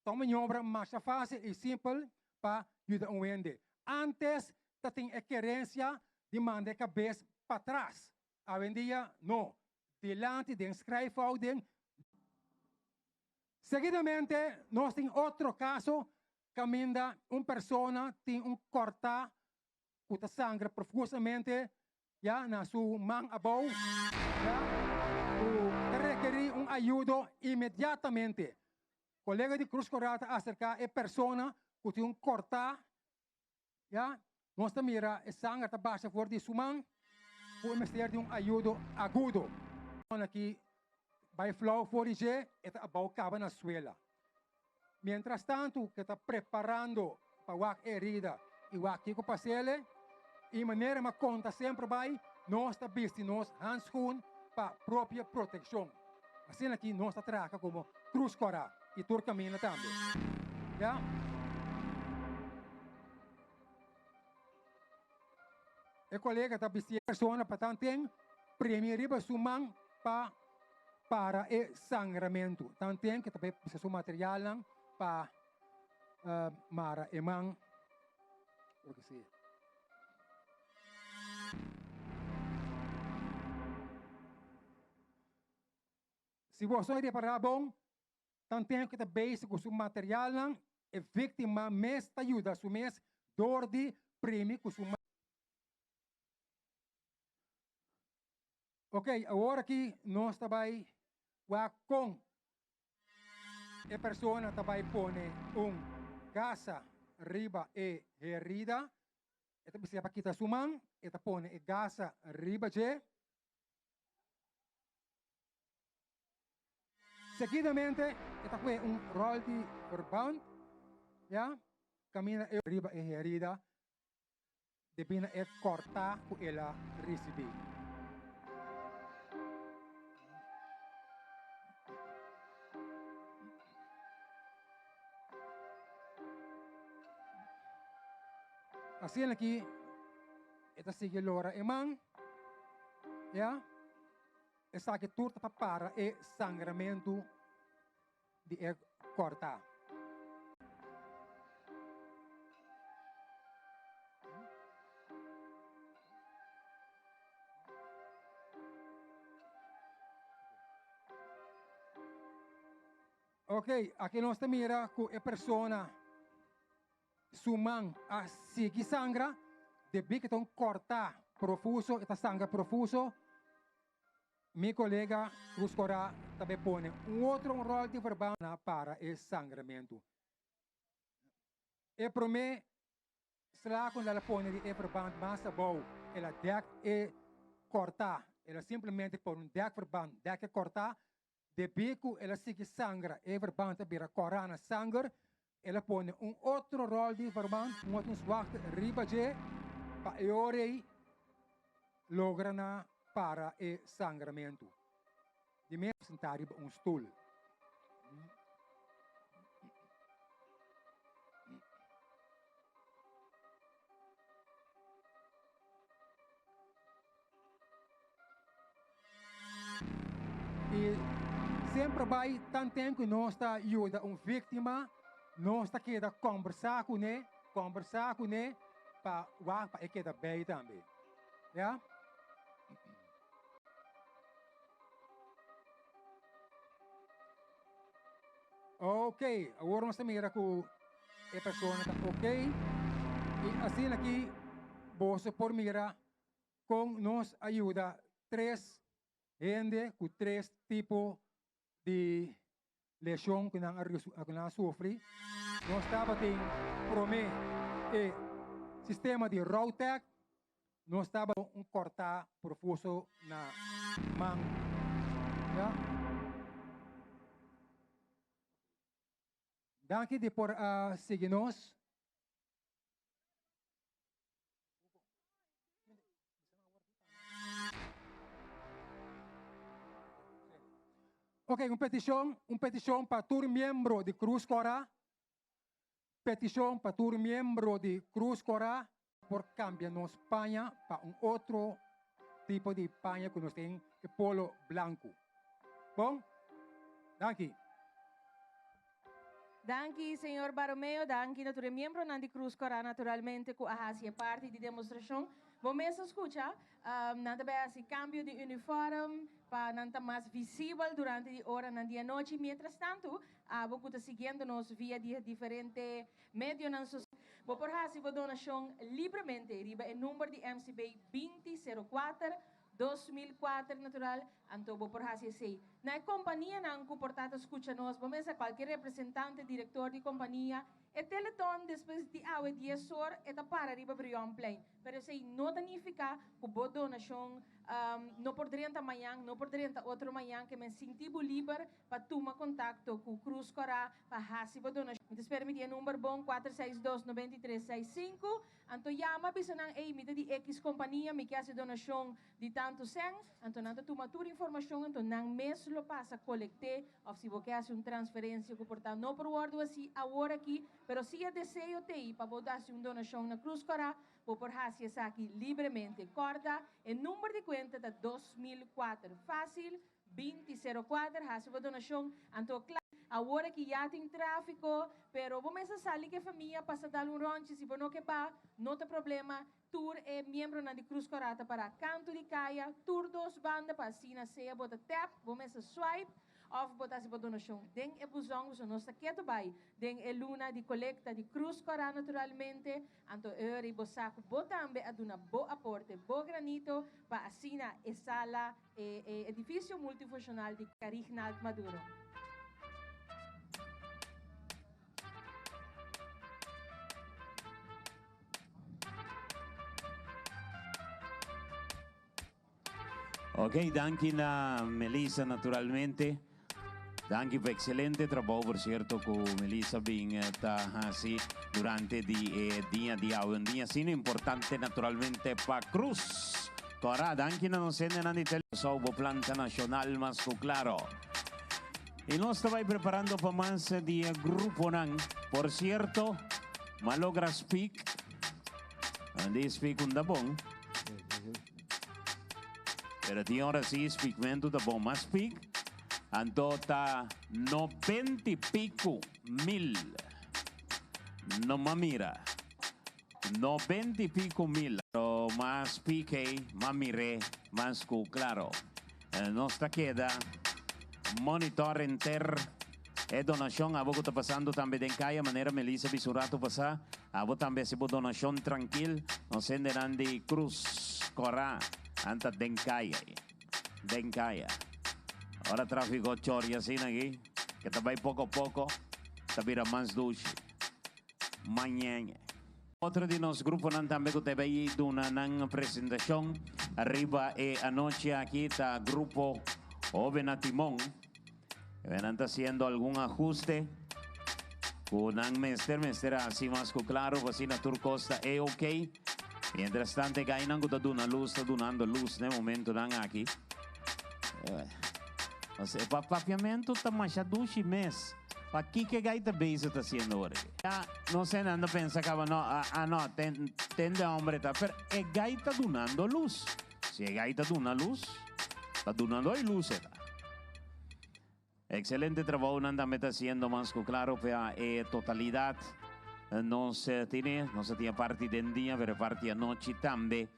ta un maniobra masha fásil i simpel pa yuda un hende. Ántes ta tin e kerensia di manda e kabes patras. Awendia no. Dilanti den skrijfhouding. Seguidamente nos tin otro kaso kaminda un persona tin un kòrtá ku ta sangra profusamente ya na su man abou ya ku ta rekerí un ayudo inmediatamente. Kolega di Cruz Coral ta aserká e persona ku tin un kòrtá ya nos ta mira e sanger ta basha for di su man ku e mester di un ayudo agudo. Persona ki bai flou for di dje e ta abou kaba na suela. Mientras tantu ke ta preparando pa wak e herida i wak kiko pasele, i manera m'a konta semper bai, nos ta bisti nos handschoen pa propio protekshon. Asina aki nos ta traka komo Krus Kòrá i tur kaminda tambe. Ya. E kolega ta bisti e persona pa tanten primi riba su man pa para e sangramentu. Tanten ke ta bai buska su materialnan pa mara e man. Loke si. Si boso a repará bon, tanten ku ta bezig ku su materialnan, e víktima mes ta yuda su mes dor di primi ku su man. Ok, awor aki nos ta bai wak kon e persona ta bai pone un gasa riba e herida. E ta bisa pa kita su man, e ta pone e gasa riba dje. Seguidamente e ta kue un ròl di verband, ya, kaminda e riba e herida debí na e kòrtá ku el a risibí. Asina aki e ta sigui lora e man, ya. Esaki tur ta pa para e sangramentu di e kòrtá. Ok, aki nos ta mira ku e persona su man a sigui sangra, debí ku ta un kòrtá profuso, e ta sangra profuso. Mi kolega Cruz Corá ta bai pone un otro un ròl di verband na para e sangramentu. E promé sla ku el a pone di e verband mas abou, el a dèk e kòrtá. El a simplemente pone un dèkverband, dèk e kòrtá. Debí ku el a sigui sangra, e verband a bira kòrá na sanger. El a pone un otro ròl di verband, un otro zwakte riba dje, pa e ora ei logra na para e sangramentu. Di mes sintá riba un stul. I semper bai tanten ku nos ta yuda un víktima, nos ta keda kòmbersá kuné, kòmbersá kuné pa wak pa e keda bei tambe. Ya. Ok, awor nos ta mira ku e persona ta ok. I asina aki boso por mira kon nos a yuda tres hende ku tres tipo di leshon ku nan a sufri. Nos tabatin promé e sistema di Rowtec, nos tabatin un kòrtá profuso na man. Ya. Danki di por a sigui nos. Ok, un petishon, un petishon pa tur miembro di Cruz Cora. Petishon pa tur miembro di Cruz Cora por cambia nos paña pa un otro tipo di paña cu nos tin e polo blanco. Bon? Danki. Danki señor Baromeo, danki na tur e miembronan di Cruz Cora naturalmente cu a haci e parti di demostracion. Bo mes a scucha, nan ta bay haci cambio di uniform pa nan ta mas visibel durante di oranan di anochi. Mientras tanto, abo cu ta siguiendo nos via di e diferente medionan social, bo por haci bo donacion libremente riba e number di MCB 20 04 2004 natural, anto bo por hasi esei. Na e kompanianan ku por ta ta skucha nos, bo mester kualke representante, direktor di kompania. E teleton despues di awe dies or e ta para riba Brionplein. Pero esei no ta nifiká ku bo donashon no por drenta mañan, no por drenta otro mañan, ke men sinti bo liber pa tuma kontakto ku Krus Kòrá pa hasi bo donashon. Mi ta spera mi tin e number bon, 462 93 65. Anto yama bisa nan, Ey, mi ta di X kompania, mi ke hasi donashon di tantu sèn. Anto nan ta tuma tur informashon, anto nan mes lo pasa kolekt'é, òf si bo ke hasi un transferensia ku por ta no por wòrdu hasi awor aki, pero si e deseo t'ei pa bo hasi un donashon na Krus Kòrá, bo por hasi esaki libremente. Kòrda, e number di kuenta ta 2004. Fásil, 20 04, hasi bo donashon, anto kla. Awor aki ya tin trafiko, pero bo mester sali ku e famia pasa dal un ròntje, si bo no ke ba, no ta problema, tur e miembronan di Krus Kòrá ta pará kantu di kaya, tur dos banda pa asina sea bo ta tèp, bo mester swipe, òf bo ta hasi bo donashon den e buzon, pasobra nos ta ketu bai den e luna di kolekta di Krus Kòrá naturalmente. Anto Eury bo sa ku bo tambe a duna bo aporte, bo granito pa asina e sala E e edifisio multifunshonal di Carignald Maduro. Ok, danki na Melissa naturalmente. Danki pa excelente trabou por cierto cu Melissa bin ta haci durante di e dia di awe. Un dia asina importante naturalmente pa Cruz. Cora, danki na nos hendenan di Telesou, bo planta nacional mas cu claro. Y nos ta bay preparando pa mas di e gruponan. Por cierto, m'a logra speak. Di speak un da bon. Pero tin ora si speakmento ta bon. Mas speak, anto ta 90 y pico mil. No m'a mira. 90 y pico mil. Pero mas speak ei, m'a mir'é mas cu claro. Nos ta keda monitor enter e donacion. Abo cu ta pasando tambe den caya, manera Melissa bisa un rato pasa, abo tambe haci bo donacion trankil. Nos hendenan di Cruz Cora anta den caya ei. Den caya. Ora trafico chori asina aki, ke ta bay poco poco, ta bira mas dushi. Mañana. Otro di nos gruponan tambe cu ta bay duna nan presentacion riba e anochi aki ta Grupo Hoben na Timon. Nan ta haciendo algun ahuste cu nan mester mester haci mas cu claro pa asina tur cos ta e ok. Mientras tanto e gainan cu ta duna luz ta dunando luz na e momentonan aki. E papiamento ta masha dushi mes. Pakico e gai ta bezig ta haciendo ora aki? Ya no sé nan ta pensa caba no ah no ten tende hombre ta pero e gai ta dunando luz. Si e gai ta duna luz, ta dunando e luz e ta. Excelente trabou nan tambe ta haciendo mas cu claro pa e totalidad nos tine. Nos a tin e parti den dia pero e parti anochi tambe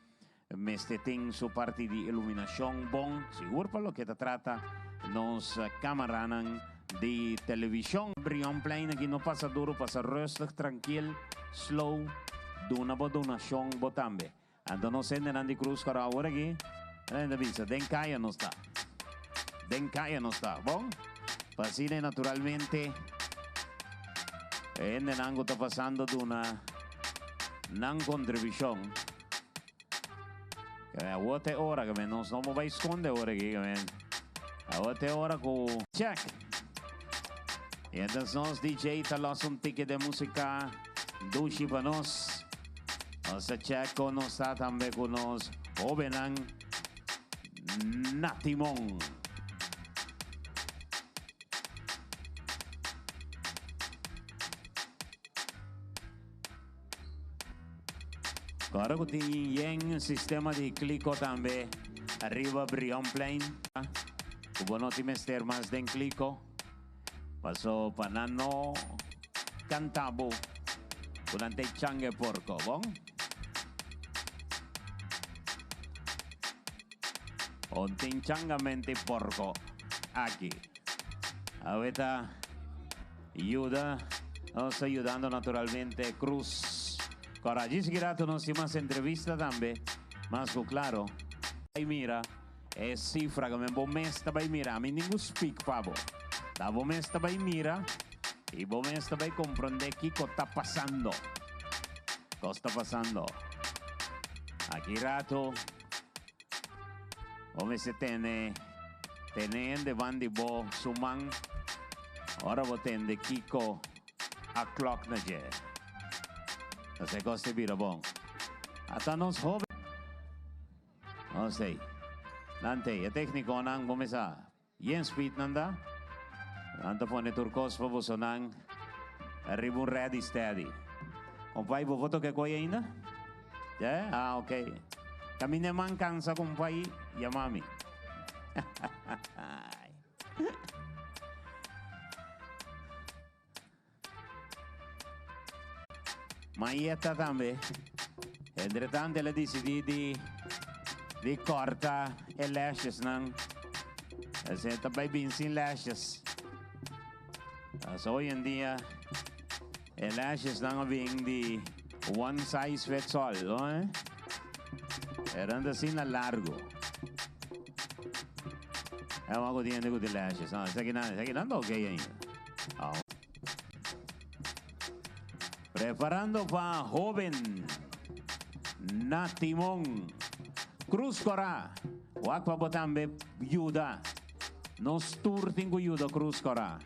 mester tin su parti di iluminacion bon sigur pa loke ta trata nos camaranan di television. Brionplein aki no pasa duro pasa rustig tranquil slow duna bo donacion bo tambe. Anto nos hendenan di Cruz Cora awor aki, nan ta bisa, den kaya nos ta. Den kaya nos ta. Bon, pa asina naturalmente e hendenan ku ta pasando duna nan kontribushon. Awor ta e ora, nos no por bai skonde awor aki. Awor ta e ora ku. Check! I entonces nos DJ ta los un tiki de música dushi pa nos. Nos ta check con nos ta tambe cu nos hobennan na timon. Ora cu tin yen sistema di kliko tambe ariba Brionplein. Cu bo no tin mester mas den kliko. Paso pa nan no canta bo cu nan ta e changa e porco, bon? On tin changamente porco aki. Awe ta yuda, nos ta yudando naturalmente Cruz Cora. Djis ki rato nos tin mas entrevista tambe, mas cu claro. Bay mira e cifra cu men bo mes ta bay mira. Ami ningun speak pa bo. Ta bo mes ta bay mira y bo mes ta bay comprende kico ta pasando. Cos ta pasando. Aki rato. Bo mester tene tene hende ban di bo su man ora bo tende kiko a klok na dje. Nos e kos ta bira bon. Ata nos hoben. Nos ei. Nan tei. E teknikonan bo mester Yen speed nan ta? Nan ta pone tur kos pa bosonan riba un ready steady. Kompay bo por toka e koy ainda? Yeah? Ah ok. Kaminda e man kansa kompay yama mi. Mayeta tambe. Entretanto el a disidí di di kòrta e lashesnan. Esei ta bai bin sin lashes. Pasobra hoy en dia e lashesnan a bin di one size fits all, no eh? Eran ta asina largo. E wak ku tin hende ku tin lashes. No, esakinan, esakinan ta okay ainda. Preparando pa hoben na timon. Cruz Cora, wak pa bo tambe yuda. Nos tur tin ku yuda Cruz Cora.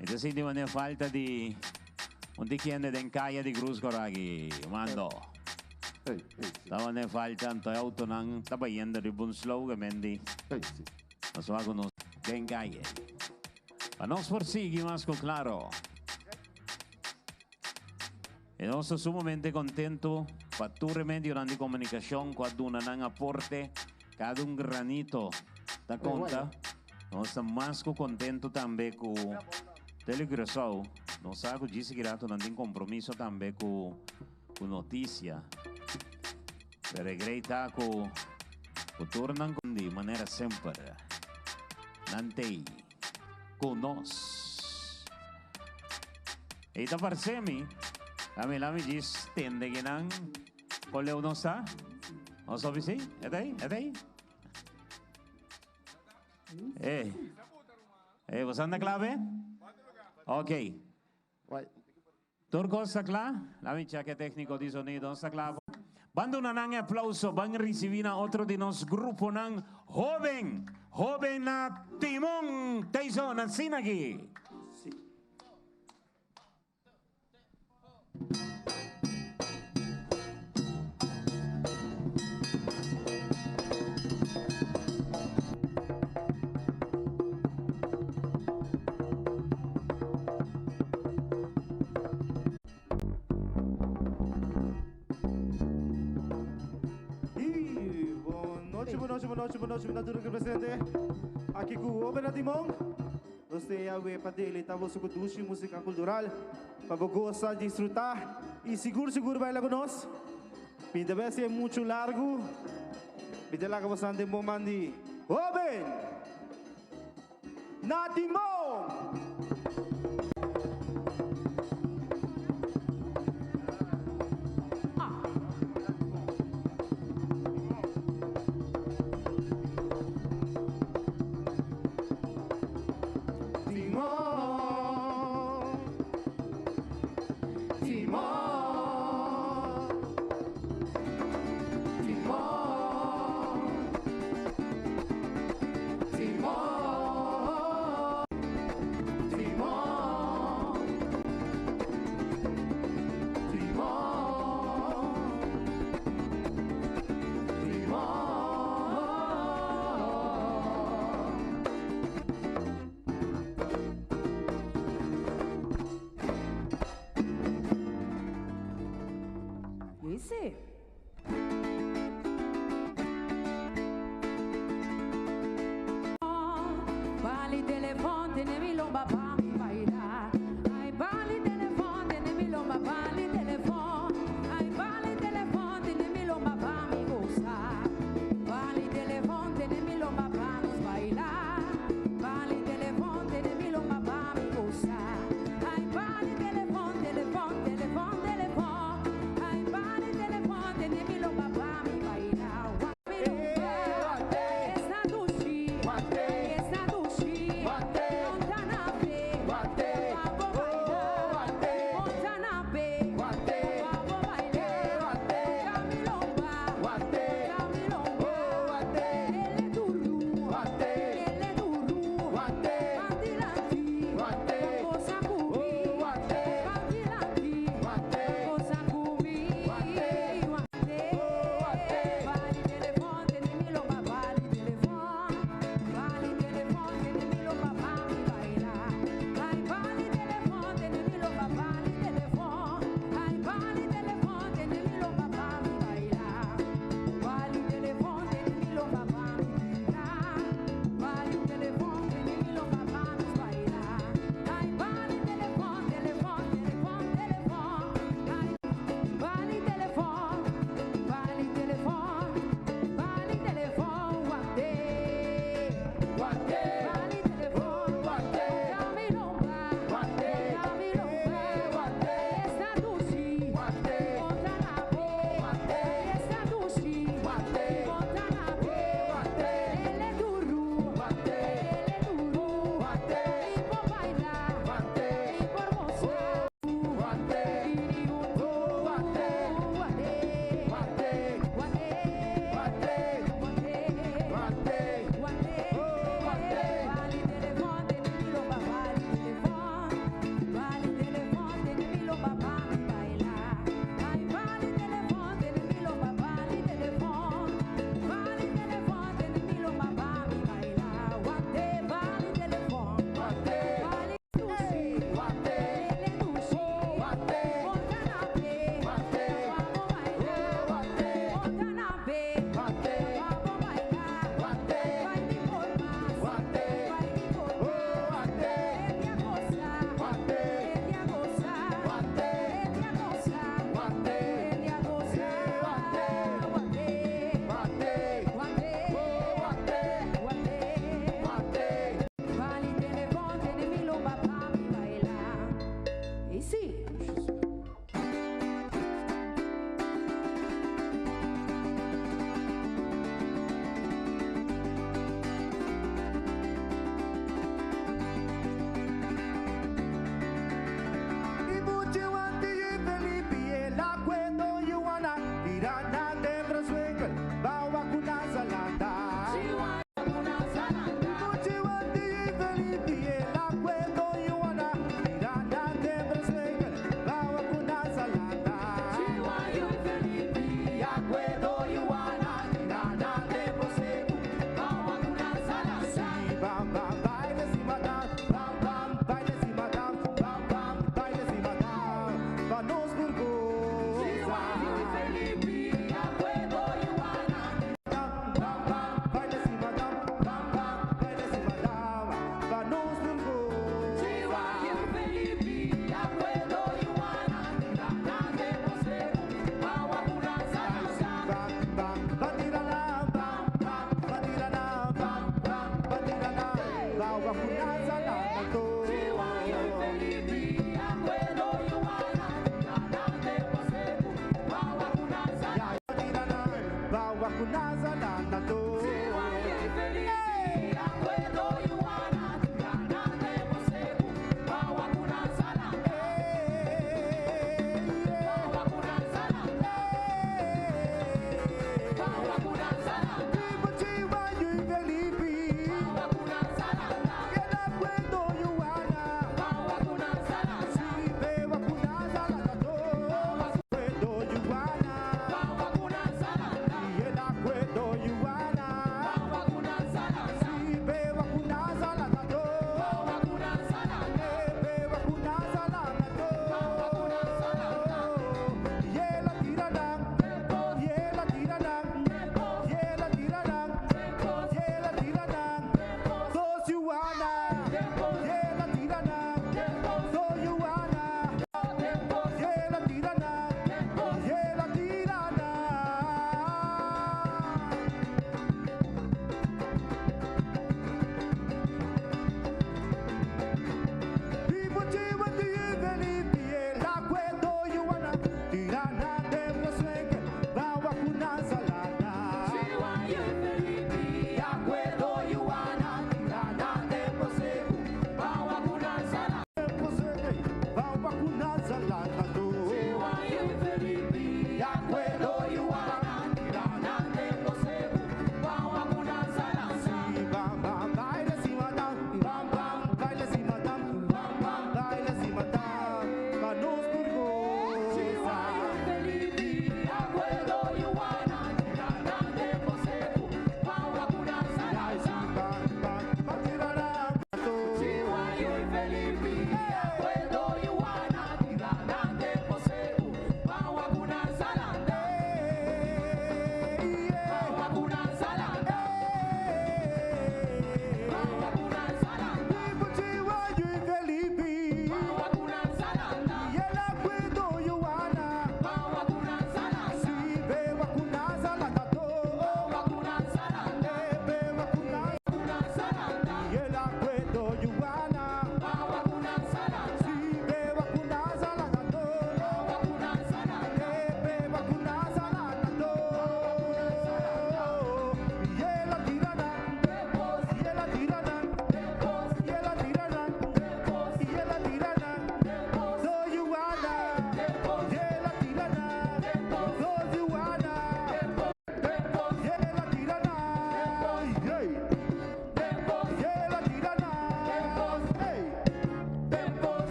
Mi ta sinti manera falta di un tiki hende den kaya di Cruz Cora aki, Mando. Ta manera falta, anto e autonan ta bayendo riba un slow ke men di. Nos wak ku nos den calle. Pa nos por sigui mas ku claro. E nos ta sumamente contento pa tur e medionan di comunicacion cu a duna nan aporte, cada un granito ta conta. Nos ta mas cu contento tambe cu Tele Curaçao. Nos sa cu djis ki rato nan tin compromiso tambe cu noticia. Pero e grei ta cu cu tur nan con di manera semper nan t'ey cu nos. Ey ta parce mi, lami lami djis tende ki nan con leu nos ta. Nos hopi si? E t'ey? E t'ey? Eh. Eh, boso anda clave? Ok. Tur cos ta cla? Lami check e tecnico di sonido. Nos ta cla? Ban duna nan e aplauso, ban ricibi na otro di nos gruponan hoben, hoben na timon, Tyson, asina aki. Y bon nochi, bon nochi, bon nochi, bon nochi, mi ta tur aki presente aki ku Hoben na Timon. Nos te awe pa deleita boso ku dushi musika kultural pa bo gosa, disfruta y sigur sigur baila ku nos. Mi ta bes e muchu largu, mi ta laga bosan den bon man di Hoben na Timon!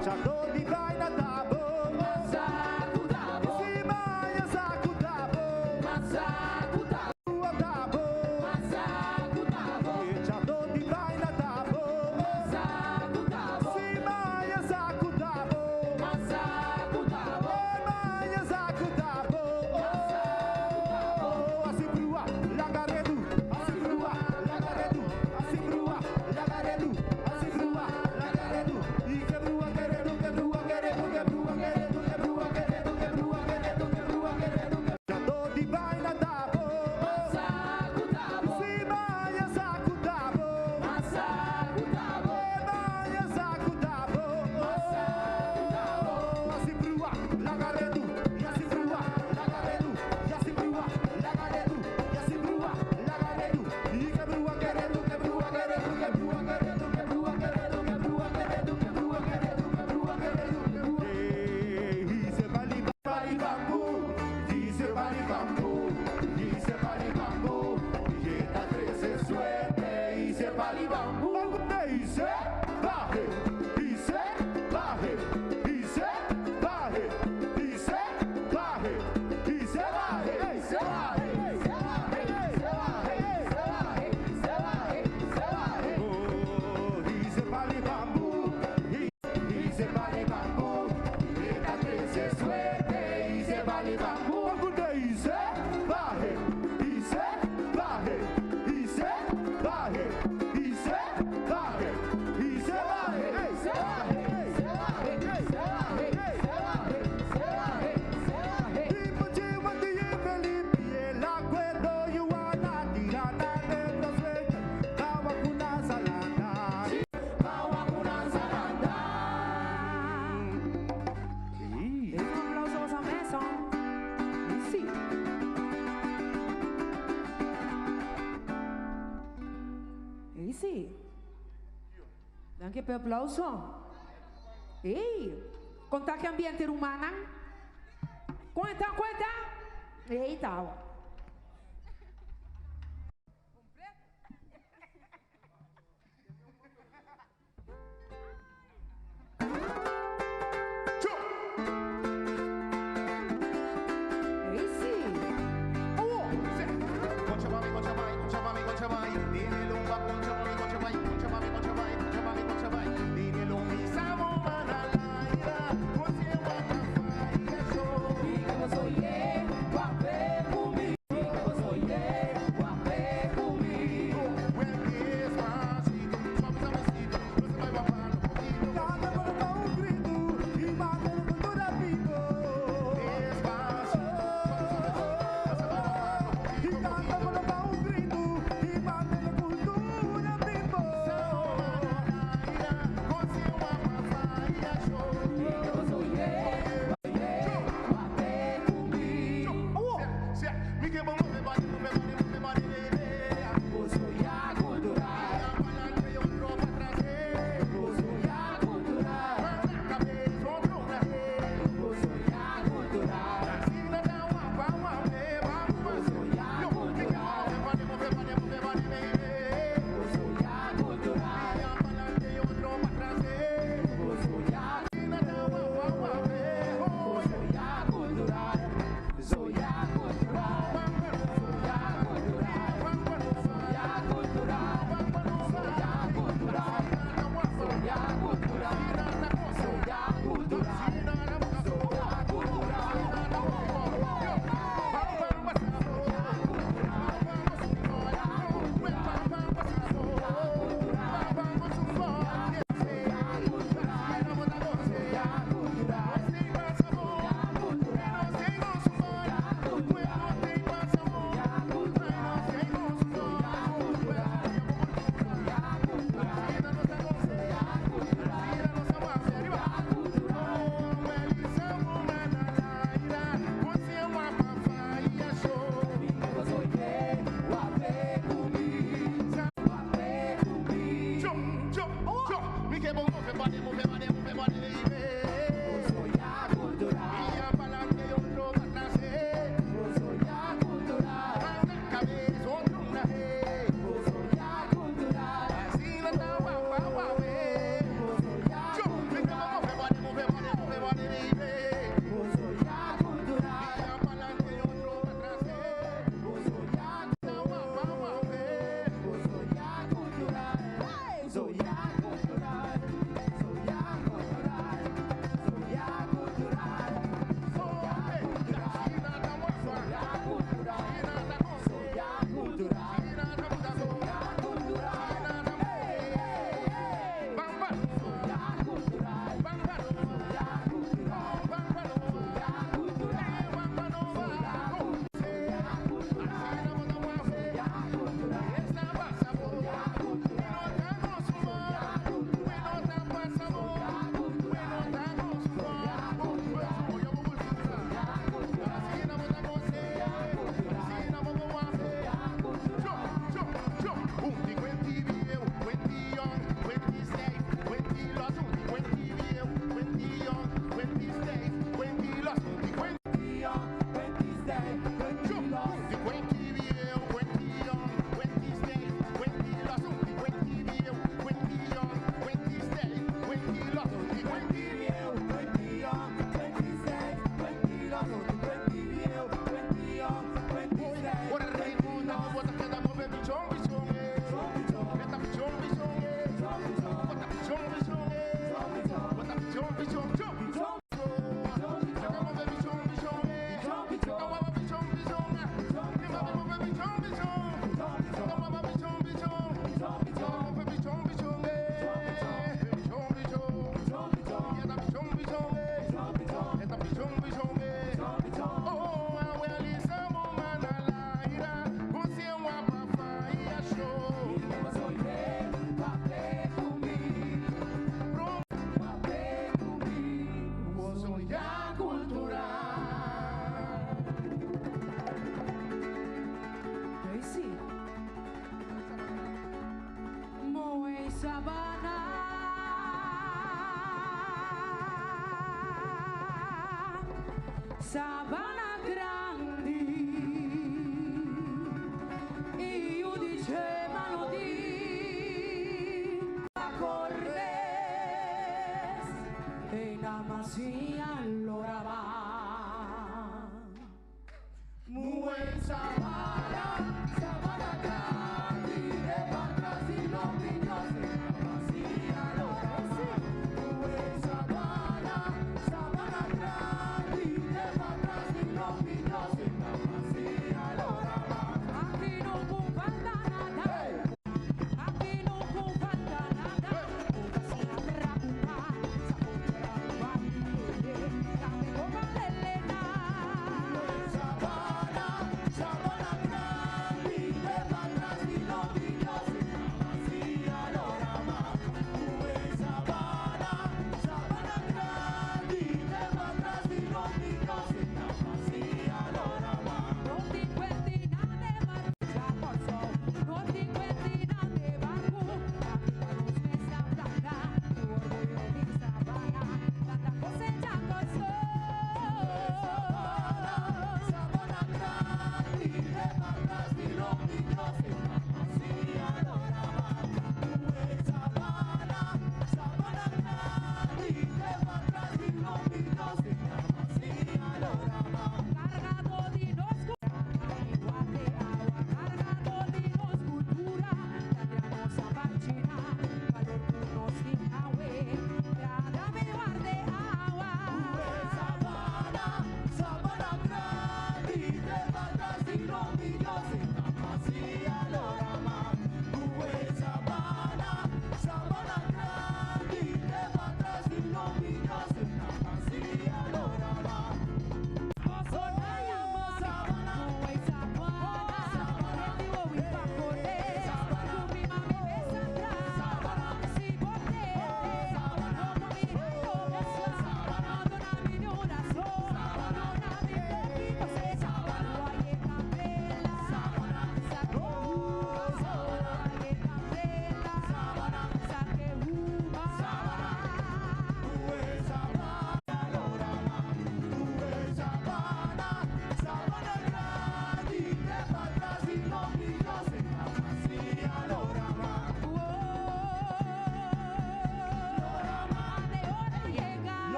Echando di vaina tabo. Si maya sacudabo. Tabo. Echando di vaina tabo. Si maya sacudabo. Maya sacudabo. Así brua, lagaredu. Así brua, lagaredu. Así brua, lagaredu. Así brua, lagaredu. Y que brua, queredu, que brua, queredu, que brua, queredu, que brua, queredu, que brua, queredu, que brua, queredu, que Echando di vaina tabo. Si maya sacudabo. Maya sacudabo. Así brua, lagaredu. Y así brua, lagaredu. Y así brua, lagaredu. Y así brua, lagaredu. Y que brua, queredu, que brua, queredu, que brua, queredu, que brua, queredu, que brua, queredu, que brua, queredu, que brua, queredu, que brua. Dice bali, bali, bambú. Dice bali, bambú. Dice bali, bambú. Dieta trece suerte. Dice bali, bambú. Dice, baje. Dice, baje. Dice, baje. Dice, baje. Dice, baje. Dice, baje. Oh, dice bali bambú, dice bali bambú, dieta trece suerte, dice bali bambú. Dice, baje, dice, baje, dice, baje, dice, baje, dice, baje, dice, baje, dice, baje, dice, baje, dice, baje, dice, baje. Tipo chivo di Felipe, el acuerdo yuana, tirana de suerte, Kawakuna salanda. Kawakuna salanda. Un aplauso a mesa. Sí. E sí. Danki pa e aplauso. Ei, kon ta e ambiente rumannan. Konta, konta. Eita. Ei, sí. Concha mami, concha mai, concha mami, concha mai. Dile lumba, concha mami, concha mai, concha mami, concha mai, concha mami, concha mai. Dile lumbi, samo manalaira, concha Sabana Grandi. Io dicevano di accordes e namasi allora va. Mue Sabana, Sabana Grandi, de patras y los niños, namasi allora va. Mue Sabana, Sabana Grandi, de patras y los niños, namasi allora va. Aquí no falta nada. Aquí no falta nada.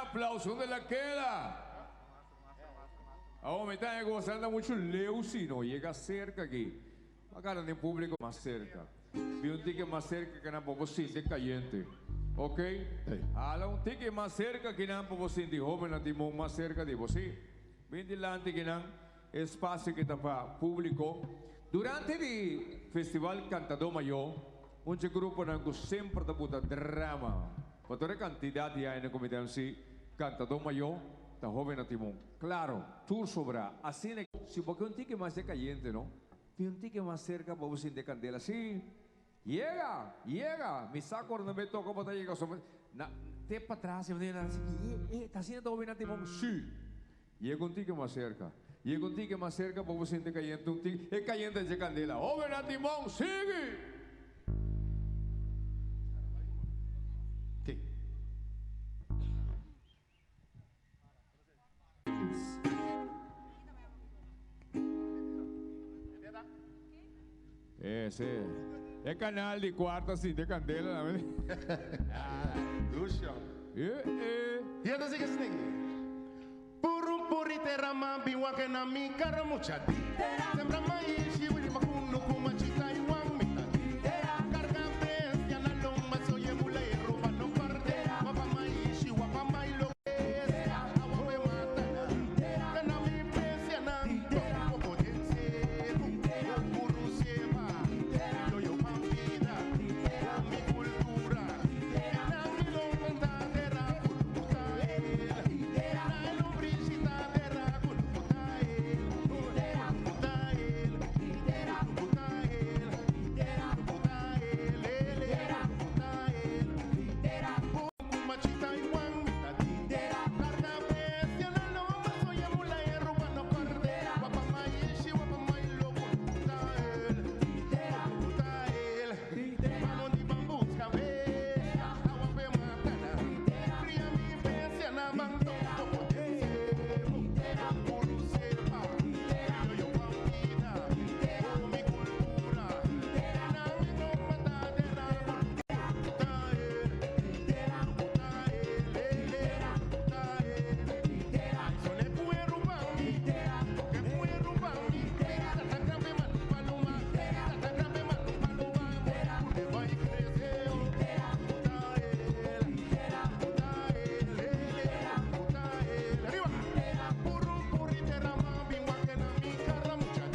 aplauso, unda el a keda? Awor mi ta gozando mucho leu si no yega cerca aki. A gara den publico mas cerca. Bin un tiki mas cerca kinan pa bo sinti cayente. Ok? Hala un tiki mas cerca kinan pa bo sinti hobennan timon mas cerca di bo. Si. Bin dilanti kinan. Espacio ki ta pa publico. Durante di Festival Cantadó Mayó, un dje gruponan cu semper ta buta drama pa tur e cantidad di añanan cu mi ta MC Cantadó Mayó ta hoben na timon. Claro, tur sobra. Asina si bo ke un tiki mas dje cayente no, bin un tiki mas cerca pa bo sinti e candela. Si! Yega! Yega! Mi sa cu ora nan bay toca bo ta yega so na te patras y bo ta yega así, e, e, ta asina ta hoben na timon? Si! Yega un tiki mas serka. Yega un tiki mas serka pa bo sinti kayente un tiki. E kayente dje kandela. Hóbennan timon, sigui! Ese e kanal di kuarta sinti kandela na. Dusha. E e. Yeta sigue snegi. Puru puri tera ma biwa ke na mi kara mucha di. Sembra maishi wiri makuno kuma chita iwan mita di. Karga bestia na lomba soye mula e roba no parte. Wapa maishi wapa mai lo es. Awa me mata na. Kana mi bestia na. Poko den seru. Puru seba. Yo yo pampida. Mi cultura. Na mi lomba tera kuluta el. Na lombricita tera kuluta el. Kuluta el. Kuluta el. Kuluta el. Kuluta el. Machita iwan mitadi. Carga bestia na loma soy mula e roba no parte. Wapa maishi wapa mailo kuluta el. Kuluta el. Vamos di bambus cabeza. Agua pe matana. Cría mi bestia na mando. Poco de cebo. Puru seba. Yo yo pampita. Oh mi cultura. Na mi no mata de ra kuluta el. Kuluta el. Kuluta el. Ay, son el cuero pa' mí. Que cuero pa' mí. Tata grande manu paloma. Tata grande manu paloma. Le va y crece. Kuluta el. Kuluta el. Kuluta el. Arriba. Puru puri tera mami wakena mi kara mucha.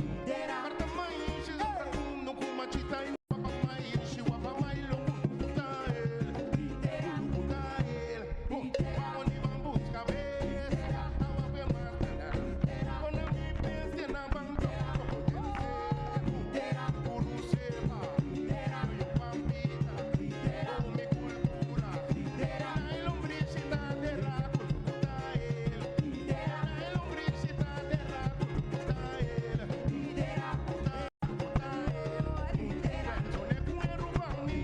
Marta mai shi sembra kuno kumachita i wapa mai shi wapa mai lo kuluta el. Kuluta el. Vamos ni bambus cabeza. Agua pe matana. Con mi bestia na bando. Puru seba. Yo pampita. Oh mi cultura. Na lombricita tera kuluta el. Na lombricita tera kuluta el. Kuluta el. Son el cuero pa' mí.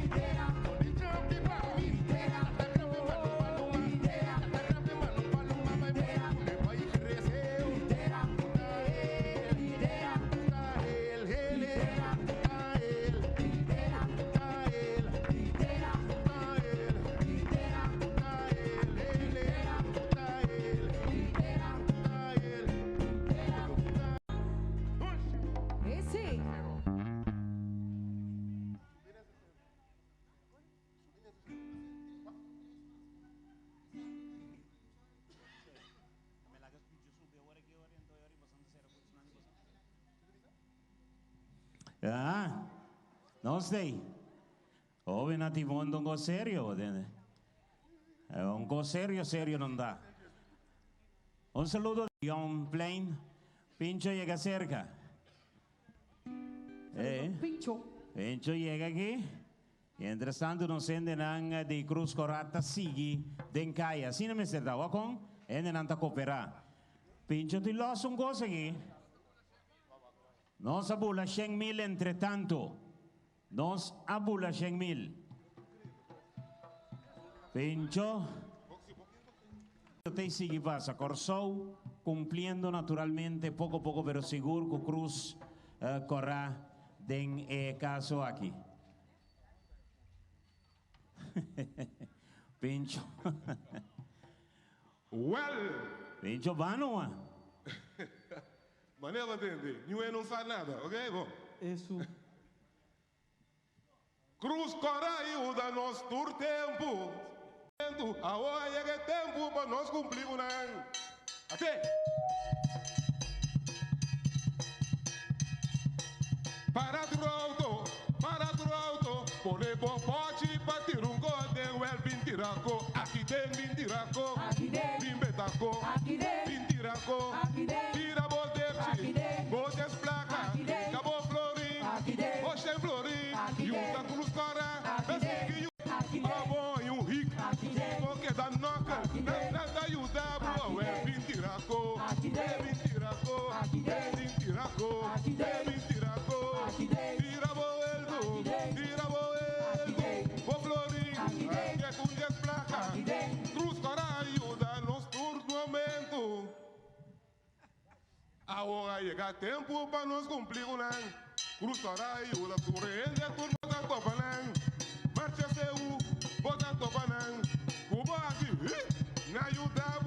Son el champi pa' mí. Tata grande manu paloma. Tata grande manu paloma. Le va y crece. Kuluta el. Kuluta el. Kuluta el. Kuluta el. Kuluta el. Kuluta el. Kuluta el. Kuluta el. Ese. Ah, no sei. Ove na timon un go serio, dene. Un go serio, serio non da. Un saludo de John Plain. Pincho llega cerca. Pincho. Pincho llega aquí. Mientras tanto, nos endenan di Cruz Corata sigui den kaya. Asina mester ta. Wak kon? Hendenan ta koperá. Pincho tin lòs un kos aki. Nos a bula shen mil entretanto. Nos a bula shen mil. Pincho. Te sigui pasa. Kòrsou kumpliendo naturalmente poko poko pero sigur ku Cruz Kòrá den e kaso aki. Pincho. Well. Pincho bano, Manera entende. Ninguém não sabe nada, ok? Bom. Isso. Cruz Cora da nos tur tempo. Agora chega tempo para nós cumprir o nan. Até. Para do auto, para do auto, pone popote para tirar um golden, well, bintiraco, aqui tem bintiraco, bimbetaco, bintiraco, tira botepsi, botes placa, cabo florim, oxen florim, e um da cruz cora, pesquinho, abon e um rico, porque da noca, nada ajuda, boa, well, bintiraco, bintiraco, bintiraco, bintiraco, tira boeldo, tira boeldo, bo florim, que com 10 placa, cruz cora ajuda nos turno. Agora chega tempo para nós cumprir o nan. Cruz cora ajuda, turno de turno da topa nan. Marcha seu, bota topa nan. Cuba aqui, na ajuda,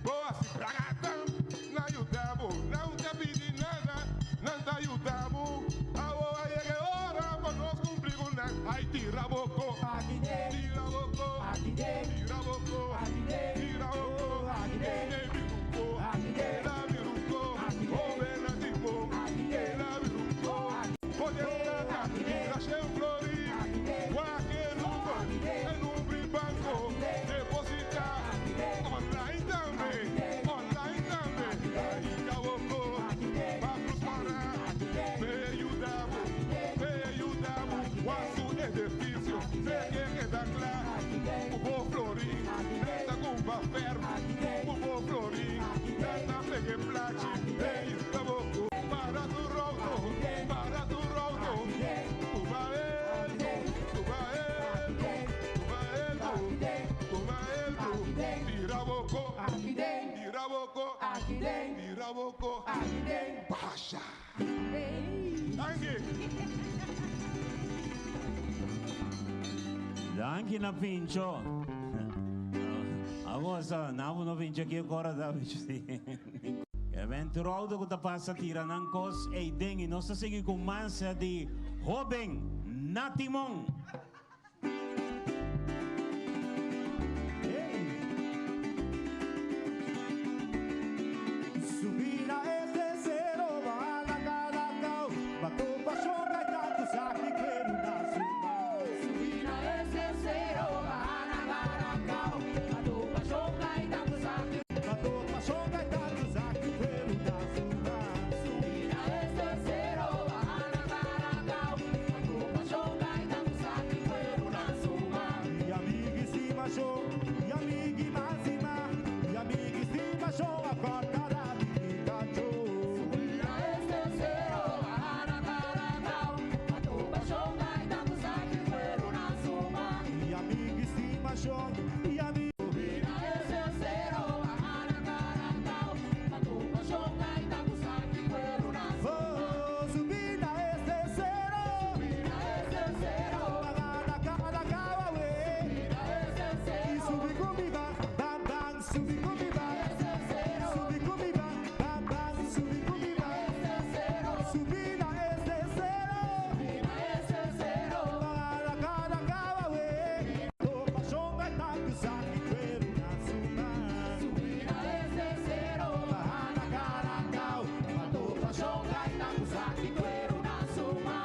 boa se bragatam, na ajuda, não te pedi nada, não te ajudamos. Agora chega hora para nós cumprir o nan. Ai, tira boco, tira boco, tira boco, tira boco, tira biruco, ela biruco, ela biruco, pode estar, tira flori, guaque en un banco, deposita, online también, ahí caboclo, pa cruz para, me ayudamos, guasu edificio, se que queda claro, hubo florín, neta cumba ferro, hubo florín, neta pegue plachi, hey, caboclo, para tu roto, tuba eldo, tuba eldo, tuba eldo, tuba eldo, tira boco, tira boco, tira boco, basha. Thank you. Danke na Pincho. Agora, não no Pincho aqui agora da Pincho. Aventurado que passa tira ng kos e ding e nós sigue com mansa de Joven Natimon. Subira este cero, va la caracao, va tu pasión, gaita, tu saki, quero na suma. Subira este cero, va la caracao, va tu pasión, gaita, tu saki. Va tu pasión, gaita, tu saki, quero na suma. Subira este cero, va la caracao, va tu pasión, gaita, tu saki, quero na suma. E amighi si macho, e amighi masima, e amighi si macho, a cortará di Pikachu. Subira este cero, va la caracao, va tu pasión, gaita, tu saki, quero na suma. E amighi si macho, e amighi. Subira este cero, va la caracao, va tu pasión, gaita, tu saki, quero na suma. Oh, subida este cero. Subira este cero. Bagana caracao, we. Subira este cero. E subi comigo, bam bam, subi comigo. Subi comigo, bam bam, subi comigo. Subida este cero. Subira este cero. Bagana caracao, we. To pasión gaita tu saki quero na suma. Subira este cero. Bagana caracao, Tu pasión gaita tu saki quero na suma.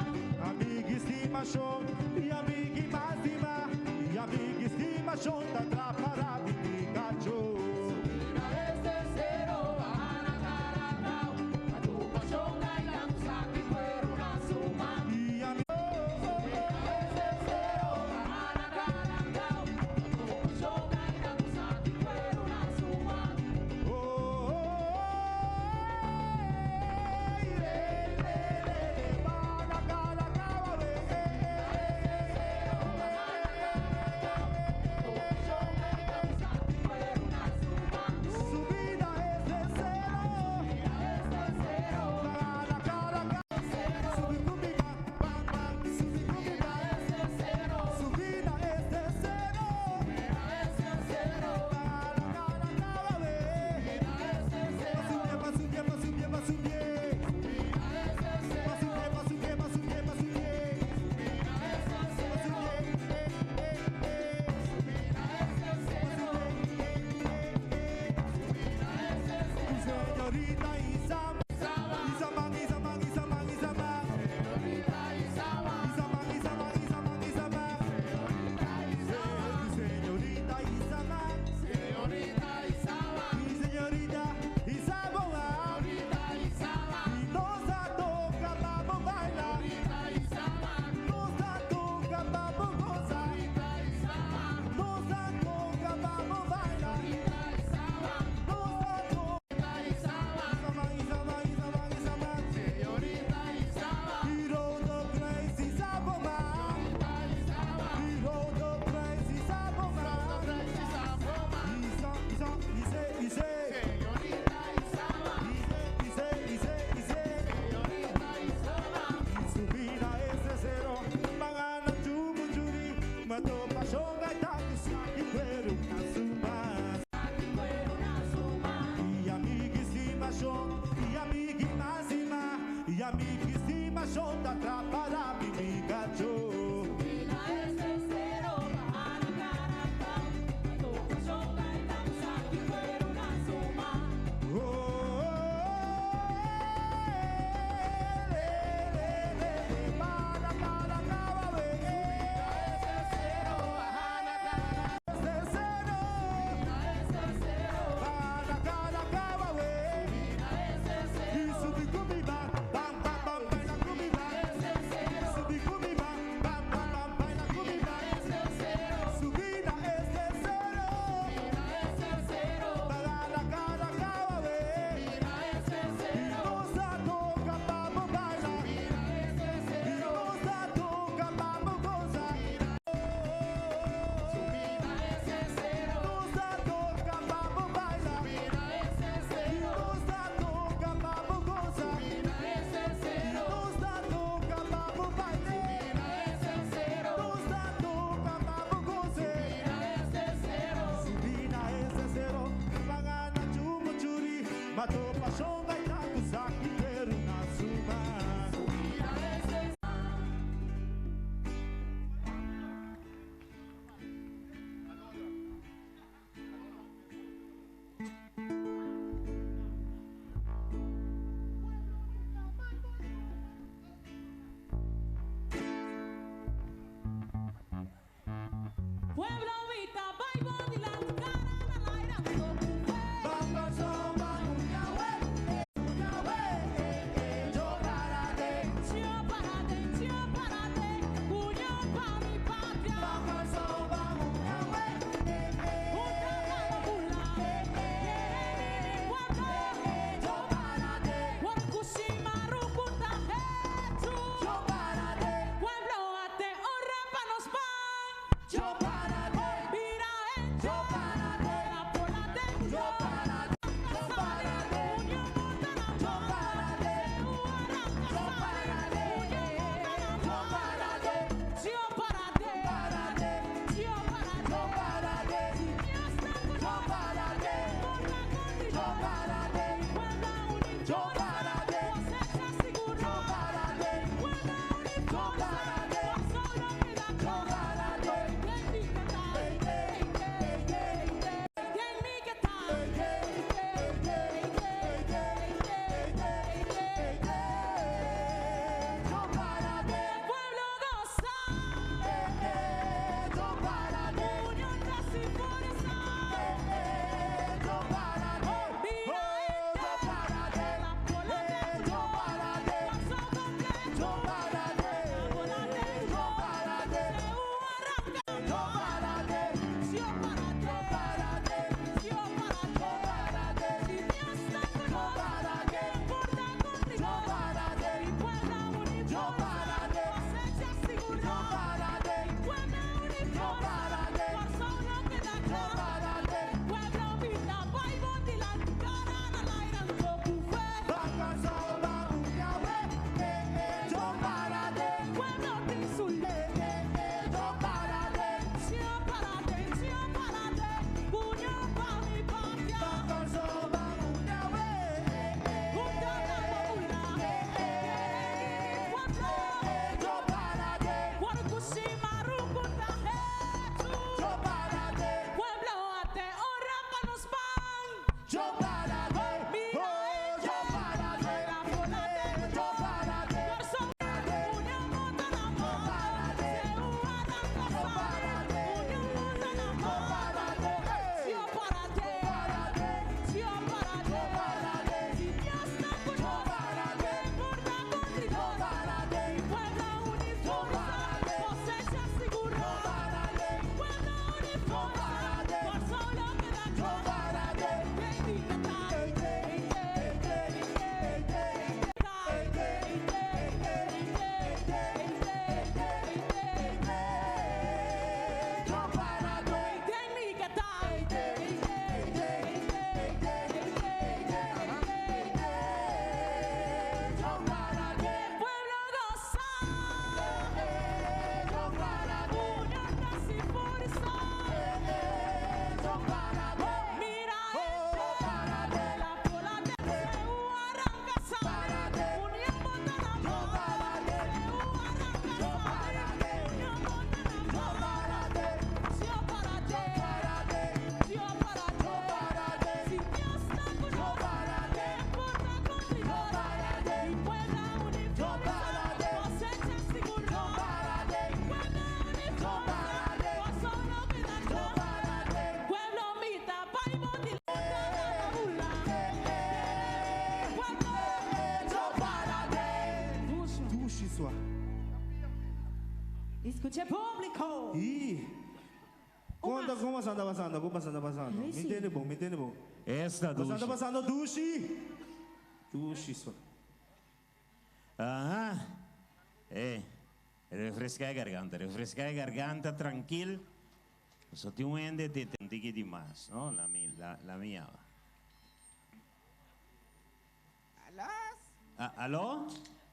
Amighi estimación, e amighi masima, e amighi estimación, tá atrapalhado de Pikachu. mi kisima shonda trapara mi migacho. Matou paixão vai dar o saco inteiro na suma. Pueblo Vita, Bible, Dilan, Cara, Laira, Pueblo ate honra pa nos pan. Yo para Scucha público. Ih. Conta como anda passando, como anda passando. Me entende bom, me entende bom. Esta Você anda dushi. passando dushi. Dushi só. Aham. Refresca a garganta, refresca a garganta, tranquilo. Só tem um ende de um tique demais, não? La, mi- la, la minha. Alô? Ah, alô?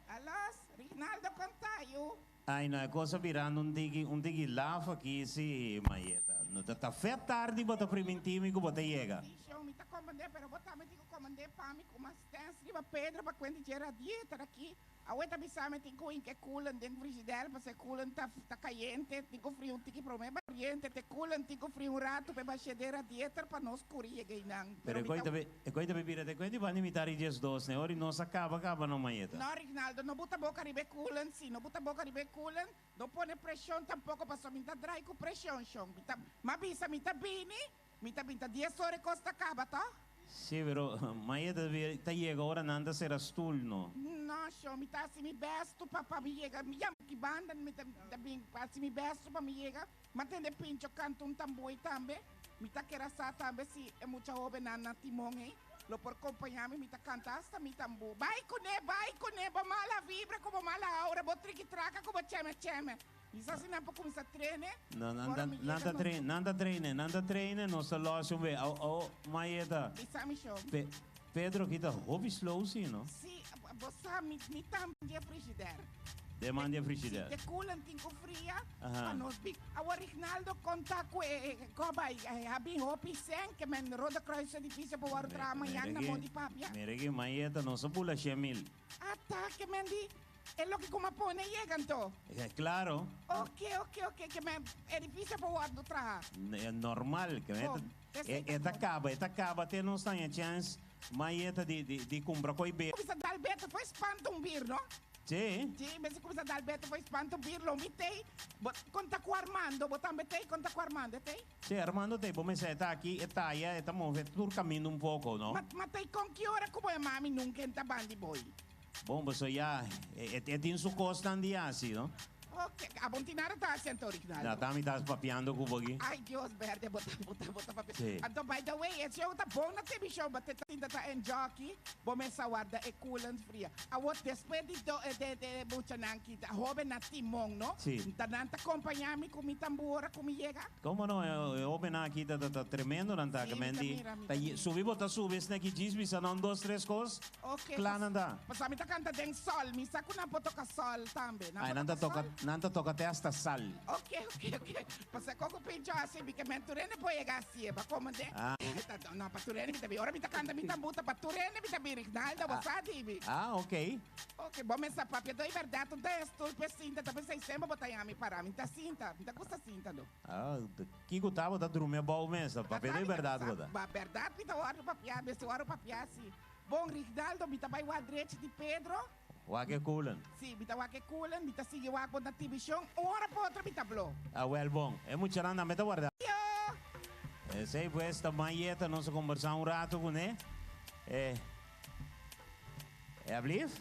Alô? Rinaldo Contaio. Ai, não, é coisa virando um tique lava aqui, sim, Maieta. Não, tá, tá fé tarde, bota primitivo, bota chega. Show, me tá comandando, pero botar me tico comandar pa mi com assistência riba pedra pa quando gera dieta aqui. A outra bisa me tico in que coolant den frigideira pa se coolant tá tá caliente, tico frio tiki problema caliente, te coolant tico frio um rato pe baixedeira dieta pa nós curia geinang. Pero é coisa é coisa bebida, te coisa vai imitar i dias dos, né? Ora, nós acaba, acaba não, Maieta. No, Rinaldo, no buta boca ribe coolant, si, no buta boca ribe coolant, no pone pressão tampoco, pa so minta dry com pressão, shong. Mita, mabisa, minta bini, minta binta 10 horas costa acaba, tá? Sì, però Maieta te llega ora nanda será stulno. No, show, mi ta si mi besto pa pa mi llega, mi jam ki banda, mi ta ta bin pa si mi besto pa mi llega, ma tende pincho canto un tamboi tambe, mi ta kera sa tambe si e mucha joven na na timon eh. Lo por acompañarme, mi ta canta hasta mi tambu. Vai con e, vai con e, bo mala vibra como mala aura, bo triqui traca como cheme cheme. Mi sa si nampo come sa trene. No, Ora nanda mi llega nanda no- treine, nanda treine, nanda treine, non sta lo un be. Oh, oh, Maieta. Mi sa mi show. Pe Pedro kita hobby slow sì, no? Si, bo sa mi mi tam de frigidaire. De mandi a frigidaire. De coolant tinko fria, Aha. pa nos big. Awa Rignaldo conta ku koba habi hopi sen que men Rode Kruis edifício po waru tra amanhã na Monte Papia. Mire che Maieta non sa pula mil. Ataque men di é lo que como pone llegan to. Claro, Ok, ok, ok, que men edifício po waru tra. è normal che Oh, esta acaba, te non sta in chance Maieta di compra coi be. Começa a Alberto foi espanto um bir, no? Sì. Sì, invece começa a Alberto foi espanto um bir, lo mitei. Conta com Armando, botambe tei, conta com Armando, tei. Sì, Armando te come se sta qui e taglia e stiamo cammino un poco, no? Ma tei con che ora come mami nunca entra bandi boy. Bom, so ya, e tin su costa di asi, no? Ok, abontinare tá sento Rignaldo. Na tami tas papiando cubo aqui. Ai, Deus, verde, bota, bota, bota papel. Sim. Então, by the way, esse jogo tá bom na TV show, mas tá ainda tá em jockey, bom essa guarda é coolant fria. A outra, depois de, do, de Buchananki, da joven na timon, no? Sim. Tá nanta acompanhar-me com mi tambora, com mi llega. Como no, open aqui tá, tá, tá tremendo, não tá, Sim, que mendi. mira, mira. Tá, subi bota subi, esse aqui diz, bisa não, dois, três coisas. Ok. Claro, não dá. Mas a mim tá canta den sol, mi saco na toca sol também. Ai, não tá toca, não tá toca até hasta sal. Ok. Mas coco pincho assim, porque men turene pode chegar assim, para comandar. Ah. Não, para turene, mi ora mi tá canta mi tambuta, para turene mi tá Rignaldo, você sabe. Ah, ok. Ok, bom essa papia, doi verdade, não tem estou cinta, tá pensando sempre botar em mim para mim, tá cinta, me tá custa cinta, não. Ah, que gostava da dormir bom mesmo, papel é verdade, boda. Ba verdade, me tá hora papia, me hora papia assim. Bom, Rignaldo, me tá vai o adrete de Pedro. Wa que culan. Sim, me tá wa que culan, me tá sigue wa com a televisão, hora para outra me tá blo. Ah, well, bom. É muito randa, meta guarda. Sei, pues, esta manhã nós conversar um rato com ele. É. É a blief?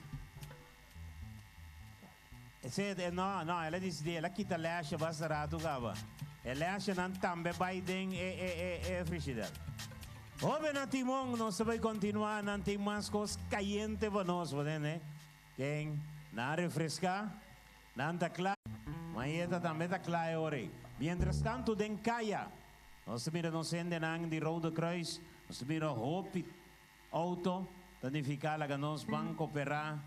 Sì, no, no, ela disse, ela quita lascia basta rato gaba. E lascia non tambe Biden e frigideira. Joven a timón, não se vai continuar, não tem mais coisas caliente para nós, né? Quem na refrescar, não tá claro. Mas também tá claro ora. Mientras tanto, den calla. Nós mira não sende nang di Rode Kruis, nós mira hopi auto, danificar la que nós van cooperar.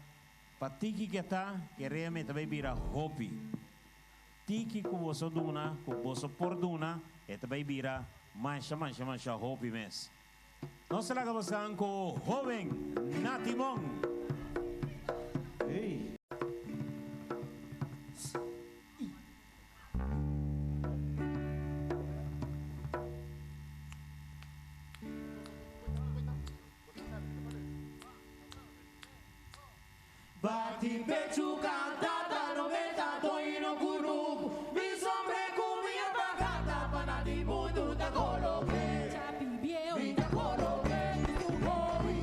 Patiki que tá, queremos também vira hopi. Tiki ku boso duna, ku boso por duna, e também vira mancha, mancha, mancha hopi mes. Nós será que você com joven Natimon. Ei. Bati pecho cantata 90 toino kurupu Mi sombre kumia bagata panadi mundu ta coloque Mi ta coloque tu hobi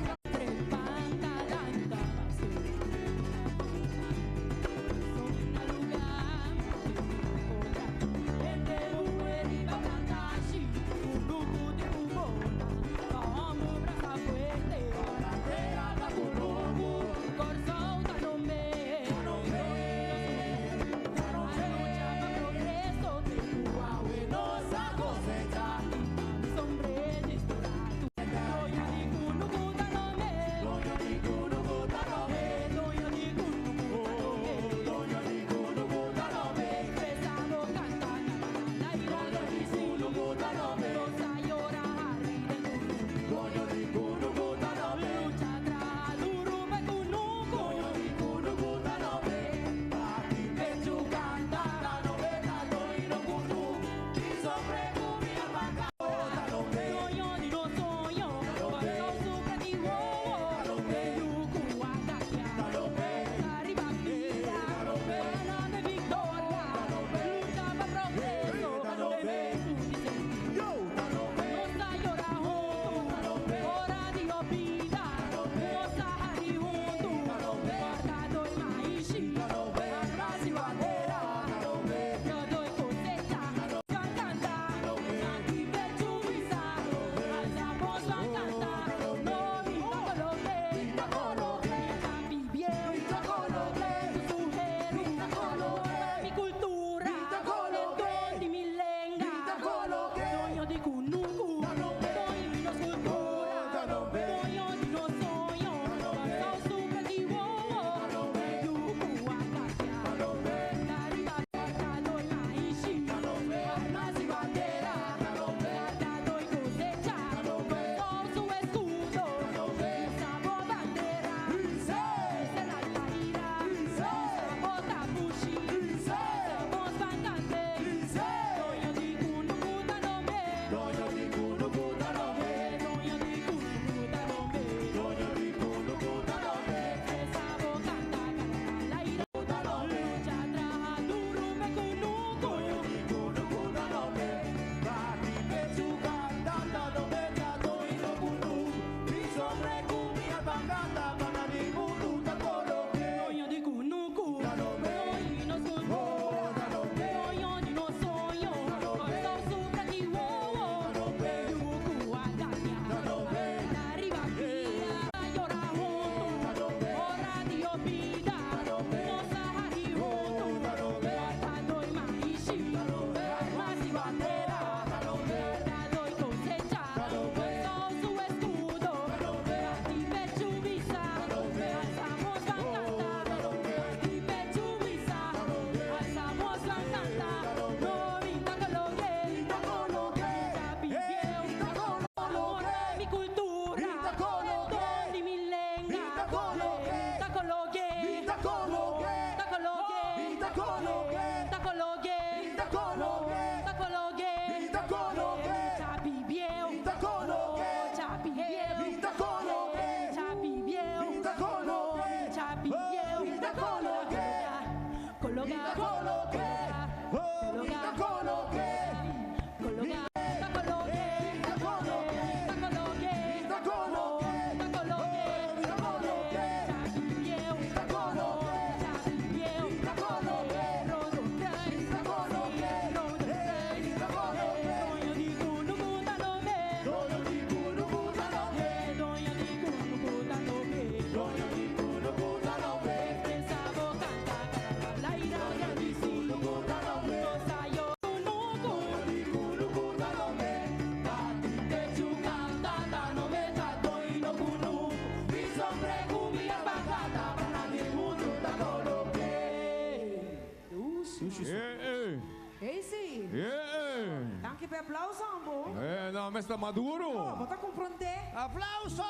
aplauso, ambo. Eh, no, ma sta maduro. No, bo ta komprondé. Aplauso!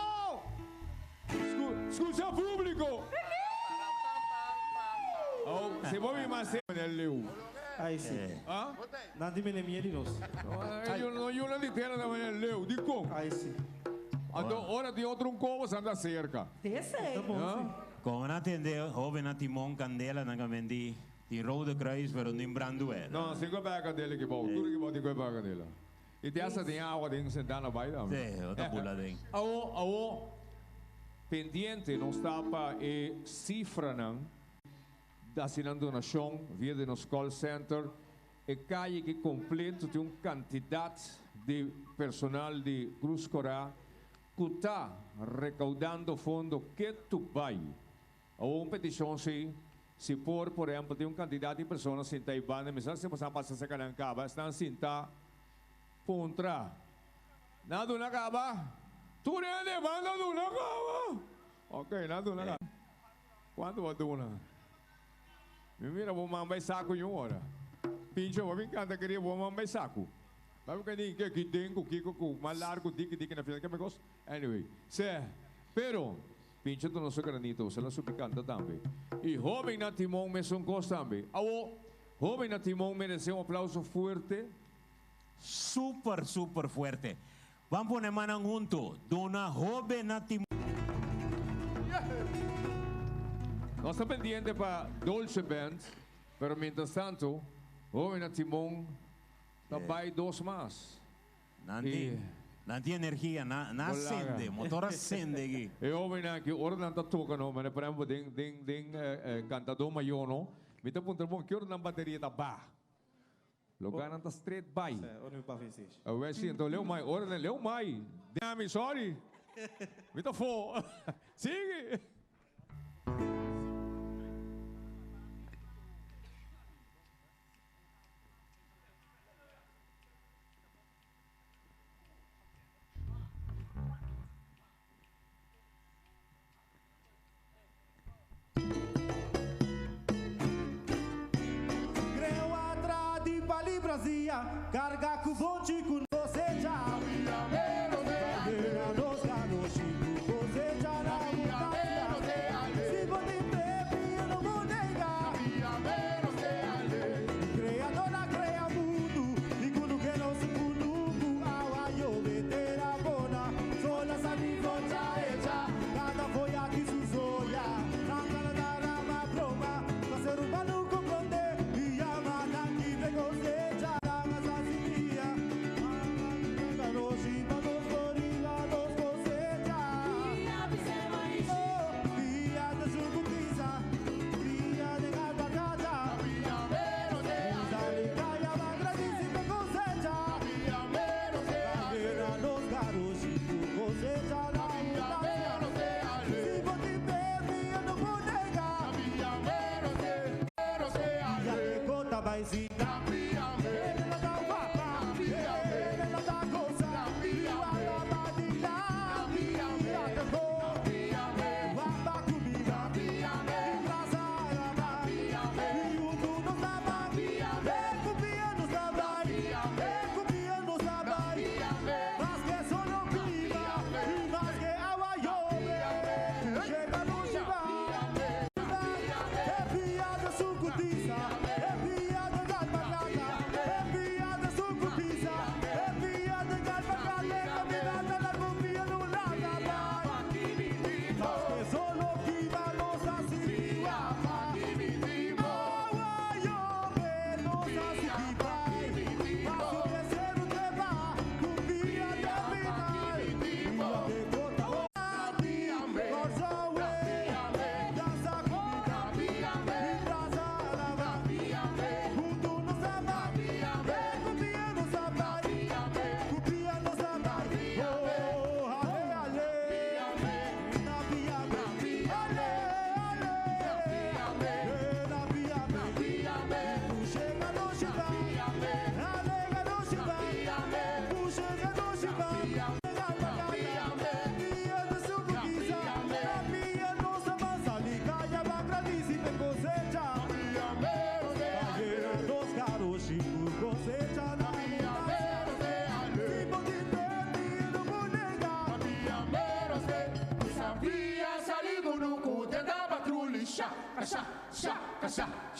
Skucha públiko! Oh, si bo mi mas meneer Leeuw. Ai si. Ah? Nan di meneer Mieli nos. No, yo no di tera na meneer Leeuw, di kon? Ai si. Anto ora di otro un kobo sa anda cerca. Dese. Kon nan atende hoben na timon kandela nan kamen di di Rode Kruis pero no in brandweer. No, sin koe paga kandela ki bou. Tur ki bou tin koe paga kandela. I te hasta tin awa den sentá na bai tambe. Sí, ota bula den. Awo, awo, pendiente nos ta pa e sifranan hasi nan donashon via di nos call center. E kaye ki kompleto tin un kantidat di personal di Cruz Cora ku ta rekaudando fondo ketu bai. Awor un petishon si, si por, por ehempel tin un kantidat di persona sinta ei banda, mi sa si boso a pasa serka nan kaba, esnan sinta puntra, Nan a duna kaba? Tur hende e banda a duna kaba? Ok, nan a duna kaba. Kuantu bo a duna? Mi mira bo mamba e saku yun ora. Pincho, bo bin kanta kerido bo mamba e saku. Pabi ku di ke ki den ku kiko ku mas largu diki diki na final ke mekos? Anyway, seh, pero Pincho ta noso granito, bo sa la supi kanta tambe. I hoben na timon mesun kos tambe. Awo, hoben na timon merese un aplauso fuerte. Super super fuerte. Ban pone mannan hunto, duna hoben na timon. Nos ta pendiente pa Dolce Band, pero mientras tanto, hoben na timon ta bai dos mas. Nan tin, nan tin energia, nan, nan a sende, motor a sende aki. E hobennan aki, ora nan ta toka no, manera por ehempel den, den, den Cantadó Mayor no, mi ta puntra bon, ki ora nan bateria ta ba? Loga nan ta straight bai. Ora mi papia esei. Awor si, enton leu mai, ora nan leu mai. Dami, sorry. Mi ta fo. Sigui. Creo atra di palibrazia, carga cu bonchi cu cosecha.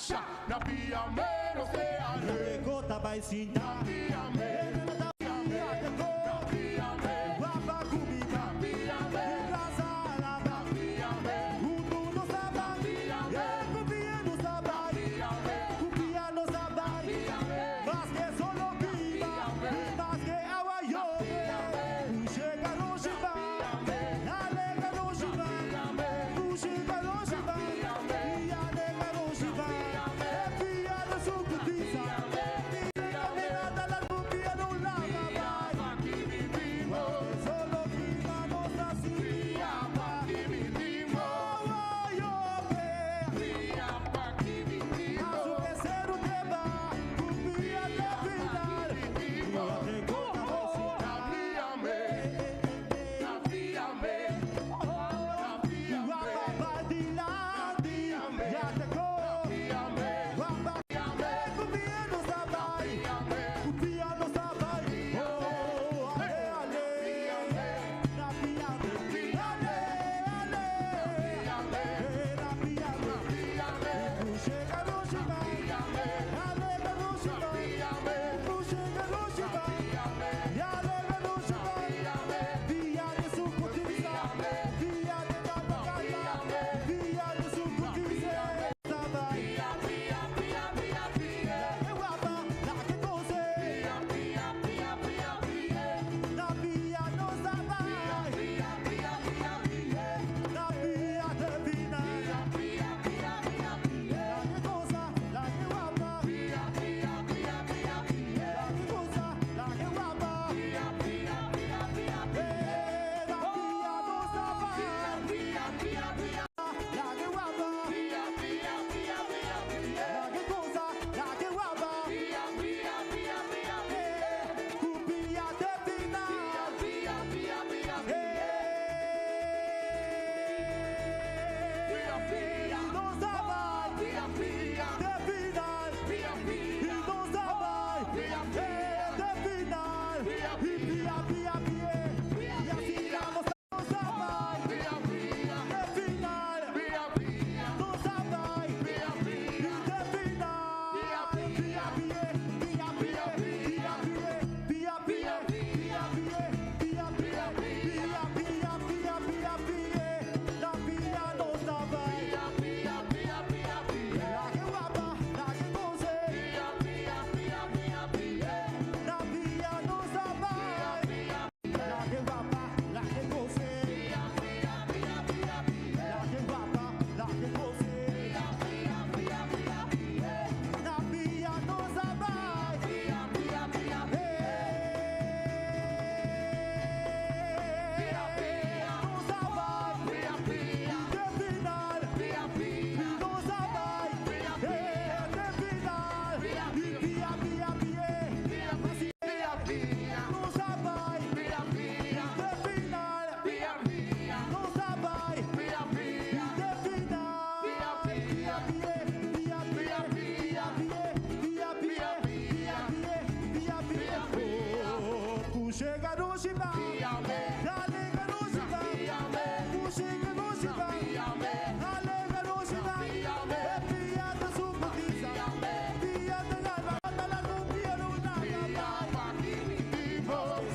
sha. Na pia menos de ale. Gota vai sinta. Na pia me. Na pia me. Guapa comigo. Na pia me. Casa Na pia me. Uno no sabe. Cupia no sabe. Cupia no sabe. Mas que solo viva. Mas que agua yo. Chega no chiba. Alega no chiba. Chega no chiba. E alega no chiba. Pia no sucutiza. Pia mirada la cupia no lava.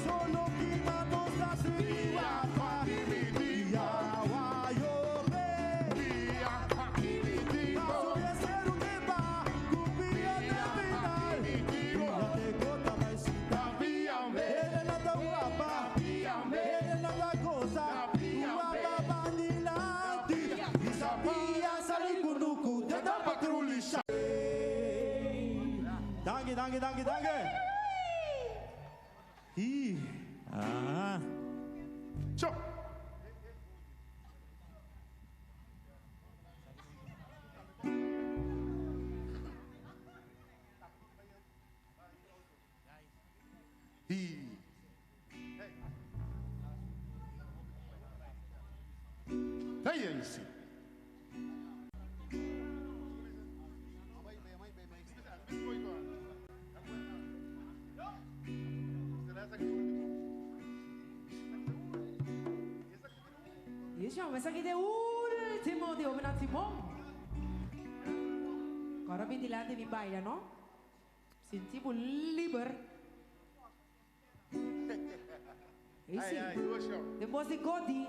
Solo viva no sacia. Agua yo. Danke, danke, danke, danke. I. Ah. Tchau. I. Hey, esse. E já, mas aqui é o último de Obra Timon. Awor bin dilanti bin baila, no? Sinti bo liber. Ai, Si. ai, dushi. Den bos di Godi.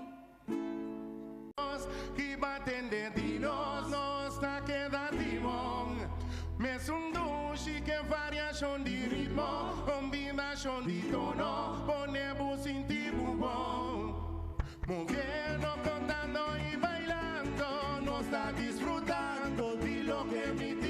Ki batende di nos, nos ta keda timon. Mesun dushi ku variashon di ritmo, kombinashon di tono, pone bo sinti bon. Moviendo, cantando y bailando, nos ta disfrutando di loke mi.